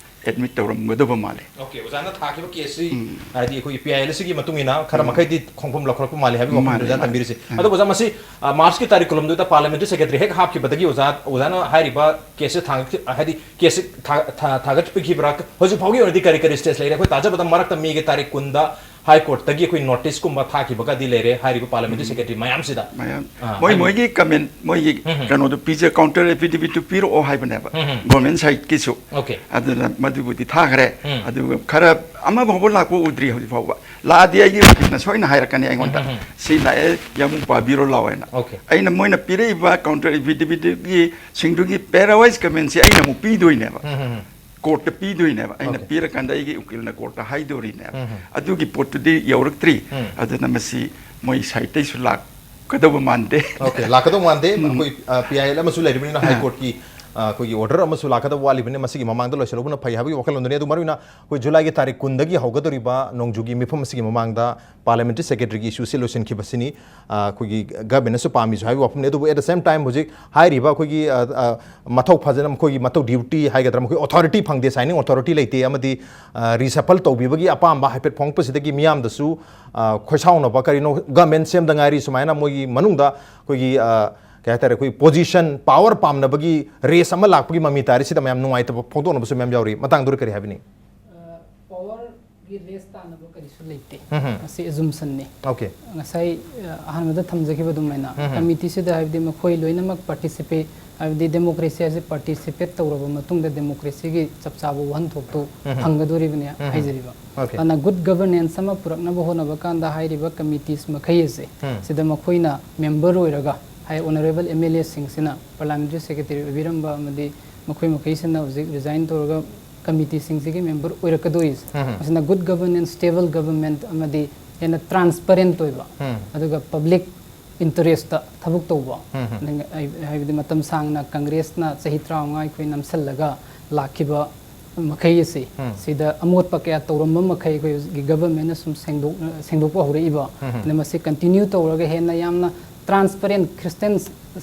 ꯑꯦꯗꯃꯤꯠ ꯇꯧꯔꯝꯒꯗꯕ ꯃꯥꯜꯂꯦ꯫ ꯑꯣꯀꯦ, ꯑꯣꯖꯥꯅ ꯊꯥꯈꯤꯕ ꯀꯦꯁꯁꯤ ꯍꯥꯏꯗꯤ ꯑꯩꯈꯣꯏꯒꯤ ꯄꯤ ꯑꯥꯏ ꯑꯦꯜ ꯑꯁꯤꯒꯤ ꯃꯇꯨꯡ ꯏꯟꯅ ꯈꯔ ꯃꯈꯩꯗꯤ ꯈꯣꯡꯐꯝ ꯂꯧꯈꯠꯂꯛꯄ ꯃꯥꯜꯂꯦ ꯍꯥꯏꯕꯒꯤ ꯋꯥꯐꯝꯗꯨ ꯃꯥꯅꯦ, ꯑꯣꯖꯥꯅ ꯃꯥꯅꯦ꯫ ꯊꯝꯕꯤꯔꯤꯁꯦ꯫ ꯑꯗꯨꯕꯨ ꯑꯣꯖꯥ, ꯃꯁꯤ ꯑ, ꯃꯥꯔꯆꯀꯤ ꯇꯥꯔꯤꯛ ꯀꯨꯟꯍꯨꯝꯗꯣꯏꯗ ꯄꯥꯔꯂꯤꯌꯥꯃꯦꯟꯇꯔꯤ ꯁꯦꯀ꯭ꯔꯦꯇꯔꯤ ꯍꯦꯛ ꯍꯥꯞꯈꯤꯕꯗꯒꯤ ꯑꯣꯖꯥ, ꯑꯣꯖꯥꯅ ꯍꯥꯏꯔꯤꯕ ꯀꯦꯁꯁꯦ ꯊꯥꯡꯒꯠꯈꯤ-, ꯍꯥꯏꯗꯤ ꯀꯦꯁꯁꯦ ꯊꯥ-, ꯊꯥ-, ꯊꯥꯒꯠꯄꯤꯈꯤꯕ꯭ꯔꯥ? ꯍꯧꯖꯤꯛ ꯐꯥꯎꯒꯤ ꯑꯣꯏꯅꯗꯤ ꯀꯔꯤ ꯀꯔꯤ ꯁ꯭ꯇꯦꯖ ꯂꯩꯔꯦ? ꯑꯩꯈꯣꯏ ꯇꯥꯖꯕꯗ ꯃꯔꯛꯇ ꯃꯦꯒꯤ ꯇꯥꯔꯤꯛ ꯀꯨꯟꯗ ꯍꯥꯏ ꯀꯣꯔꯠꯇꯒꯤ ꯑꯩꯈꯣꯏ ꯅꯣꯇꯤꯁꯀꯨꯝꯕ ꯊꯥꯈꯤꯕꯒꯗꯤ ꯂꯩꯔꯦ ꯍꯥꯏꯔꯤꯕ ꯄꯥꯔꯂꯤꯌꯥꯃꯦꯟꯇꯔꯤ ꯁꯦꯀ꯭ꯔꯦꯇꯔꯤ ꯃꯌꯥꯝꯁꯤꯗ꯫ ꯃꯌꯥꯝ ꯑꯥ, ꯃꯣꯏ ꯍꯥꯏꯕꯤ- ꯃꯣꯏꯒꯤ ꯀꯃꯦꯟ ꯃꯣꯏꯒꯤ ꯎꯝ, ꯎꯝ꯫ ꯀꯩꯅꯣꯗꯣ ꯄꯤꯖ ꯀꯥꯎꯟꯇꯔ ꯑꯦꯐꯤꯗꯦꯕꯤꯠꯇꯨ ꯄꯤꯔꯛꯑꯣ ꯍꯥꯏꯕꯅꯦꯕ ꯎꯝ, ꯎꯝ꯫ ꯒꯣꯔꯃꯦꯟ ꯁꯥꯏꯠꯀꯤꯁꯨ꯫ ꯑꯣꯀꯦ꯫ ꯑꯗꯨꯅ ꯃꯗꯨꯕꯨꯗꯤ ꯊꯥꯈ꯭ꯔꯦ꯫ ꯎꯝ꯫ ꯑꯗꯨꯒ ꯈꯔ ꯑꯃ ꯐꯥꯎꯕ ꯂꯥꯛꯄ ꯎꯗ꯭ꯔꯤ ꯍꯧꯖꯤꯛ ꯐꯥꯎꯕ꯫ ꯂꯥꯛꯑꯗꯤ ꯑꯩꯒꯤ ꯋꯀꯤꯜꯅ ꯁꯣꯏꯅ ꯍꯥꯏꯔꯛꯀꯅꯤ ꯑꯩꯉꯣꯟꯗ, ꯎꯝ, ꯎꯝ, ꯎꯝ꯫ "ꯁꯤ ꯂꯥꯛꯑꯦ, ꯌꯥꯝ ꯄꯥꯕꯤꯔꯣ ꯂꯥꯛꯑꯣ" ꯍꯥꯏꯅ꯫ ꯑꯣꯀꯦ꯫ ꯑꯩꯅ ꯃꯣꯏꯅ ꯄꯤꯔꯛꯏꯕ ꯀꯥꯎꯟꯇꯔ ꯑꯦꯐꯤꯗꯦꯕꯤꯠꯀꯤ ꯁꯤꯡꯗꯨꯒꯤ ꯄꯦꯔꯥꯋꯥꯏꯁ ꯀꯃꯦꯟꯁꯤ ꯑꯩꯅ ꯑꯃꯨꯛ ꯄꯤꯗꯣꯏꯅꯦꯕ꯫ ꯎꯝ, ꯎꯝ, ꯎꯝ꯫ ꯀꯣꯔꯠꯇ ꯄꯤꯗꯣꯏꯅꯦꯕ꯫ ꯑꯩꯅ ꯑꯣꯀꯦ꯫ ꯄꯤꯔꯀꯥꯟꯗ ꯑꯩꯒꯤ ꯎꯀꯤꯜꯅ ꯀꯣꯔꯠꯇ ꯍꯥꯏꯗꯣꯔꯤꯅꯦꯕ꯫ ꯎꯝ, ꯎꯝ꯫ ꯑꯗꯨꯒꯤ ꯄꯣꯠꯇꯨꯗꯤ ꯌꯧꯔꯛꯇ꯭ꯔꯤ꯫ ꯎꯝ꯫ ꯑꯗꯨꯅ ꯃꯁꯤ ꯃꯣꯏ ꯁꯥꯏꯠꯇꯩꯁꯨ ꯂꯥꯛꯀꯗꯧꯕ ꯃꯥꯟꯗꯦ꯫ ꯑꯣꯀꯦ, ꯂꯥꯛꯀꯗꯧ ꯃꯥꯟꯗꯦ꯫ ꯎꯝ꯫ ꯑꯩꯈꯣꯏ, ꯑ, ꯄꯤ ꯑꯥꯏ ꯑꯦꯜ ꯑꯃꯁꯨ ꯂꯩꯔꯤꯕꯅꯤꯅ ꯍꯥꯏ ꯑꯥ꯫ ꯀꯣꯔꯠꯀꯤ, ꯑ, ꯑꯩꯈꯣꯏꯒꯤ ꯑꯣꯔꯗꯔ ꯑꯃꯁꯨ ꯂꯥꯛꯀꯗꯕ ꯋꯥꯠꯂꯤꯕꯅꯤꯅ ꯃꯁꯤꯒꯤ ꯃꯃꯥꯡꯗ ꯂꯣꯏꯁꯤꯜꯍꯧꯕꯅ ꯐꯩ ꯍꯥꯏꯕꯒꯤ ꯋꯥꯈꯜꯂꯣꯟꯗꯨꯅꯤ꯫ ꯑꯗꯨ ꯃꯔꯨꯑꯣꯏꯅ ꯑꯩꯈꯣꯏ ꯖꯨꯂꯥꯏꯒꯤ ꯇꯥꯔꯤꯛ ꯀꯨꯟꯗꯒꯤ ꯍꯧꯒꯗꯧꯔꯤꯕ ꯅꯣꯡꯖꯨꯒꯤ ꯃꯤꯐꯝ ꯑꯁꯤꯒꯤ ꯃꯃꯥꯡꯗ ꯄꯥꯔꯂꯤꯌꯥꯃꯦꯟꯇꯔꯤ ꯁꯦꯀ꯭ꯔꯦꯇꯔꯤꯒꯤ ꯏꯁꯨꯁꯤ ꯂꯣꯏꯁꯤꯟꯈꯤꯕꯁꯤꯅꯤ꯫ ꯑ, ꯑꯩꯈꯣꯏꯒꯤ ꯒꯚꯔꯟꯃꯦꯟꯠꯅꯁꯨ ꯄꯥꯝꯃꯤꯁꯨ ꯍꯥꯏꯕꯒꯤ ꯋꯥꯐꯝꯅꯤ꯫ ꯑꯗꯨꯕꯨ at the same time ꯍꯧꯖꯤꯛ ꯍꯥꯏꯔꯤꯕ ꯑꯩꯈꯣꯏꯒꯤ, ꯑ, ꯑ, ꯃꯊꯧ ꯐꯖꯅ ꯃꯈꯣꯏꯒꯤ ꯃꯊꯧ ꯗ꯭ꯌꯨꯇꯤ ꯍꯥꯏꯒꯗ꯭ꯔꯥ, ꯃꯈꯣꯏ ꯑꯣꯊꯣꯔꯤꯇꯤ ꯐꯪꯗꯦ, ꯁꯥꯏꯅꯤꯡ ꯑꯣꯊꯣꯔꯤꯇꯤ ꯂꯩꯇꯦ ꯑꯃꯗꯤ, ꯑ, ꯔꯤꯁꯐꯜ ꯇꯧꯕꯤꯕꯒꯤ ꯑꯄꯥꯝꯕ ꯍꯥꯏꯐꯦꯠ ꯐꯣꯡꯉꯛꯄꯁꯤꯗꯒꯤ ꯃꯤꯌꯥꯝꯗꯁꯨ, ꯑ, ꯈꯣꯏꯁꯥꯎꯅꯕ, ꯀꯔꯤꯅꯣ ꯒꯚꯔꯟꯃꯦꯟꯠ ꯁꯦꯝꯗ ꯉꯥꯏꯔꯤ ꯁꯨꯃꯥꯏꯅ ꯃꯣꯏꯒꯤ ꯃꯅꯨꯡꯗ ꯑꯩꯈꯣꯏꯒꯤ, ꯑ, ꯀꯩ ꯍꯥꯏꯇꯥꯔꯦ, ꯑꯩꯈꯣꯏ ꯄꯣꯖꯤꯁꯟ, ꯄꯥꯋꯔ ꯄꯥꯝꯅꯕꯒꯤ ꯔꯦꯁ ꯑꯃ ꯂꯥꯛꯄꯒꯤ ꯃꯃꯤ ꯇꯥꯔꯤ꯫ ꯁꯤꯗ ꯃꯌꯥꯝ ꯅꯨꯡꯉꯥꯏꯇꯕ ꯐꯣꯡꯗꯣꯛꯅꯕꯁꯨ ꯃꯌꯥꯝ ꯌꯥꯎꯔꯤ꯫ ꯃꯇꯥꯡꯗꯨꯗ ꯀꯔꯤ ꯍꯥꯏꯕꯤꯅꯤꯡꯉꯤ? ꯄꯥꯋꯔꯒꯤ ꯔꯦꯁ ꯇꯥꯅꯕ ꯀꯔꯤꯁꯨ ꯂꯩꯇꯦ꯫ ꯎꯝ, ꯎꯝ꯫ ꯃꯁꯤ ꯑꯦꯖꯨꯝꯁꯟꯅꯤ꯫ ꯑꯣꯀꯦ꯫ ꯉꯁꯥꯏ, ꯑ, ꯑꯍꯥꯟꯕꯗ ꯊꯝꯖꯈꯤꯕ ꯑꯗꯨꯃꯥꯏꯅ ꯎꯝ, ꯎꯝ꯫ ꯀꯃꯤꯇꯤꯁꯤꯗ ꯍꯥꯏꯕꯗꯤ ꯃꯈꯣꯏ ꯂꯣꯏꯅꯃꯛ ꯄꯥꯔꯇꯤꯁꯤꯄꯦꯠ, ꯍꯥꯏꯕꯗꯤ ꯗꯦꯃꯣꯀ꯭ꯔꯦꯁꯤ ꯍꯥꯏꯁꯦ ꯄꯥꯔꯇꯤꯁꯤꯄꯦꯠ ꯇꯧꯔꯕ ꯃꯇꯨꯡꯗ ꯗꯦꯃꯣꯀ꯭ꯔꯦꯁꯤꯒꯤ ꯆꯞ ꯆꯥꯕ ꯋꯥꯍꯟꯊꯣꯛꯇꯨ ꯎꯝ, ꯎꯝ꯫ ꯐꯪꯒꯗꯣꯔꯤꯕꯅꯤ ꯎꯝ, ꯎꯝ꯫ ꯍꯥꯏꯖꯔꯤꯕ꯫ ꯑꯣꯀꯦ꯫ ꯑꯗꯨꯅ ꯒꯨꯗ ꯒꯕꯔꯅꯦꯟꯁ ꯑꯃ ꯄꯨꯔꯛꯅꯕ ꯍꯣꯠꯅꯕ ꯀꯥꯟꯗ ꯍꯥꯏꯔꯤꯕ ꯀꯃꯤꯇꯤꯁ ꯃꯈꯩ ꯑꯁꯦ ꯎꯝ꯫ ꯁꯤꯗ ꯃꯈꯣꯏꯅ ꯃꯦꯝꯕꯔ ꯑꯣꯏꯔꯒ ꯍꯥꯏ ꯑꯣꯅꯔꯦꯕꯜ ꯑꯦꯝ ꯑꯦꯜ ꯑꯦꯁꯤꯡꯁꯤꯅ ꯄꯥꯔꯂꯤꯌꯥꯃꯦꯟꯇꯔꯤ ꯁꯦꯀ꯭ꯔꯦꯇꯔꯤ ꯑꯣꯏꯕꯤꯔꯝꯕ ꯑꯃꯗꯤ ꯃꯈꯣꯏ ꯃꯈꯩꯁꯤꯅ ꯍꯧꯖꯤꯛ ꯔꯤꯖꯥꯏꯟ ꯇꯧꯔꯒ ꯀꯃꯤꯇꯤꯁꯤꯡꯁꯤꯒꯤ ꯃꯦꯝꯕꯔ ꯑꯣꯏꯔꯛꯀꯗꯣꯔꯤꯁꯦ꯫ ꯎꯝ, ꯎꯝ꯫ ꯃꯁꯤꯅ ꯒꯨꯗ ꯒꯕꯔꯅꯦꯟꯁ, ꯁ꯭ꯇꯦꯕꯜ ꯒꯕꯔꯅꯃꯦꯟꯠ ꯑꯃꯗꯤ ꯍꯦꯟꯅ ꯇ꯭ꯔꯥꯟꯁꯄꯔꯦꯟꯠ ꯑꯣꯏꯕ, ꯎꯝ꯫ ꯑꯗꯨꯒ ꯄꯕ꯭ꯂꯤꯛ ꯏꯟꯇꯔꯦꯁꯇ ꯊꯕꯛ ꯇꯧꯕ, ꯎꯝ, ꯎꯝ꯫ ꯑꯗꯨꯒ ꯑꯩ-, ꯍꯥꯏꯕꯗꯤ ꯃꯇꯝ ꯁꯥꯡꯅ ꯀꯪꯒ꯭ꯔꯦꯁꯅ ꯆꯍꯤ ꯇꯔꯥꯃꯉꯥ ꯑꯩꯈꯣꯏ ꯅꯝꯁꯤꯜꯂꯒ ꯂꯥꯛꯈꯤꯕ ꯃꯈꯩ ꯑꯁꯤ ꯎꯝ꯫ ꯁꯤꯗ ꯑꯃꯣꯠꯄ ꯀꯌꯥ ꯇꯧꯔꯝꯕ ꯃꯈꯩ ꯑꯩꯈꯣꯏ ꯍꯧꯖꯤꯛꯀꯤ ꯒꯕꯔꯅꯃꯦꯟꯠꯅ ꯁꯨꯝ ꯁꯦꯡꯗꯣꯛ-, ꯁꯦꯡꯗꯣꯛꯄ ꯍꯧꯔꯛꯏꯕ꯫ ꯎꯝ, ꯎꯝ꯫ ꯑꯗꯨꯅ ꯃꯁꯤ ꯀꯟꯇꯤꯅ꯭ꯌꯨ ꯇꯧꯔꯒ ꯍꯦꯟꯅ ꯌꯥꯝꯅ ꯇ꯭ꯔꯥꯟꯁꯄꯔꯦꯟꯠ, ꯀ꯭ꯔꯤꯁꯇꯦꯟ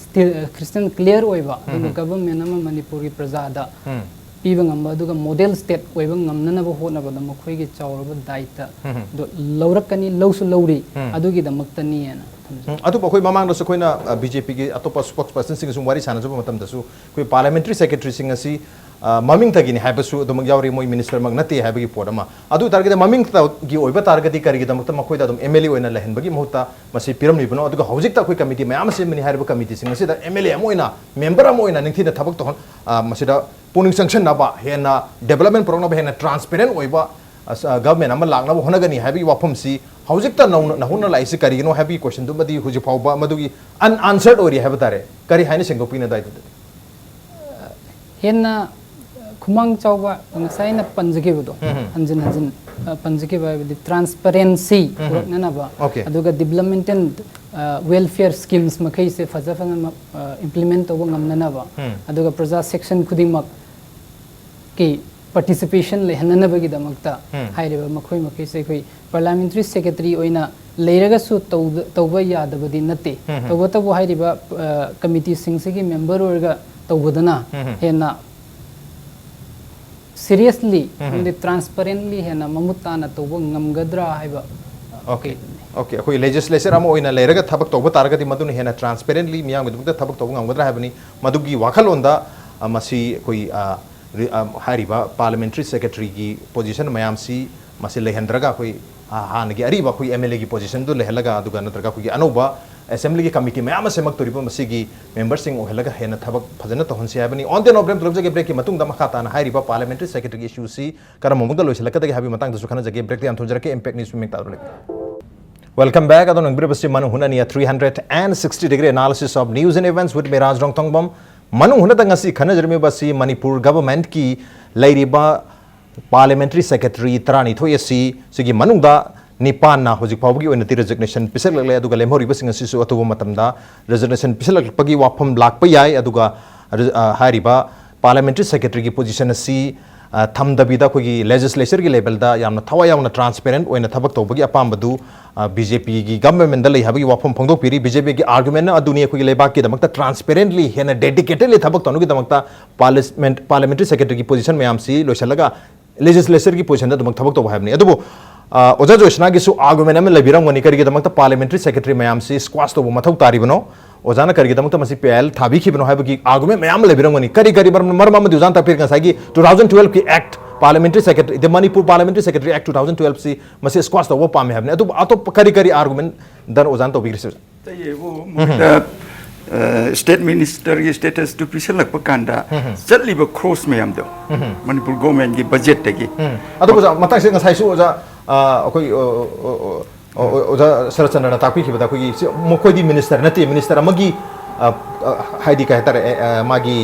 ꯁ꯭ꯇꯤ-, ꯀ꯭ꯔꯤꯁꯇꯦꯟ ꯀ꯭ꯂꯤꯌꯥꯔ ꯑꯣꯏꯕ ꯑꯗꯨꯒꯨꯝꯕ ꯎꯝ꯫ ꯒꯕꯔꯅꯃꯦꯟꯠ ꯑꯃ ꯃꯅꯤꯄꯨꯔꯒꯤ ꯄ꯭ꯔꯖꯥꯗ ꯎꯝ꯫ ꯄꯤꯕ ꯉꯝꯕ ꯑꯗꯨꯒ ꯃꯣꯗꯦꯜ ꯁ꯭ꯇꯦꯠ ꯑꯣꯏꯕ ꯉꯝꯅꯅꯕ ꯍꯣꯠꯅꯕꯗ ꯃꯈꯣꯏꯒꯤ ꯆꯥꯎꯔꯕ ꯗꯥꯏꯇ ꯎꯝ꯫ ꯗꯣ ꯂꯧꯔꯛꯀꯅꯤ, ꯂꯧꯁꯨ ꯂꯧꯔꯤ꯫ ꯎꯝ꯫ ꯑꯗꯨꯒꯤꯗꯃꯛꯇꯅꯤ ꯍꯥꯏꯅ ꯊꯝꯖꯩ꯫ ꯎꯝ, ꯑꯗꯨꯕꯨ ꯑꯩꯈꯣꯏ ꯃꯃꯥꯡꯗꯁꯨ ꯑꯩꯈꯣꯏꯅ ꯕꯤ ꯖꯦ ꯄꯤꯒꯤ ꯑꯇꯣꯞꯄ ꯁ꯭ꯄꯣꯛꯁ ꯄꯔꯁꯟꯁꯤꯡꯒꯁꯨ ꯋꯥꯔꯤ ꯁꯥꯟꯅꯖꯕ ꯃꯇꯝꯗꯁꯨ ꯑꯩꯈꯣꯏ ꯄꯥꯔꯂꯤꯌꯥꯃꯦꯟꯇꯔꯤ ꯁꯦꯀ꯭ꯔꯦꯇꯔꯤꯁꯤꯡ ꯑꯁꯤ ꯑ, ꯃꯃꯤꯡꯇꯒꯤꯅꯤ ꯍꯥꯏꯕꯁꯨ ꯑꯗꯨꯃꯛ ꯌꯥꯎꯔꯤ, ꯃꯣꯏ ꯃꯤꯅꯤꯁꯇꯔꯃꯛ ꯅꯠꯇꯦ ꯍꯥꯏꯕꯒꯤ ꯄꯣꯠ ꯑꯃ꯫ ꯑꯗꯨ ꯑꯣꯏ ꯇꯥꯔꯒꯗꯤ ꯃꯃꯤꯡꯇꯒꯤ ꯑꯣꯏꯕ ꯇꯥꯔꯒꯗꯤ ꯀꯔꯤꯒꯤꯗꯃꯛꯇ ꯃꯈꯣꯏꯗ ꯑꯗꯨꯝ ꯑꯦꯝ ꯑꯦꯜ ꯑꯦ ꯑꯣꯏꯅ ꯂꯩꯍꯟꯕꯒꯤ ꯃꯍꯨꯠꯇ ꯃꯁꯤ ꯄꯤꯔꯝꯂꯤꯕꯅꯣ? ꯑꯗꯨꯒ ꯍꯧꯖꯤꯛꯇ ꯑꯩꯈꯣꯏ ꯀꯃꯤꯇꯤ ꯃꯌꯥꯝ ꯑꯃ ꯁꯦꯝꯕꯅꯤ ꯍꯥꯏꯔꯤꯕ ꯀꯃꯤꯇꯤꯁꯤꯡ ꯑꯁꯤꯗ ꯑꯦꯝ ꯑꯦꯜ ꯑꯦ ꯑꯃ ꯑꯣꯏꯅ, ꯃꯦꯝꯕꯔ ꯑꯃ ꯑꯣꯏꯅ ꯅꯤꯡꯊꯤꯅ ꯊꯕꯛ ꯇꯧꯍꯟ-, ꯑ, ꯃꯁꯤꯗ ꯄꯨꯛꯅꯤꯡ ꯆꯪꯁꯤꯟꯅꯕ, ꯍꯦꯟꯅ ꯗꯦꯕꯂꯞꯃꯦꯟ ꯄꯨꯔꯛꯅꯕ, ꯍꯦꯟꯅ ꯇ꯭ꯔꯥꯟꯁꯄꯦꯔꯦꯟ ꯑꯣꯏꯕ, ꯑ, ꯁ-, ꯑ, ꯒꯚꯔꯟꯃꯦꯟ ꯑꯃ ꯂꯥꯛꯅꯕ ꯍꯣꯠꯅꯒꯅꯤ ꯍꯥꯏꯕꯒꯤ ꯋꯥꯐꯝꯁꯤ ꯍꯧꯖꯤꯛꯇ ꯅꯧꯅ, ꯅꯧꯍꯧꯅ ꯂꯥꯛꯏꯁꯤ ꯀꯔꯤꯒꯤꯅꯣ ꯍꯥꯏꯕꯒꯤ ꯀꯣꯏꯁꯟꯗꯨꯃꯗꯤ ꯍꯧꯖꯤꯛ ꯐꯥꯎꯕ ꯃꯗꯨꯒꯤ ꯑꯟꯑꯟꯁꯔꯗ ꯑꯣꯏꯔꯤ ꯍꯥꯏꯕ ꯇꯥꯔꯦ꯫ ꯀꯔꯤ ꯍꯥꯏꯅ ꯁꯦꯡꯗꯣꯛꯄꯤꯒꯅꯤ ꯑꯗꯨꯋꯥꯏꯗꯨꯗꯗꯤ? ꯍꯦꯟꯅ ꯈꯨꯃꯥꯡ ꯆꯥꯎꯕ, ꯉꯁꯥꯏ ꯑꯩꯅ ꯄꯟꯖꯈꯤꯕꯗꯣ, ꯎꯝ, ꯎꯝ꯫ ꯍꯟꯖꯤꯟ ꯍꯟꯖꯤꯟ, ꯑ, ꯄꯟꯖꯈꯤꯕ ꯍꯥꯏꯕꯗꯤ ꯇ꯭ꯔꯥꯟꯁꯄꯔꯦꯟꯁꯤ ꯎꯝ, ꯎꯝ꯫ ꯄꯨꯔꯛꯅꯅꯕ, ꯑꯣꯀꯦ꯫ ꯑꯗꯨꯒ ꯗꯤꯕꯂꯞꯃꯦꯟꯇꯦꯜ, ꯑ, ꯋꯦꯜꯐꯤꯌꯔ ꯁ꯭ꯀꯤꯝꯁ ꯃꯈꯩꯁꯦ ꯐꯖ ꯐꯖꯅ, ꯑ, ꯏꯝꯄ꯭ꯂꯤꯃꯦꯟ ꯇꯧꯕ ꯉꯝꯅꯅꯕ, ꯎꯝ꯫ ꯑꯗꯨꯒ ꯄ꯭ꯔꯖꯥ ꯁꯦꯛꯁꯟ ꯈꯨꯗꯤꯡꯃꯛꯀꯤ ꯄꯥꯔꯇꯤꯁꯤꯄꯦꯁꯟ ꯂꯩꯍꯟꯅꯅꯕꯒꯤꯗꯃꯛꯇ ꯎꯝ꯫ ꯍꯥꯏꯔꯤꯕ ꯃꯈꯣꯏ ꯃꯈꯩꯁꯦ ꯑꯩꯈꯣꯏ ꯄꯥꯔꯂꯤꯌꯥꯃꯦꯟꯇꯔꯤ ꯁꯦꯀ꯭ꯔꯦꯇꯔꯤ ꯑꯣꯏꯅ ꯂꯩꯔꯒꯁꯨ ꯇꯧꯗ-, ꯇꯧꯕ ꯌꯥꯗꯕꯗꯤ ꯅꯠꯇꯦ꯫ ꯎꯝ, ꯎꯝ꯫ ꯇꯧꯕꯇꯕꯨ ꯍꯥꯏꯔꯤꯕ, ꯑ, ꯀꯃꯤꯇꯤꯁꯤꯡꯁꯤꯒꯤ ꯃꯦꯝꯕꯔ ꯑꯣꯏꯔꯒ ꯇꯧꯕꯗꯅ ꯎꯝ, ꯎꯝ꯫ ꯍꯦꯟꯅ ꯁꯤꯔꯤꯌꯁꯂꯤ ꯎꯝ, ꯎꯝ꯫ ꯑꯃꯗꯤ ꯇ꯭ꯔꯥꯟꯁꯄꯔꯦꯟꯂꯤ ꯍꯦꯟꯅ ꯃꯃꯨꯠ ꯇꯥꯅ ꯇꯧꯕ ꯉꯝꯒꯗ꯭ꯔꯥ ꯍꯥꯏꯕ ꯑꯣꯀꯦ꯫ ꯀꯩꯅꯣꯅꯤ꯫ ꯑꯣꯀꯦ, ꯑꯩꯈꯣꯏ ꯂꯦꯖꯤꯁꯂꯦꯆꯔ ꯑꯃ ꯑꯣꯏꯅ ꯂꯩꯔꯒ ꯊꯕꯛ ꯇꯧꯕ ꯇꯥꯔꯒꯗꯤ ꯃꯗꯨꯅ ꯍꯦꯟꯅ ꯇ꯭ꯔꯥꯟꯁꯄꯦꯔꯦꯟꯂꯤ ꯃꯤꯌꯥꯝꯒꯤꯗꯃꯛꯇ ꯊꯕꯛ ꯇꯧꯕ ꯉꯝꯒꯗ꯭ꯔꯥ ꯍꯥꯏꯕꯅꯤ꯫ ꯃꯗꯨꯒꯤ ꯋꯥꯈꯜꯂꯣꯟꯗ, ꯑ, ꯃꯁꯤ ꯑꯩꯈꯣꯏ, ꯑ, ꯔꯤ-, ꯑ, ꯍꯥꯏꯔꯤꯕ ꯄꯥꯔꯂꯤꯌꯥꯃꯦꯟꯇꯔꯤ ꯁꯦꯀ꯭ꯔꯦꯇꯔꯤꯒꯤ ꯄꯣꯖꯤꯁꯟ ꯃꯌꯥꯝꯁꯤ ꯃꯁꯤ ꯂꯩꯍꯟꯗ꯭ꯔꯒ ꯑꯩꯈꯣꯏ, ꯑ, ꯍꯥꯟꯅꯒꯤ ꯑꯔꯤꯕ ꯑꯩꯈꯣꯏ ꯑꯦꯝ ꯑꯦꯜ ꯑꯦꯒꯤ ꯄꯣꯖꯤꯁꯟꯗꯨ ꯂꯩꯍꯜꯂꯒ, ꯑꯗꯨꯒ ꯅꯠꯇ꯭ꯔꯒ ꯑꯩꯈꯣꯏꯒꯤ ꯑꯅꯧꯕ ꯑꯦꯁꯦꯝꯕ꯭ꯂꯤꯒꯤ ꯀꯃꯤꯇꯤ ꯃꯌꯥꯝ ꯑꯃ ꯁꯦꯝꯃꯛꯇꯣꯔꯤꯕ ꯃꯁꯤꯒꯤ ꯃꯦꯝꯕꯔꯁꯤꯡ ꯑꯣꯏꯍꯜꯂꯒ ꯍꯦꯟꯅ ꯊꯕꯛ ꯐꯖꯅ ꯇꯧꯍꯟꯁꯤ ꯍꯥꯏꯕꯅꯤ꯫ On the note, ꯕ꯭ꯔꯦꯛ ꯂꯧꯖꯒꯦ꯫ ꯕ꯭ꯔꯦꯛꯀꯤ ꯃꯇꯨꯡꯗ ꯃꯈꯥ ꯇꯥꯅ ꯍꯥꯏꯔꯤꯕ ꯄꯥꯔꯂꯤꯌꯥꯃꯦꯟꯇꯔꯤ ꯁꯦꯀ꯭ꯔꯦꯇꯔꯤꯒꯤ ꯏꯁꯨꯁꯤ ꯀꯔꯝꯕ ꯃꯑꯣꯡꯗ ꯂꯣꯏꯁꯤꯜꯂꯛꯀꯗꯒꯦ ꯍꯥꯏꯕꯒꯤ ꯃꯇꯥꯡꯗꯁꯨ ꯈꯟꯅꯖꯒꯦ꯫ ꯕ꯭ꯔꯦꯛꯇ ꯌꯥꯝ ꯊꯨꯖꯔꯛꯀꯦ, ꯏꯝꯄꯦꯛ ꯅ꯭ꯌꯨꯁ ꯃꯤꯃꯤꯛ ꯇꯥꯗꯨꯅ ꯂꯩꯕꯤꯌꯨ꯫ Welcome back. ꯑꯗꯣꯝꯅ ꯌꯦꯡꯕꯤꯔꯤꯕꯁꯤ ꯃꯅꯨꯡ ꯍꯨꯠꯅꯅꯤ, three hundred and sixty degree analysis of news and events with me, ꯔꯥꯖ ꯔꯣꯡꯊꯣꯡꯕꯝ꯫ ꯃꯅꯨꯡ ꯍꯨꯠꯅꯗ ꯉꯁꯤ ꯈꯟꯅꯖꯔꯝꯃꯤꯕ ꯑꯁꯤ ꯃꯅꯤꯄꯨꯔ ꯒꯚꯔꯟꯃꯦꯟꯠꯀꯤ ꯂꯩꯔꯤꯕ ꯄꯥꯔꯂꯤꯌꯥꯃꯦꯟꯇꯔꯤ ꯁꯦꯀ꯭ꯔꯦꯇꯔꯤ ꯇꯔꯥꯅꯤꯊꯣꯏ ꯑꯁꯤ, ꯁꯤꯒꯤ ꯃꯅꯨꯡꯗ ꯅꯤꯄꯥꯟꯅ ꯍꯧꯖꯤꯛ ꯐꯥꯎꯕꯒꯤ ꯑꯣꯏꯅꯗꯤ ꯔꯦꯖꯤꯒꯅꯦꯁꯟ ꯄꯤꯁꯜꯂꯛꯂꯦ, ꯑꯗꯨꯒ ꯂꯦꯝꯍꯧꯔꯤꯕꯁꯤꯡ ꯑꯁꯤꯁꯨ ꯑꯊꯨꯕ ꯃꯇꯝꯗ ꯔꯦꯖꯤꯒꯅꯦꯁꯟ ꯄꯤꯁꯜꯂꯛꯄꯒꯤ ꯋꯥꯐꯝ ꯂꯥꯛꯄ ꯌꯥꯏ꯫ ꯑꯗꯨꯒ ꯔꯦ-, ꯑ, ꯍꯥꯏꯔꯤꯕ ꯄꯥꯔꯂꯤꯌꯥꯃꯦꯟꯇꯔꯤ ꯁꯦꯀ꯭ꯔꯦꯇꯔꯤꯒꯤ ꯄꯣꯖꯤꯁꯟ ꯑꯁꯤ ꯑ, ꯊꯝꯗꯕꯤꯗ ꯑꯩꯈꯣꯏꯒꯤ ꯂꯦꯖꯤꯁꯂꯦꯆꯔꯒꯤ ꯂꯦꯚꯦꯜꯗ ꯌꯥꯝꯅ ꯊꯋꯥꯏ ꯌꯥꯎꯅ ꯇ꯭ꯔꯥꯟꯁꯄꯦꯔꯦꯟꯠ ꯑꯣꯏꯅ ꯊꯕꯛ ꯇꯧꯕꯒꯤ ꯑꯄꯥꯝꯕꯗꯨ ꯕꯤ ꯖꯦ ꯄꯤꯒꯤ ꯒꯚꯔꯟꯃꯦꯟꯗ ꯂꯩ ꯍꯥꯏꯕꯒꯤ ꯋꯥꯐꯝ ꯐꯣꯡꯗꯣꯛꯄꯤꯔꯤ꯫ ꯕꯤ ꯖꯦ ꯄꯤꯒꯤ ꯑꯥꯔꯒꯨꯃꯦꯟꯅ ꯑꯗꯨꯅꯤ, ꯑꯩꯈꯣꯏꯒꯤ ꯂꯩꯕꯥꯛꯀꯤꯗꯃꯛꯇ ꯇ꯭ꯔꯥꯟꯁꯄꯦꯔꯦꯟꯠꯂꯤ ꯍꯦꯟꯅ ꯗꯦꯗꯤꯀꯦꯇꯦꯗꯂꯤ ꯊꯕꯛ ꯇꯧꯅꯕꯒꯤꯗꯃꯛꯇ ꯄꯥꯔꯂꯤꯌꯥꯃꯦꯟꯠ, ꯄꯥꯔꯂꯤꯌꯥꯃꯦꯟꯇꯔꯤ ꯁꯦꯀ꯭ꯔꯦꯇꯔꯤꯒꯤ ꯄꯣꯖꯤꯁꯟ ꯃꯌꯥꯝꯁꯤ ꯂꯣꯏꯁꯤꯜꯂꯒ ꯂꯦꯖꯤꯁꯂꯦꯆꯔꯒꯤ ꯄꯣꯖꯤꯁꯟꯗ ꯑꯗꯨꯃꯛ ꯊꯕꯛ ꯇꯧꯕ ꯍꯥꯏꯕꯅꯤ꯫ ꯑꯗꯨꯕꯨ ꯑ, ꯑꯣꯖꯥ ꯖꯣꯏꯁꯅꯥꯒꯤꯁꯨ ꯑꯥꯔꯒꯨꯃꯦꯟ ꯑꯃ ꯂꯩꯕꯤꯔꯝꯒꯅꯤ, ꯀꯔꯤꯒꯤꯗꯃꯛꯇ ꯄꯥꯔꯂꯤꯌꯥꯃꯦꯟꯇꯔꯤ ꯁꯦꯀ꯭ꯔꯦꯇꯔꯤ ꯃꯌꯥꯝꯁꯤ ꯁ꯭ꯀ꯭ꯋꯥꯁ ꯇꯧꯕ ꯃꯊꯧ ꯇꯥꯔꯤꯕꯅꯣ, ꯑꯣꯖꯥꯅ ꯀꯔꯤꯒꯤꯗꯃꯛꯇ ꯃꯁꯤ ꯄꯤ ꯑꯥꯏ ꯑꯦꯜ ꯊꯥꯕꯤꯈꯤꯕꯅꯣ ꯍꯥꯏꯕꯒꯤ ꯑꯥꯔꯒꯨꯃꯦꯟ ꯃꯌꯥꯝ ꯑꯃ ꯂꯩꯕꯤꯔꯝꯒꯅꯤ꯫ ꯀꯔꯤ ꯀꯔꯤ ꯃꯔꯝ, ꯃꯔꯝ ꯑꯃꯗꯤ ꯑꯣꯖꯥꯅ ꯇꯥꯛꯄꯤꯔꯒ ꯉꯁꯥꯏꯒꯤ ꯇꯨ ꯊꯥꯎꯖꯟ ꯇꯨꯋꯦꯜꯐꯀꯤ act, parliamentary secretary, the Manipur parliamentary secretary act two thousand ꯇꯨꯋꯦꯜꯐꯁꯤ ꯃꯁꯤ ꯁ꯭ꯀ꯭ꯋꯥꯁ ꯇꯧꯕ ꯄꯥꯝꯃꯤ ꯍꯥꯏꯕꯅꯤ꯫ ꯑꯗꯨꯕꯨ ꯑꯇꯣꯞꯄ ꯀꯔꯤ ꯀꯔꯤ ꯑꯥꯔꯒꯨꯃꯦꯟꯗꯅ ꯑꯣꯖꯥꯅ ꯇꯧꯕꯤꯈ꯭ꯔꯤꯁꯦ ꯑꯣꯖꯥ? ꯑꯇꯩ ꯍꯥꯏꯕꯨ ꯃꯈꯣꯏꯗ, ꯑ, ꯁ꯭ꯇꯦꯠ ꯃꯤꯅꯤꯁꯇꯔꯒꯤ ꯁ꯭ꯇꯦꯇꯁꯇꯨ ꯄꯤꯁꯜꯂꯛꯄ ꯀꯥꯟꯗ ꯆꯠꯂꯤꯕ ꯈ꯭ꯔꯣꯁ ꯃꯌꯥꯝꯗꯣ, ꯃꯅꯤꯄꯨꯔ ꯒꯣꯔꯃꯦꯟꯒꯤ ꯕꯖꯦꯠꯇꯒꯤ꯫ ꯎꯝ꯫ ꯑꯗꯨꯕꯨ ꯑꯣꯖꯥ, ꯃꯇꯥꯡꯁꯤꯗ ꯉꯁꯥꯏꯁꯨ ꯑꯣꯖꯥ, ꯑ, ꯑꯩꯈꯣꯏ, ꯑ, ꯑ, ꯑ, ꯑꯣꯖꯥ ꯁꯔꯠꯆꯟꯗ꯭ꯔꯅ ꯇꯥꯛꯄꯤꯈꯤꯕꯗ ꯑꯩꯈꯣꯏꯒꯤ ꯁꯤ, ꯃꯈꯣꯏꯗꯤ ꯃꯤꯅꯤꯁꯇꯔ ꯅꯠꯇꯦ, ꯃꯤꯅꯤꯁꯇꯔ ꯑꯃꯒꯤ, ꯑ, ꯑ, ꯍꯥꯏꯗꯤ ꯀꯩ ꯍꯥꯏꯇꯥꯔꯦ, ꯑ, ꯑ, ꯃꯥꯒꯤ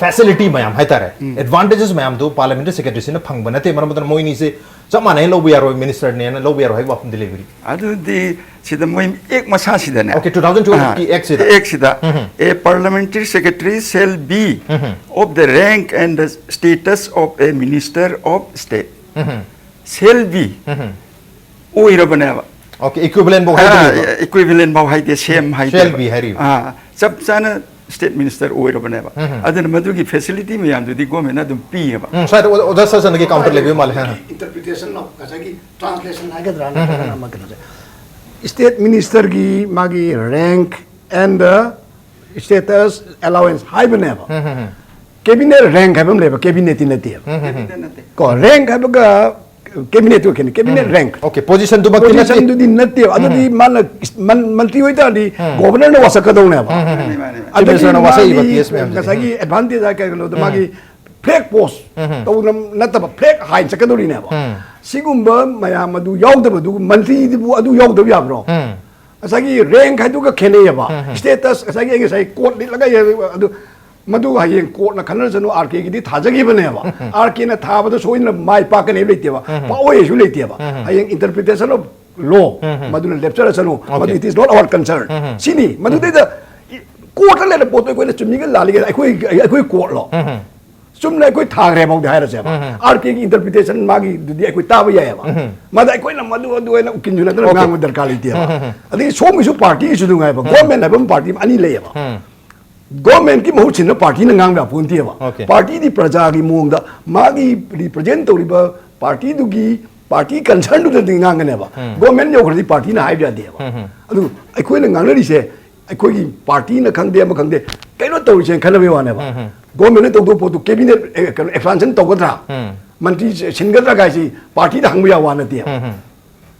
ꯐꯦꯁꯤꯂꯤꯇꯤ ꯃꯌꯥꯝ ꯍꯥꯏꯇꯥꯔꯦ, ꯎꯝ꯫ ꯑꯦꯗꯚꯥꯟꯇꯦꯖꯦꯁ ꯃꯌꯥꯝꯗꯨ ꯄꯥꯔꯂꯤꯌꯥꯃꯦꯟꯇꯔꯤ ꯁꯦꯀ꯭ꯔꯦꯇꯔꯤꯁꯤꯅ ꯐꯪꯕ ꯅꯠꯇꯦ꯫ ꯃꯔꯝ ꯑꯗꯨꯅ ꯃꯣꯏꯅꯤꯁꯦ ꯆꯞ ꯃꯥꯟꯅꯩ ꯂꯧꯕ ꯌꯥꯔꯣꯏ, ꯃꯤꯅꯤꯁꯇꯔꯅꯦꯅ ꯂꯧꯕ ꯌꯥꯔꯣꯏ ꯍꯥꯏꯕ ꯋꯥꯐꯝꯗꯤ ꯂꯩꯕꯤꯔꯤ? ꯑꯗꯨꯗꯤ ꯁꯤꯗ ꯃꯣꯏ ꯑꯦꯛ ꯃꯁꯥꯁꯤꯗꯅꯦ꯫ ꯑꯣꯀꯦ, ꯇꯨ ꯊꯥꯎꯖꯟ ꯇꯨꯋꯦꯜꯐꯀꯤ ꯑꯥ, ꯑꯦꯛꯁꯤꯗ꯫ ꯑꯦꯛꯁꯤꯗ, um. A parliamentary secretary shall be um. Of the rank and the status of a minister of state꯫ Um. Shall be꯫ Um. ꯑꯣꯏꯔꯕꯅꯦꯕ꯫ ꯑꯣꯀꯦ, ꯏꯀ꯭ꯋꯤꯚꯂꯦꯟ ꯐꯥꯎ ꯑꯥ, ꯍꯥꯏꯗ꯭ꯔꯤꯕ? ꯏꯀ꯭ꯋꯤꯚꯂꯦꯟ ꯐꯥꯎ ꯍꯥꯏꯗꯦ, ꯁꯦꯝ ꯍꯥꯏꯗꯦ꯫ Shall be ꯍꯥꯏꯔꯤꯕ꯫ ꯑꯥ, ꯆꯞ ꯆꯥꯅ ꯁ꯭ꯇꯦꯠ ꯃꯤꯅꯤꯁꯇꯔ ꯑꯣꯏꯔꯕꯅꯦꯕ꯫ ꯎꯝ꯫ ꯑꯗꯨꯅ ꯃꯗꯨꯒꯤ ꯐꯦꯁꯤꯂꯤꯇꯤ ꯃꯌꯥꯝꯗꯨꯗꯤ ꯒꯣꯔꯃꯦꯟꯅ ꯑꯗꯨꯝ ꯄꯤꯌꯦꯕ꯫ ꯎꯝ, ꯁ꯭ꯋꯥꯏꯗ ꯑꯣꯖꯥ, ꯑꯣꯖꯥ ꯁꯔꯠꯆꯟꯗ꯭ꯔꯒꯤ ꯀꯥꯎꯟꯇꯔ ꯂꯩꯕꯤꯕ ꯃꯥꯜꯂꯦ꯫ ꯍꯥ, ꯍꯥ꯫ ꯏꯟꯇꯔꯄ꯭ꯔꯤꯇꯦꯁꯟ ꯑꯣꯐ ꯉꯁꯥꯏꯒꯤ ꯇ꯭ꯔꯥꯟꯁꯂꯦꯁꯟ ꯍꯥꯏꯒꯗ꯭ꯔꯥ, ꯎꯝ, ꯎꯝ, ꯅꯠꯇ꯭ꯔꯒꯅ ꯎꯝ꯫ ꯑꯃ ꯀꯩꯅꯣꯁꯦ, ꯁ꯭ꯇꯦꯠ ꯃꯤꯅꯤꯁꯇꯔꯒꯤ ꯃꯥꯒꯤ rank and the status allowance ꯍꯥꯏꯕꯅꯦꯕ꯫ ꯎꯝ, ꯎꯝ, ꯎꯝ꯫ ꯀꯦꯕꯤꯅꯦꯠ ꯔꯦꯡꯛ ꯍꯥꯏꯕ ꯑꯃ ꯂꯩꯕ, ꯀꯦꯕꯤꯅꯦꯠꯇꯤ ꯅꯠꯇꯦꯕ꯫ ꯎꯝ, ꯎꯝ, ꯎꯝ꯫ ꯀꯦꯕꯤꯅꯦꯠ ꯅꯠꯇꯦ꯫ ꯀꯣ, ꯔꯦꯡꯛ ꯍꯥꯏꯕꯒ ꯀꯦꯕꯤꯅꯦꯠꯇꯨ ꯈꯦꯠꯅꯩ꯫ ꯀꯦꯕꯤꯅꯦꯠ ꯎꯝ꯫ ꯔꯦꯡꯛ꯫ ꯑꯣꯀꯦ, ꯄꯣꯖꯤꯁꯟꯗꯨꯃꯛꯇꯤ ꯅꯠꯇꯦ꯫ ꯄꯣꯖꯤꯁꯟꯗꯨꯗꯤ ꯅꯠꯇꯦꯕ꯫ ꯑꯗꯨꯗꯤ ꯎꯝ꯫ ꯃꯥꯅ ꯃꯟ-, ꯃꯟꯇ꯭ꯔꯤ ꯑꯣꯏꯇꯥꯔꯗꯤ ꯎꯝ꯫ ꯒꯣꯕꯔꯅꯔꯅ ꯋꯥꯁꯛꯀꯗꯧꯅꯦꯕ꯫ ꯎꯝ, ꯎꯝ, ꯎꯝ꯫ ꯑꯗꯒꯤ ꯆꯤꯐ ꯃꯤꯅꯤꯁꯇꯔꯅ ꯋꯥꯁꯛꯏꯕ ꯃꯥꯒꯤ ꯄꯤ ꯑꯦꯁ ꯃꯌꯥꯝꯁꯦ꯫ ꯉꯁꯥꯏꯒꯤ ꯑꯦꯗꯚꯥꯟꯇꯦꯖ ꯍꯥꯏ ꯀꯩꯅꯣꯗꯣ, ꯎꯝ꯫ ꯃꯥꯒꯤ ꯐ꯭ꯂꯦꯛ ꯄꯣꯁ ꯎꯝ꯫ ꯇꯧꯅ ꯅꯠꯇꯕ, ꯐ꯭ꯂꯦꯛ ꯍꯥꯏꯅ ꯆꯠꯀꯗꯧꯔꯤꯅꯦꯕ꯫ ꯎꯝ꯫ ꯁꯤꯒꯨꯝꯕ ꯃꯌꯥꯝ ꯑꯗꯨ ꯌꯥꯎꯗꯕꯗꯨ ꯃꯟꯇ꯭ꯔꯤꯗꯨꯕꯨ ꯑꯗꯨ ꯌꯥꯎꯗꯕ ꯌꯥꯕ꯭ꯔꯣ? ꯎꯝ꯫ ꯉꯁꯥꯏꯒꯤ ꯔꯦꯡꯛ ꯍꯥꯏꯗꯨꯒ ꯈꯦꯠꯅꯩꯌꯦꯕ꯫ ꯎꯝ, ꯎꯝ꯫ ꯁ꯭ꯇꯦꯇꯁ, ꯉꯁꯥꯏꯒꯤ ꯑꯩ ꯉꯁꯥꯏ ꯀꯣꯠ ꯂꯤꯠꯂꯒ ꯑꯩ ꯑꯗꯨ, ꯃꯗꯨ ꯍꯌꯦꯡ ꯀꯣꯔꯠꯅ ꯈꯟꯅꯔꯁꯅꯨ, ꯑꯥꯔ ꯀꯦꯒꯤꯗꯤ ꯊꯥꯖꯈꯤꯕꯅꯦꯕ꯫ ꯎꯝ, ꯎꯝ꯫ ꯑꯥꯔ ꯀꯦꯅ ꯊꯥꯕꯗ ꯁꯣꯏꯗꯅ ꯃꯥꯏ ꯄꯥꯛꯀꯅꯦꯕ ꯂꯩꯇꯦꯕ꯫ ꯎꯝ, ꯎꯝ꯫ ꯄꯥꯛꯑꯣꯏ ꯍꯥꯏꯁꯨ ꯂꯩꯇꯦꯕ꯫ ꯎꯝ, ꯎꯝ꯫ ꯍꯌꯦꯡ interpretation of law, ꯎꯝ, ꯎꯝ꯫ ꯃꯗꯨꯅ ꯂꯦꯞꯆꯔꯁꯅꯨ, ꯑꯣꯀꯦ꯫ ꯃꯗꯨ it is not our concern꯫ ꯎꯝ, ꯎꯝ꯫ ꯁꯤꯅꯤ꯫ ꯎꯝ꯫ ꯃꯗꯨꯗꯩꯗ ꯀꯣꯔꯠꯇ ꯂꯩꯔꯕ ꯄꯣꯠꯇꯣ ꯑꯩꯈꯣꯏꯅ ꯆꯨꯝꯃꯤꯒ ꯂꯥꯜꯂꯤꯒ ꯑꯩꯈꯣꯏ, ꯑꯩꯈꯣꯏ ꯀꯣꯔꯠꯂꯣ? ꯎꯝ, ꯎꯝ꯫ ꯆꯨꯝꯅ ꯑꯩꯈꯣꯏ ꯊꯥꯈ꯭ꯔꯦ ꯐꯥꯎꯗꯤ ꯍꯥꯏꯔꯁꯦꯕ, ꯎꯝ, ꯎꯝ꯫ ꯑꯥꯔ ꯀꯦꯒꯤ ꯏꯟꯇꯔꯄ꯭ꯔꯤꯇꯦꯁꯟ ꯃꯥꯒꯤꯗꯨꯗꯤ ꯑꯩꯈꯣꯏ ꯇꯥꯕ ꯌꯥꯏꯑꯕ꯫ ꯎꯝ, ꯎꯝ꯫ ꯃꯗ ꯑꯩꯈꯣꯏꯅ ꯃꯗꯨ ꯑꯗꯨ ꯑꯣꯏꯅ ꯎꯀꯤꯜꯁꯨ ꯅꯠꯇꯅ, ꯑꯣꯀꯦ꯫ ꯉꯥꯡꯕ ꯗꯔꯀꯥꯔ ꯂꯩꯇꯦꯕ꯫ ꯎꯝ, ꯎꯝ, ꯎꯝ꯫ ꯑꯗꯒꯤ ꯁꯣꯝꯒꯤꯁꯨ ꯄꯥꯔꯇꯤꯒꯤꯁꯨ ꯅꯨꯡꯉꯥꯏꯕ, ꯎꯝ꯫ ꯒꯣꯔꯃꯦꯟ ꯍꯥꯏꯕ ꯑꯃ ꯄꯥꯔꯇꯤ ꯑꯃ ꯑꯅꯤ ꯂꯩꯌꯦꯕ꯫ ꯎꯝ꯫ ꯒꯣꯔꯃꯦꯟꯒꯤ ꯃꯍꯨꯠ ꯁꯤꯟꯕ ꯄꯥꯔꯇꯤꯅ ꯉꯥꯡꯕ ꯌꯥꯄꯣꯟꯇꯦꯕ꯫ ꯑꯣꯀꯦ꯫ ꯄꯥꯔꯇꯤꯗꯤ ꯄ꯭ꯔꯖꯥꯒꯤ ꯃꯑꯣꯡꯗ ꯃꯥꯒꯤ ꯔꯤꯄ꯭ꯔꯖꯦꯟ ꯇꯧꯔꯤꯕ ꯄꯥꯔꯇꯤꯗꯨꯒꯤ, ꯄꯥꯔꯇꯤ ꯀꯟꯁꯔꯟꯗꯨꯗꯗꯤ ꯉꯥꯡꯒꯅꯦꯕ꯫ ꯎꯝ꯫ ꯒꯣꯔꯃꯦꯟ ꯌꯧꯈ꯭ꯔꯗꯤ ꯄꯥꯔꯇꯤꯅ ꯍꯥꯏꯕ ꯌꯥꯗꯦꯕ꯫ ꯎꯝ, ꯎꯝ꯫ ꯑꯗꯨ ꯑꯩꯈꯣꯏꯅ ꯉꯥꯡꯅꯔꯤꯁꯦ ꯑꯩꯈꯣꯏꯒꯤ ꯄꯥꯔꯇꯤꯅ ꯈꯪꯗꯦ, ꯑꯃ ꯈꯪꯗꯦ, ꯀꯩꯅꯣ ꯇꯧꯔꯤꯁꯦꯅ ꯈꯟꯅꯕꯒꯤ ꯋꯥꯅꯦꯕ꯫ ꯎꯝ, ꯎꯝ꯫ ꯒꯣꯔꯃꯦꯟꯅ ꯇꯧꯗꯧꯕ ꯄꯣꯠꯇꯨ ꯀꯦꯕꯤꯅꯦꯠ, ꯑꯦ, ꯀꯩꯅꯣ, ꯑꯦꯛꯁꯄꯥꯟꯁꯟ ꯇꯧꯒꯗ꯭ꯔꯥ? ꯎꯝ꯫ ꯃꯟꯇ꯭ꯔꯤ ꯁꯤꯟꯒꯗ꯭ꯔꯥ ꯀꯥꯏꯁꯤ ꯄꯥꯔꯇꯤꯗ ꯍꯪꯕ ꯌꯥꯕ ꯋꯥ ꯅꯠꯇꯦꯕ꯫ ꯎꯝ, ꯎꯝ꯫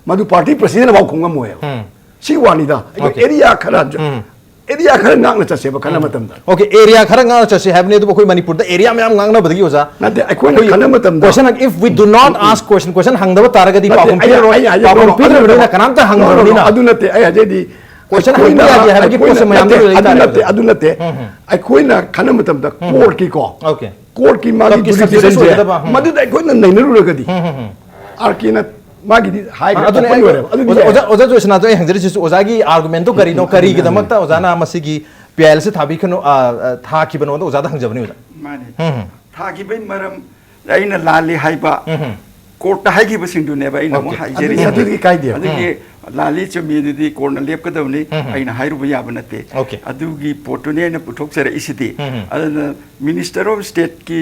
ꯃꯗꯨ ꯄꯥꯔꯇꯤ ꯄ꯭ꯔꯁꯤꯗꯦꯟꯅ ꯐꯥꯎ ꯈꯨꯝ ꯉꯝꯃꯣꯏꯕ꯫ ꯎꯝ꯫ ꯁꯤ ꯋꯥꯅꯤꯗ꯫ ꯑꯩꯈꯣꯏ ꯑꯣꯀꯦ꯫ ꯑꯦꯔꯤꯌꯥ ꯈꯔ, ꯎꯝ꯫ ꯑꯦꯔꯤꯌꯥ ꯈꯔ ꯉꯥꯛꯅ ꯆꯠꯁꯦꯕ ꯈꯟꯅ ꯎꯝ꯫ ꯃꯇꯝꯗ꯫ ꯑꯣꯀꯦ, ꯑꯦꯔꯤꯌꯥ ꯈꯔ ꯉꯥꯛꯅ ꯆꯠꯁꯦ ꯍꯥꯏꯕꯅꯤ, ꯑꯗꯨꯕꯨ ꯑꯩꯈꯣꯏ ꯃꯅꯤꯄꯨꯔꯗ ꯑꯦꯔꯤꯌꯥ ꯃꯌꯥꯝ ꯉꯥꯡꯅꯕꯗꯒꯤ, ꯑꯣꯖꯥ, ꯅꯠꯇꯦ, ꯑꯩꯈꯣꯏꯅ ꯑꯩꯈꯣꯏ ꯈꯟꯅ ꯃꯇꯝꯗ question, if we do not ask question, question ꯍꯪꯗꯕ ꯇꯥꯔꯒꯗꯤ ꯅꯠꯇꯦ, ꯄꯥꯎꯈꯨꯝ ꯑꯩ, ꯄꯤꯔꯔꯣꯏ, ꯑꯩ ꯍꯥꯏꯖꯦ, ꯄꯥꯎꯈꯨꯝ no, no, ꯑꯗꯨ ꯄꯤꯗ꯭ꯔꯕꯅꯤꯅ ꯅꯠꯇꯦ, ꯀꯅꯥꯝꯇ no, no, no, ꯍꯪꯗ꯭ꯔꯕꯅꯤꯅ꯫ ꯑꯗꯨ ꯅꯠꯇꯦ, ꯑꯩ ꯍꯥꯏꯖꯩꯗꯤ, question ꯍꯪꯕ ꯑꯩꯈꯣꯏꯅ, ꯌꯥꯗꯦ ꯍꯥꯏꯕꯒꯤ ꯑꯩꯈꯣꯏꯅ, ꯄꯣꯠꯁꯦ ꯃꯌꯥꯝꯗ ꯅꯠꯇꯦ, ꯂꯩ ꯑꯗꯨ ꯇꯥꯔꯦ, ꯅꯠꯇꯦ, ꯑꯣꯖꯥ꯫ ꯑꯗꯨ ꯅꯠꯇꯦ꯫ ꯎꯝ, ꯎꯝ꯫ ꯑꯩꯈꯣꯏꯅ ꯈꯟꯅ ꯃꯇꯝꯗ ꯎꯝ꯫ Courtꯀꯤꯀꯣ, ꯑꯣꯀꯦ꯫ Courtꯀꯤ ꯃꯥꯒꯤ ꯀꯞꯀꯤ subject jurisdictionꯁꯦ ꯑꯣꯏꯒꯗꯕ, ꯎꯝ꯫ ꯃꯗꯨꯗ ꯑꯩꯈꯣꯏꯅ ꯅꯩꯅꯔꯨꯔꯒꯗꯤ, ꯎꯝ, ꯎꯝ, ꯎꯝ꯫ ꯑꯥꯔ ꯀꯦꯅ ꯃꯥꯒꯤꯗꯤ ꯍꯥꯏꯈ꯭ꯔꯦ, ꯑꯗꯨꯅꯦ ꯑꯣꯄꯟ ꯑꯩ, ꯑꯣꯏꯔꯦꯕ꯫ ꯑꯗꯨꯗꯤ ꯑꯣꯖꯥ, ꯌꯥꯏ꯫ ꯑꯣꯖꯥ, ꯑꯣꯖꯥ ꯖꯣꯏꯁꯅꯥꯊꯇ ꯑꯩ ꯍꯪꯖꯔꯤꯁꯤꯁꯨ ꯑꯣꯖꯥꯒꯤ argumentꯇꯣ ꯀꯔꯤꯅꯣ, ꯎꯝ, ꯎꯝ, ꯎꯝ, ꯎꯝ꯫ ꯀꯔꯤꯒꯤꯗꯃꯛꯇ ꯑꯣꯖꯥꯅ ꯃꯁꯤꯒꯤ PILꯁꯦ ꯊꯥꯕꯤꯈꯅꯣ, ꯑ, ꯑ, ꯊꯥꯈꯤꯕꯅꯣꯗ ꯑꯣꯖꯥꯗ ꯍꯪꯖꯕꯅꯤ, ꯑꯣꯖꯥ꯫ ꯃꯥꯅꯦ꯫ ꯎꯝ, ꯎꯝ꯫ ꯊꯥꯈꯤꯕꯒꯤ ꯃꯔꯝ ꯑꯩꯅ ꯂꯥꯜꯂꯤ ꯍꯥꯏꯕ ꯎꯝ, ꯎꯝ꯫ Courtꯇ ꯍꯥꯏꯈꯤꯕꯁꯤꯡꯗꯨꯅꯦꯕ ꯑꯩꯅ ꯑꯃꯨꯛ ꯑꯣꯀꯦ꯫ ꯍꯥꯏꯖꯔꯤꯁꯦ꯫ ꯑꯗꯨꯗꯤ, ꯑꯗꯨꯗꯤ ꯀꯥꯏꯗꯦꯕ꯫ ꯑꯗꯨꯒꯤ ꯎꯝ꯫ ꯂꯥꯜꯂꯤ ꯆꯨꯝꯃꯤ ꯑꯗꯨꯗꯤ courtꯅ ꯂꯦꯞꯀꯗꯕꯅꯤ, ꯎꯝ, ꯎꯝ꯫ ꯑꯩꯅ ꯍꯥꯏꯔꯨꯕ ꯌꯥꯕ ꯅꯠꯇꯦ꯫ ꯑꯣꯀꯦ꯫ ꯑꯗꯨꯒꯤ ꯄꯣꯠꯇꯨꯅꯦ ꯑꯩꯅ ꯄꯨꯊꯣꯛꯆꯔꯛꯏꯁꯤꯗꯤ꯫ ꯎꯝ, ꯎꯝ꯫ ꯑꯗꯨꯅ Minister of Stateꯀꯤ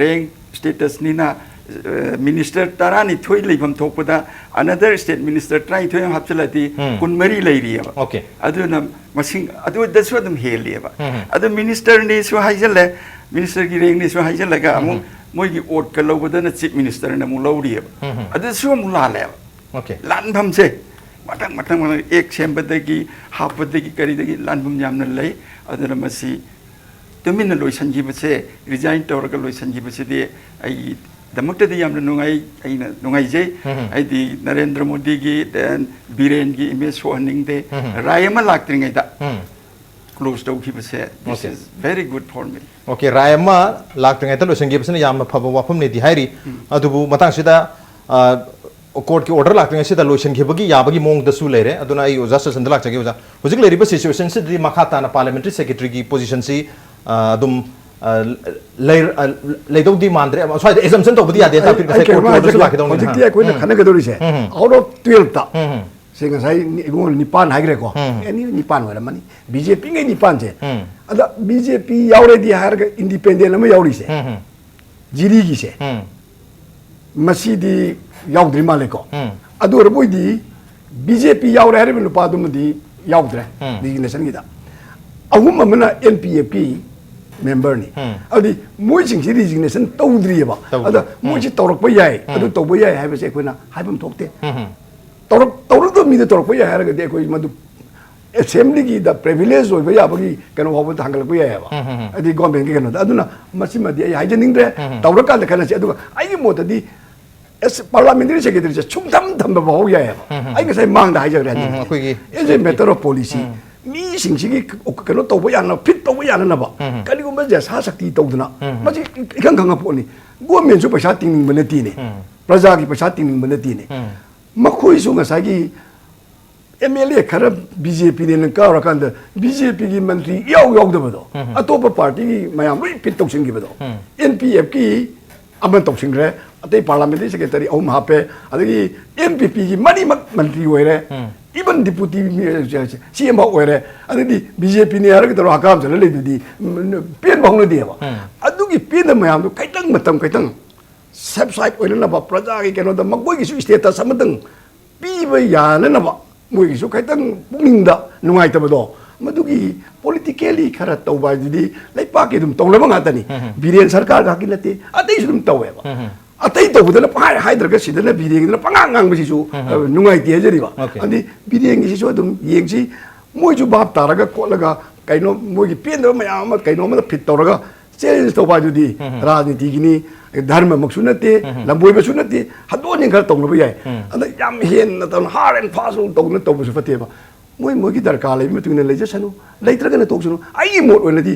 rank statusꯅꯤꯅ, ꯑ, minister ꯇꯔꯥꯅꯤꯊꯣꯏ ꯂꯩꯐꯝ ꯊꯣꯛꯄꯗ another state minister ꯇꯔꯥꯅꯤꯊꯣꯏ ꯑꯃ ꯍꯥꯞꯆꯤꯜꯂꯗꯤ ꯎꯝ꯫ ꯀꯨꯟꯃꯔꯤ ꯂꯩꯔꯤꯑꯕ꯫ ꯑꯣꯀꯦ꯫ ꯑꯗꯨꯅ ꯃꯁꯤꯡ ꯑꯗꯨꯗꯁꯨ ꯑꯗꯨꯝ ꯍꯦꯜꯂꯤꯑꯕ꯫ ꯎꯝ, ꯎꯝ꯫ ꯑꯗꯨ ministerꯅꯤꯁꯨ ꯍꯥꯏꯖꯜꯂꯦ, ministerꯒꯤ rankꯅꯤꯁꯨ ꯍꯥꯏꯖꯜꯂꯒ ꯎꯝ, ꯑꯃꯨꯛ ꯎꯝ꯫ ꯃꯣꯏꯒꯤ oathꯀ ꯂꯧꯕꯗꯅ Chief Ministerꯅ ꯑꯃꯨꯛ ꯂꯧꯔꯤꯑꯕ꯫ ꯎꯝ, ꯎꯝ꯫ ꯑꯗꯨꯁꯨ ꯑꯃꯨꯛ ꯂꯥꯜꯂꯦꯕ꯫ ꯑꯣꯀꯦ꯫ ꯂꯥꯟꯐꯝꯁꯦ ꯃꯊꯪ, ꯃꯊꯪ, ꯃꯊꯪ act ꯁꯦꯝꯕꯗꯒꯤ, ꯍꯥꯞꯄꯗꯒꯤ, ꯀꯔꯤꯗꯒꯤ ꯂꯥꯟꯐꯝ ꯌꯥꯝꯅ ꯂꯩ꯫ ꯑꯗꯨꯅ ꯃꯁꯤ ꯇꯨꯃꯤꯟꯅ ꯂꯣꯏꯁꯤꯟꯈꯤꯕꯁꯦ, resign ꯇꯧꯔꯒ ꯂꯣꯏꯁꯤꯟꯈꯤꯕꯁꯤꯗꯤ ꯑꯩꯒꯤꯗꯃꯛꯇꯗꯤ ꯌꯥꯝꯅ ꯅꯨꯡꯉꯥꯏ, ꯑꯩꯅ ꯅꯨꯡꯉꯥꯏꯖꯩ꯫ ꯎꯝ, ꯎꯝ꯫ ꯑꯩꯗꯤ ꯅꯔꯦꯟꯗ꯭ꯔ ꯃꯣꯗꯤꯒꯤ, then ꯕꯤꯔꯦꯟꯒꯤ image ꯁꯣꯛꯍꯟꯅꯤꯡꯗꯦ꯫ ꯎꯝ, ꯎꯝ꯫ ꯔꯥꯏ ꯑꯃ ꯂꯥꯛꯇ꯭ꯔꯤꯉꯩꯗ ꯎꯝ꯫ Close ꯇꯧꯈꯤꯕꯁꯦ, this okay. Is very good for me꯫ Okay, ꯔꯥꯏ ꯑꯃ ꯂꯥꯛꯇ꯭ꯔꯤꯉꯩꯗ ꯂꯣꯏꯁꯤꯟꯈꯤꯕꯁꯤꯅ ꯌꯥꯝꯅ ꯐꯕ ꯋꯥꯐꯝꯅꯤꯗꯤ ꯍꯥꯏꯔꯤ꯫ ꯎꯝ꯫ ꯑꯗꯨꯕꯨ ꯃꯇꯥꯡꯁꯤꯗ, ꯑ, courtꯀꯤ order ꯂꯥꯛꯇ꯭ꯔꯤꯉꯩꯁꯤꯗ ꯂꯣꯏꯁꯤꯟꯈꯤꯕꯒꯤ ꯌꯥꯕꯒꯤ ꯃꯑꯣꯡꯗꯁꯨ ꯂꯩꯔꯦ꯫ ꯑꯗꯨꯅ ꯑꯩ ꯑꯣꯖꯥ ꯁꯆꯟꯗ ꯂꯥꯛꯆꯒꯦ, ꯑꯣꯖꯥ꯫ ꯍꯧꯖꯤꯛ ꯂꯩꯔꯤꯕ situationꯁꯤꯗꯗꯤ ꯃꯈꯥ ꯇꯥꯅ parliamentary secretaryꯒꯤ positionꯁꯤ, ꯑ, ꯑꯗꯨꯝ ꯑ, ꯂꯩ-, ꯑ, ꯂꯩꯗꯧꯗꯤ ꯃꯥꯟꯗ꯭ꯔꯦ꯫ ꯁ꯭ꯋꯥꯏꯗ assumption ꯇꯧꯕꯗꯤ ꯌꯥꯗꯦ꯫ ꯑꯩ, ꯇꯥꯛꯄꯤ-, ꯑꯩ ꯉꯁꯥꯏ ꯀꯩꯅꯣꯝ court ꯍꯥꯏꯒꯦ, order ꯁꯨ ꯍꯧꯖꯤꯛ, ꯂꯥꯛꯀꯗꯧꯅꯤ꯫ ꯍꯧꯖꯤꯛꯇꯤ ꯍꯥ꯫ ꯑꯩꯈꯣꯏꯅ ꯎꯝ꯫ ꯈꯟꯅꯒꯗꯧꯔꯤꯁꯦ, ꯎꯝ, ꯎꯝ꯫ Out of twelve ꯇ, ꯎꯝ, ꯎꯝ꯫ ꯁꯦ ꯉꯁꯥꯏ ꯅꯤ-, ꯏꯕꯨꯡꯉꯣ ꯅꯤꯄꯥꯟ ꯍꯥꯏꯈ꯭ꯔꯦꯀꯣ꯫ ꯎꯝ꯫ ꯑꯦꯅꯤ ꯅꯤꯄꯥꯟ ꯑꯣꯏꯔꯝꯃꯅꯤ꯫ BJP ꯉꯩ ꯅꯤꯄꯥꯟꯁꯦ꯫ ꯎꯝ꯫ ꯑꯗ BJP ꯌꯥꯎꯔꯦꯗꯤ ꯍꯥꯏꯔꯒ independent ꯑꯃ ꯌꯥꯎꯔꯤꯁꯦ꯫ ꯎꯝ, ꯎꯝ꯫ ꯖꯤꯔꯤꯒꯤꯁꯦ꯫ ꯎꯝ꯫ ꯃꯁꯤꯗꯤ ꯌꯥꯎꯗ꯭ꯔꯤ ꯃꯥꯜꯂꯦꯀꯣ꯫ ꯎꯝ꯫ ꯑꯗꯨ ꯑꯣꯏꯔꯕꯣꯏꯗꯤ BJP ꯌꯥꯎꯔꯦ ꯍꯥꯏꯔꯤꯕ ꯅꯨꯄꯥꯗꯨꯃꯗꯤ ꯌꯥꯎꯗ꯭ꯔꯦ ꯎꯝ꯫ Resignation ꯒꯤꯗ꯫ ꯑꯍꯨꯝ ꯑꯃꯅ NPF ꯀꯤ member ꯅꯤ꯫ ꯎꯝ꯫ ꯑꯗꯨꯗꯤ ꯃꯣꯏꯁꯤꯡꯁꯤ resignation ꯇꯧꯗ꯭ꯔꯤꯑꯕ꯫ ꯇꯧꯗ꯭ꯔꯤ꯫ ꯑꯗ ꯎꯝ꯫ ꯃꯣꯏꯁꯤ ꯇꯧꯔꯛꯄ ꯌꯥꯏ, ꯎꯝ꯫ ꯑꯗꯨ ꯇꯧꯕ ꯌꯥꯏ ꯍꯥꯏꯕꯁꯦ ꯑꯩꯈꯣꯏꯅ ꯍꯥꯏꯐꯝ ꯊꯣꯛꯇꯦ꯫ ꯎꯝ, ꯎꯝ꯫ ꯇꯧꯔꯛ-, ꯇꯧꯔꯛꯇꯕ ꯃꯤꯗ ꯇꯧꯔꯛꯄ ꯌꯥꯏ ꯍꯥꯏꯔꯒꯗꯤ ꯑꯩꯈꯣꯏ ꯃꯗꯨ assembly ꯒꯤꯗ privilege ꯑꯣꯏꯕ ꯌꯥꯕꯒꯤ ꯀꯩꯅꯣ ꯐꯥꯎꯕ ꯊꯥꯡꯒꯠꯂꯛꯄ ꯌꯥꯏꯑꯕ꯫ ꯎꯝ, ꯎꯝ, ꯎꯝ꯫ ꯍꯥꯏꯗꯤ government ꯀꯤ ꯀꯩꯅꯣꯗ꯫ ꯑꯗꯨꯅ ꯃꯁꯤꯃꯗꯤ ꯑꯩ ꯍꯥꯏꯖꯅꯤꯡꯗ꯭ꯔꯦ꯫ ꯎꯝ, ꯎꯝ꯫ ꯇꯧꯔꯀꯥꯟꯗ ꯈꯟꯅꯁꯤ꯫ ꯑꯗꯨꯒ ꯑꯩꯒꯤ ꯃꯣꯠꯇꯗꯤ ꯑꯦꯁ, parliamentary secretary ꯁꯦ ꯁꯨꯡꯊꯝ ꯊꯝꯕ ꯐꯥꯎ ꯌꯥꯏꯑꯕ꯫ ꯎꯝ, ꯎꯝ, ꯑꯩ ꯉꯁꯥꯏ ꯃꯥꯡꯗ ꯍꯥꯏꯖꯈ꯭ꯔꯦ ꯎꯝ, ꯍꯥꯏꯗꯤ꯫ ꯑꯩꯈꯣꯏꯒꯤ As a matter of policy, ꯎꯝ꯫ ꯃꯤꯁꯤꯡꯁꯤꯒꯤ ꯀꯩꯅꯣ ꯇꯧꯕ ꯌꯥꯅꯕ, fit ꯇꯧꯕ ꯌꯥꯅꯅꯕ, ꯎꯝ, ꯎꯝ꯫ ꯀꯔꯤꯒꯨꯝꯕ ꯌꯥꯁꯥ ꯁꯛꯇꯤ ꯇꯧꯗꯅ, ꯎꯝ, ꯎꯝ꯫ ꯃꯁꯤ ꯏꯈꯪ ꯈꯪꯉ ꯄꯣꯠꯅꯤ꯫ Government ꯁꯨ ꯄꯩꯁꯥ ꯇꯤꯡꯅꯤꯡꯕ ꯅꯠꯇꯦꯅꯦ꯫ ꯎꯝ꯫ ꯄ꯭ꯔꯖꯥꯒꯤ ꯄꯩꯁꯥ ꯇꯤꯡꯅꯤꯡꯕ ꯅꯠꯇꯦꯅꯦ꯫ ꯎꯝ꯫ ꯃꯈꯣꯏꯁꯨ ꯉꯁꯥꯏꯒꯤ MLA ꯈꯔ BJP ꯅꯦꯅ ꯀꯥꯔꯀꯥꯟꯗ BJP ꯒꯤ ꯃꯟꯇ꯭ꯔꯤ ꯏꯌꯥꯎ ꯌꯥꯎꯗꯕꯗꯣ, ꯎꯝ꯫ ꯑꯇꯣꯞꯄ party ꯒꯤ ꯃꯌꯥꯝ ꯂꯣꯏ fit ꯇꯧꯁꯤꯟꯈꯤꯕꯗꯣ, ꯎꯝ꯫ NPF ꯀꯤ ꯑꯃ ꯇꯧꯁꯤꯟꯈ꯭ꯔꯦ, ꯑꯇꯩ parliamentary secretary ꯑꯍꯨꯝ ꯍꯥꯞꯄꯦ, ꯑꯗꯒꯤ NPP ꯒꯤ ꯃꯔꯤꯃꯛ ꯃꯟꯇ꯭ꯔꯤ ꯑꯣꯏꯔꯦ, ꯎꯝ꯫ Even deputy CM ꯐꯥꯎ ꯑꯣꯏꯔꯦ, ꯑꯗꯩꯗꯤ BJP ꯅꯦ ꯍꯥꯏꯔꯒ ꯇꯧꯔꯒ ꯍꯀꯥꯝ ꯆꯠꯂ ꯂꯩꯗꯨꯗꯤ, ꯎꯝ, ꯄꯦꯟꯕ ꯍꯧꯅꯗꯦꯕ꯫ ꯎꯝ꯫ ꯑꯗꯨꯒꯤ ꯄꯦꯟꯗꯕ ꯃꯌꯥꯝꯗꯣ ꯈꯤꯇꯪ ꯃꯇꯝ ꯈꯤꯇꯪ subside ꯑꯣꯏꯅꯅꯕ, ꯄ꯭ꯔꯖꯥꯒꯤ ꯀꯩꯅꯣꯗ ꯃꯈꯣꯏꯒꯤꯁꯨ status ꯑꯃꯇꯪ ꯄꯤꯕ ꯌꯥꯅꯅꯕ ꯃꯣꯏꯒꯤꯁꯨ ꯈꯤꯇꯪ ꯄꯨꯛꯅꯤꯡꯗ ꯅꯨꯡꯉꯥꯏꯇꯕꯗꯣ, ꯃꯗꯨꯒꯤ politically ꯈꯔ ꯇꯧꯕ ꯍꯥꯏꯗꯨꯗꯤ ꯂꯩꯄꯥꯛꯀꯤ ꯑꯗꯨꯝ ꯇꯧꯅꯕ ꯉꯥꯛꯇꯅꯤ꯫ ꯎꯝ, ꯎꯝ꯫ ꯕꯤꯔꯦꯟ ꯁꯔꯀꯥꯔ ꯈꯛꯀꯤ ꯅꯠꯇꯦ, ꯑꯇꯩꯁꯨ ꯑꯗꯨꯝ ꯇꯧꯋꯦꯕ꯫ ꯎꯝ, ꯎꯝ꯫ ꯑꯇꯩ ꯇꯧꯕꯗꯅ ꯄꯪꯍꯥꯏ ꯍꯥꯏꯗ꯭ꯔꯒ ꯁꯤꯗꯅ ꯕꯤꯔꯦꯟꯒꯤꯗꯅ ꯄꯉꯥꯡ ꯉꯥꯡꯕꯁꯤꯁꯨ, ꯎꯝ, ꯎꯝ꯫ ꯑ, ꯅꯨꯡꯉꯥꯏꯇꯦ ꯍꯥꯏꯖꯔꯤꯕ꯫ Okay꯫ ꯑꯗꯨꯗꯤ ꯕꯤꯔꯦꯟꯒꯤꯁꯤꯁꯨ ꯑꯗꯨꯝ ꯌꯦꯡꯁꯤ, ꯃꯣꯏꯁꯨ ꯚꯥꯞ ꯇꯥꯔꯒ ꯈꯣꯠꯂꯒ ꯀꯩꯅꯣ ꯃꯣꯏꯒꯤ ꯄꯦꯟꯗꯕ ꯃꯌꯥꯝ ꯑꯃ ꯀꯩꯅꯣ ꯑꯃꯗ fit ꯇꯧꯔꯒ challenge ꯇꯧꯕ ꯍꯥꯏꯗꯨꯗꯤ ꯎꯝ, ꯎꯝ꯫ ꯔꯥꯖꯅꯤꯇꯤꯒꯤꯅꯤ, ꯙꯔꯃꯃꯛꯁꯨ ꯅꯠꯇꯦ, ꯎꯝ, ꯎꯝ꯫ ꯂꯝꯕꯣꯏꯕꯁꯨ ꯅꯠꯇꯦ, ꯍꯟꯗꯣꯛ ꯍꯟꯖꯤꯟ ꯈꯔ ꯇꯧꯅꯕ ꯌꯥꯏ꯫ ꯎꯝ꯫ ꯑꯗ ꯌꯥꯝ ꯍꯦꯟꯅ ꯇꯧꯅ hard and fast ꯇꯧꯅ ꯇꯧꯕꯁꯨ ꯐꯠꯇꯦꯕ꯫ ꯃꯣꯏ ꯃꯣꯏꯒꯤ ꯗꯔꯀꯥꯔ ꯂꯩꯕ ꯃꯇꯨꯡ ꯏꯟꯅ ꯂꯩꯖꯁꯅꯨ, ꯂꯩꯇ꯭ꯔꯒꯅ ꯇꯣꯛꯁꯅꯨ꯫ ꯑꯩꯒꯤ ꯃꯣꯠ ꯑꯣꯏꯅꯗꯤ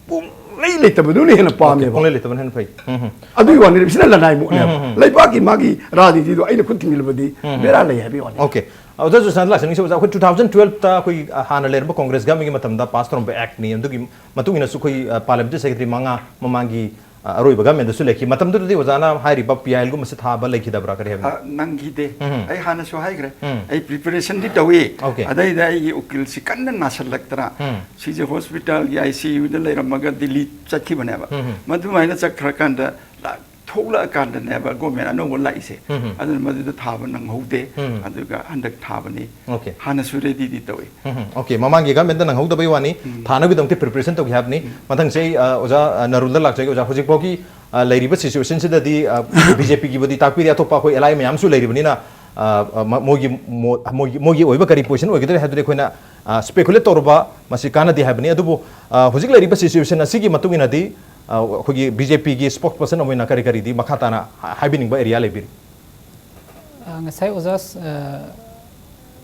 ꯄꯨꯡꯂꯩ ꯂꯩꯇꯕꯗꯨꯅ ꯍꯦꯟꯅ Okay, ꯄꯥꯝꯃꯦꯕ꯫ ꯄꯨꯡꯂꯩ ꯂꯩꯇꯕꯅ ꯍꯦꯟꯅ ꯐꯩ꯫ ꯎꯝ, ꯎꯝ꯫ ꯑꯗꯨꯒꯤ ꯋꯥꯅꯤ, ꯁꯤꯅ ꯂꯅꯥꯏ ꯃꯣꯠꯅꯦꯕ꯫ ꯎꯝ, ꯎꯝ, ꯎꯝ꯫ ꯂꯩꯕꯥꯛꯀꯤ ꯃꯥꯒꯤ ꯔꯥꯖꯅꯤꯇꯤꯗꯣ ꯑꯩꯅ ꯈꯨꯠ ꯊꯤꯡꯖꯤꯜꯂꯕꯗꯤ ꯎꯝ, ꯎꯝ꯫ ꯕꯦꯔꯥ ꯂꯩ ꯍꯥꯏꯕꯒꯤ ꯋꯥꯅꯤ꯫ Okay꯫ ꯑꯣꯖꯥ ꯖꯣꯏꯁꯅꯥꯗ ꯂꯥꯛꯆꯅꯤꯡꯉꯤꯁꯦ, ꯑꯣꯖꯥ, ꯑꯩꯈꯣꯏ two thousand twelve ꯇ ꯑꯩꯈꯣꯏ, ꯑ, ꯍꯥꯟꯅ ꯂꯩꯔꯝꯕ ꯀꯣꯡꯒ꯭ꯔꯦꯁ ꯒꯃꯦꯟꯒꯤ ꯃꯇꯝꯗ ꯄꯥꯁ ꯇꯧꯔꯝꯕ ꯑꯦꯛꯅꯤ, ꯑꯗꯨꯒꯤ ꯃꯇꯨꯡ ꯏꯟꯅꯁꯨ ꯑꯩꯈꯣꯏ, ꯑ, ꯄꯥꯔꯂꯤꯌꯥꯃꯦꯟꯇꯔꯤ ꯁꯦꯀ꯭ꯔꯦꯇꯔꯤ ꯃꯉꯥ ꯃꯃꯥꯡꯒꯤ, ꯑ, ꯑꯔꯣꯏꯕ ꯒꯃꯦꯟꯗꯁꯨ ꯂꯩꯈꯤ꯫ ꯃꯇꯝꯗꯨꯗꯗꯤ ꯑꯣꯖꯥꯅ ꯍꯥꯏꯔꯤꯕ ꯄꯤ ꯑꯥꯏ ꯑꯦꯜꯒꯨꯝꯕꯁꯦ ꯊꯥꯕ ꯂꯩꯈꯤꯗꯕ꯭ꯔꯥ, ꯀꯔꯤ ꯍꯥꯏꯕꯅꯤ? ꯑ, ꯅꯪꯈꯤꯗꯦ꯫ ꯎꯝ꯫ ꯑꯩ ꯍꯥꯟꯅꯁꯨ ꯍꯥꯏꯈ꯭ꯔꯦ꯫ ꯎꯝ꯫ ꯑꯩ ꯄ꯭ꯔꯤꯄꯦꯔꯦꯁꯟꯗꯤ ꯇꯧꯏ꯫ ꯑꯣꯀꯦ꯫ ꯑꯗꯩꯗ ꯑꯩꯒꯤ ꯎꯀꯤꯜꯁꯤ ꯀꯟꯅ ꯅꯥꯁꯜꯂꯛꯇꯅ ꯎꯝ꯫ ꯁꯤꯁꯦ ꯍꯣꯁꯄꯤꯇꯥꯜꯒꯤ ꯑꯥꯏ ꯁꯤ ꯌꯨꯗ ꯂꯩꯔꯝꯃꯒ ꯗꯤꯜꯂꯤ ꯆꯠꯈꯤꯕꯅꯦꯕ꯫ ꯎꯝ꯫ ꯃꯗꯨꯃꯥꯏꯅ ꯆꯠꯈ꯭ꯔꯀꯥꯟꯗ ꯂꯥꯛ-, ꯊꯣꯛꯂꯛꯑꯀꯥꯟꯗꯅꯦꯕ ꯒꯣꯔꯃꯦꯟ ꯑꯅꯧꯕ ꯂꯥꯛꯏꯁꯦ꯫ ꯎꯝ꯫ ꯑꯗꯨꯅ ꯃꯗꯨꯗ ꯊꯥꯕ ꯅꯪꯍꯧꯗꯦ꯫ ꯎꯝ꯫ ꯑꯗꯨꯒ ꯍꯟꯗꯛ ꯊꯥꯕꯅꯤ꯫ ꯑꯣꯀꯦ꯫ ꯍꯥꯟꯅꯁꯨ ꯔꯦꯗꯤꯗꯤ ꯇꯧꯏ꯫ ꯎꯝ, ꯎꯝ꯫ ꯑꯣꯀꯦ, ꯃꯃꯥꯡꯒꯤ ꯒꯃꯦꯟꯗ ꯅꯪꯍꯧꯗꯕꯩ ꯋꯥꯅꯤ, ꯎꯝ꯫ ꯊꯥꯅꯕꯒꯤꯗꯃꯛꯇꯤ ꯄ꯭ꯔꯤꯄꯦꯔꯦꯁꯟ ꯇꯧꯒꯦ ꯍꯥꯏꯕꯅꯤ꯫ ꯎꯝ꯫ ꯃꯊꯪꯁꯦ ꯑꯩ, ꯑ, ꯑꯣꯖꯥ, ꯑ, ꯅꯔꯨꯜꯗ ꯂꯥꯛꯆꯒꯦ꯫ ꯑꯣꯖꯥ, ꯍꯧꯖꯤꯛꯐꯥꯎꯒꯤ, ꯑ, ꯂꯩꯔꯤꯕ ꯁꯤꯆꯨꯋꯦꯁꯟꯁꯤꯗꯗꯤ, ꯑ, ꯕꯤ ꯖꯦ ꯄꯤꯒꯤꯕꯨꯗꯤ ꯇꯥꯛꯄꯤꯔꯦ, ꯑꯇꯣꯞꯄ ꯑꯩꯈꯣꯏ ꯑꯦꯂꯥꯏ ꯃꯌꯥꯝꯁꯨ ꯂꯩꯔꯤꯕꯅꯤꯅ, ꯑ, ꯑ, ꯃ-, ꯃꯣꯏꯒꯤ ꯃꯣ-, ꯃꯣꯏꯒꯤ, ꯃꯣꯏꯒꯤ ꯑꯣꯏꯕ ꯀꯔꯤ ꯄꯣꯖꯤꯁꯟ ꯑꯣꯏꯒꯗ꯭ꯔꯦ ꯍꯥꯏꯕꯗꯨꯗꯤ ꯑꯩꯈꯣꯏꯅ, ꯑ, ꯁ꯭ꯄꯦꯀꯨꯂꯦꯠ ꯇꯧꯔꯨꯕ ꯃꯁꯤ ꯀꯥꯟꯅꯗꯦ ꯍꯥꯏꯕꯅꯤ꯫ ꯑꯗꯨꯕꯨ, ꯑ, ꯍꯧꯖꯤꯛ ꯂꯩꯔꯤꯕ ꯁꯤꯆꯨꯋꯦꯁꯟ ꯑꯁꯤꯒꯤ ꯃꯇꯨꯡ ꯏꯟꯅꯗꯤ, ꯑ, ꯑꯩꯈꯣꯏꯒꯤ ꯕꯤ ꯖꯦ ꯄꯤꯒꯤ ꯁ꯭ꯄꯣꯛꯁ ꯄꯔꯁꯟ ꯑꯃ ꯑꯣꯏꯅ ꯀꯔꯤ ꯀꯔꯤꯗꯤ ꯃꯈꯥ ꯇꯥꯅ ꯍꯥ-, ꯍꯥꯏꯕꯤꯅꯤꯡꯕ ꯑꯦꯔꯤꯌꯥ ꯂꯩꯕꯤꯔꯤ? ꯑ, ꯉꯁꯥꯏ ꯑꯣꯖꯥ, ꯑ,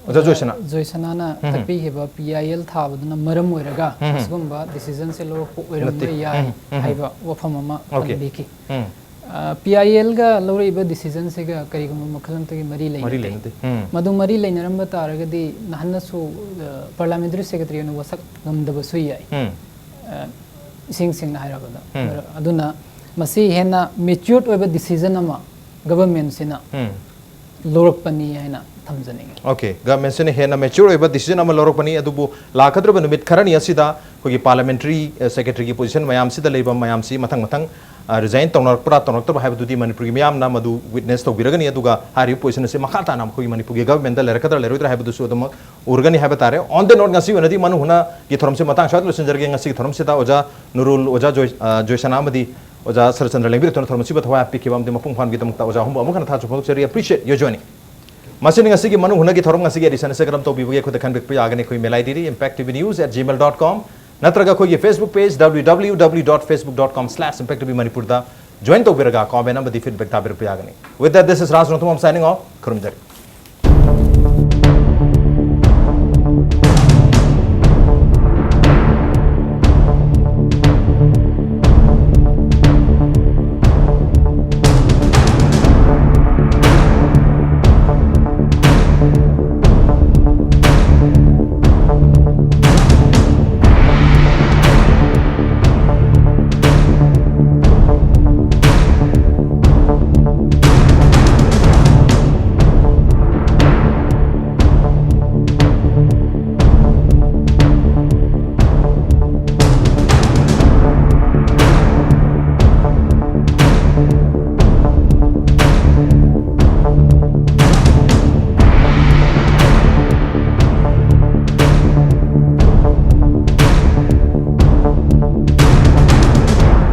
ꯑꯣꯖꯥ ꯖꯣꯏꯁꯅꯥ꯫ ꯖꯣꯏꯁꯅꯥꯅ ꯎꯝ꯫ ꯇꯥꯛꯄꯤꯈꯤꯕ ꯄꯤ ꯑꯥꯏ ꯑꯦꯜ ꯊꯥꯕꯗꯨꯅ ꯃꯔꯝ ꯑꯣꯏꯔꯒ ꯎꯝ꯫ ꯑꯁꯤꯒꯨꯝꯕ ꯗꯤꯁꯤꯖꯟꯁꯦ ꯂꯧꯔꯛꯄ ꯑꯣꯏꯔꯝꯕ ꯅꯠꯇꯦ꯫ ꯌꯥꯏ ꯎꯝ, ꯎꯝ꯫ ꯍꯥꯏꯕ ꯋꯥꯐꯝ ꯑꯃ ꯑꯣꯀꯦ꯫ ꯄꯟꯕꯤꯈꯤ꯫ ꯎꯝ꯫ ꯑ, ꯄꯤ ꯑꯥꯏ ꯑꯦꯜꯒ ꯂꯧꯔꯛꯏꯕ ꯗꯤꯁꯤꯖꯟꯁꯤꯒ ꯀꯔꯤꯒꯨꯝꯕ ꯃꯈꯜ ꯑꯃꯠꯇꯒꯤ ꯃꯔꯤ ꯃꯔꯤ ꯂꯩꯅꯗꯦ꯫ ꯂꯩꯅꯗꯦ꯫ ꯎꯝ꯫ ꯃꯗꯨ ꯃꯔꯤ ꯂꯩꯅꯔꯝꯕ ꯇꯥꯔꯒꯗꯤ ꯅꯍꯥꯟꯅꯁꯨ, ꯑ, ꯄꯥꯔꯂꯤꯌꯥꯃꯦꯟꯇꯔꯤ ꯁꯦꯀ꯭ꯔꯦꯇꯔꯤ ꯑꯣꯏꯅ ꯋꯥꯁꯛ ꯉꯝꯗꯕꯁꯨ ꯌꯥꯏ꯫ ꯎꯝ꯫ ꯑ, ꯏꯁꯦꯡ ꯁꯦꯡꯅ ꯍꯥꯏꯔꯕꯗ꯫ ꯎꯝ꯫ ꯑꯗꯨꯅ ꯃꯁꯤ ꯍꯦꯟꯅ ꯃꯦꯆ꯭ꯌꯨꯔ ꯑꯣꯏꯕ ꯗꯤꯁꯤꯖꯟ ꯑꯃ ꯒꯚꯔꯟꯃꯦꯟꯁꯤꯅ ꯎꯝ꯫ ꯂꯧꯔꯛꯄꯅꯤ ꯍꯥꯏꯅ ꯊꯝꯖꯅꯤꯡꯉꯤ꯫ ꯑꯣꯀꯦ, ꯒꯚꯔꯟꯃꯦꯟꯁꯤꯅ ꯍꯦꯟꯅ ꯃꯦꯆ꯭ꯌꯨꯔ ꯑꯣꯏꯕ ꯗꯤꯁꯤꯖꯟ ꯑꯃ ꯂꯧꯔꯛꯄꯅꯤ, ꯑꯗꯨꯕꯨ ꯂꯥꯛꯀꯗꯧꯔꯤꯕ ꯅꯨꯃꯤꯠ ꯈꯔꯅꯤ ꯑꯁꯤꯗ ꯑꯩꯈꯣꯏꯒꯤ ꯄꯥꯔꯂꯤꯌꯥꯃꯦꯟꯇꯔꯤ, ꯑ, ꯁꯦꯀ꯭ꯔꯦꯇꯔꯤꯒꯤ ꯄꯣꯖꯤꯁꯟ ꯃꯌꯥꯝꯁꯤꯗ ꯂꯩꯕ ꯃꯌꯥꯝꯁꯤ ꯃꯊꯪ ꯃꯊꯪ, ꯑ, ꯔꯤꯖꯥꯏꯟ ꯇꯧꯅꯔꯛꯄ꯭ꯔꯥ ꯇꯧꯅꯔꯛꯇꯕ꯭ꯔꯥ ꯍꯥꯏꯕꯗꯨꯗꯤ ꯃꯅꯤꯄꯨꯔꯒꯤ ꯃꯤꯌꯥꯝꯅ ꯃꯗꯨ ꯋꯤꯠꯅꯦꯁ ꯇꯧꯕꯤꯔꯒꯅꯤ, ꯑꯗꯨꯒ ꯍꯥꯏꯔꯤꯕ ꯄꯣꯖꯤꯁꯟ ꯑꯁꯤ ꯃꯈꯥ ꯇꯥꯅ ꯑꯩꯈꯣꯏꯒꯤ ꯃꯅꯤꯄꯨꯔꯒꯤ ꯒꯚꯔꯟꯃꯦꯟꯗ ꯂꯩꯔꯛꯀꯗ꯭ꯔꯥ ꯂꯩꯔꯣꯏꯗ꯭ꯔꯥ ꯍꯥꯏꯕꯗꯨꯁꯨ ꯑꯗꯨꯃꯛ ꯎꯔꯒꯅꯤ ꯍꯥꯏꯕ ꯇꯥꯔꯦ꯫ On the note, ꯉꯁꯤꯒꯤ ꯑꯣꯏꯅꯗꯤ ꯃꯅꯨꯡ ꯍꯨꯠꯅꯒꯤ ꯊꯧꯔꯝꯁꯤ ꯃꯇꯥꯡ ꯁ꯭ꯋꯥꯏꯗ ꯂꯣꯏꯁꯤꯟꯖꯔꯒꯦ꯫ ꯉꯁꯤꯒꯤ ꯊꯧꯔꯝꯁꯤꯗ ꯑꯣꯖꯥ ꯅꯨꯔꯨꯜ, ꯑꯣꯖꯥ ꯖꯣꯏ-, ꯑ, ꯖꯣꯏꯁꯅꯥ ꯑꯃꯗꯤ ꯑꯣꯖꯥ ꯁꯔꯠꯆꯟꯗ꯭ꯔ ꯂꯦꯡꯕꯤꯔꯛꯇꯨꯅ ꯊꯧꯔꯝ ꯑꯁꯤꯕꯨ ꯊꯋꯥꯏ ꯍꯥꯞꯄꯤꯈꯤꯕ ꯑꯃꯗꯤ ꯃꯄꯨꯡ ꯐꯥꯍꯟꯕꯒꯤꯗꯃꯛꯇ ꯑꯣꯖꯥ ꯑꯍꯨꯝꯕꯨ ꯑꯃꯨꯛ ꯍꯟꯅ ꯊꯥꯒꯠꯆꯕ ꯐꯣꯡꯗꯣꯛꯆꯔꯤ꯫ Appreciate your joining. ꯃꯁꯤꯅꯤ ꯉꯁꯤꯒꯤ ꯃꯅꯨꯡ ꯍꯨꯠꯅꯒꯤ ꯊꯧꯔꯝ꯫ ꯉꯁꯤꯒꯤ edition ꯑꯁꯤ ꯀꯔꯝ ꯇꯧꯕꯤꯕꯒꯦ? ꯑꯩꯈꯣꯏꯗ ꯈꯟꯕꯤꯔꯛꯄ ꯌꯥꯒꯅꯤ꯫ ꯑꯩꯈꯣꯏ mail I D D impact T V news at gmail dot com ꯅꯠꯇ꯭ꯔꯒ ꯑꯩꯈꯣꯏꯒꯤ Facebook page W W W dot facebook dot com slash impact T V ꯃꯅꯤꯄꯨꯔꯗ join ꯇꯧꯕꯤꯔꯒ comment ꯑꯃꯗꯤ feedback ꯊꯥꯕꯤꯔꯛꯄ ꯌꯥꯒꯅꯤ꯫ With that, this is Raj Rongthumam signing off. ꯈꯨꯔꯨꯝꯖꯔꯤ꯫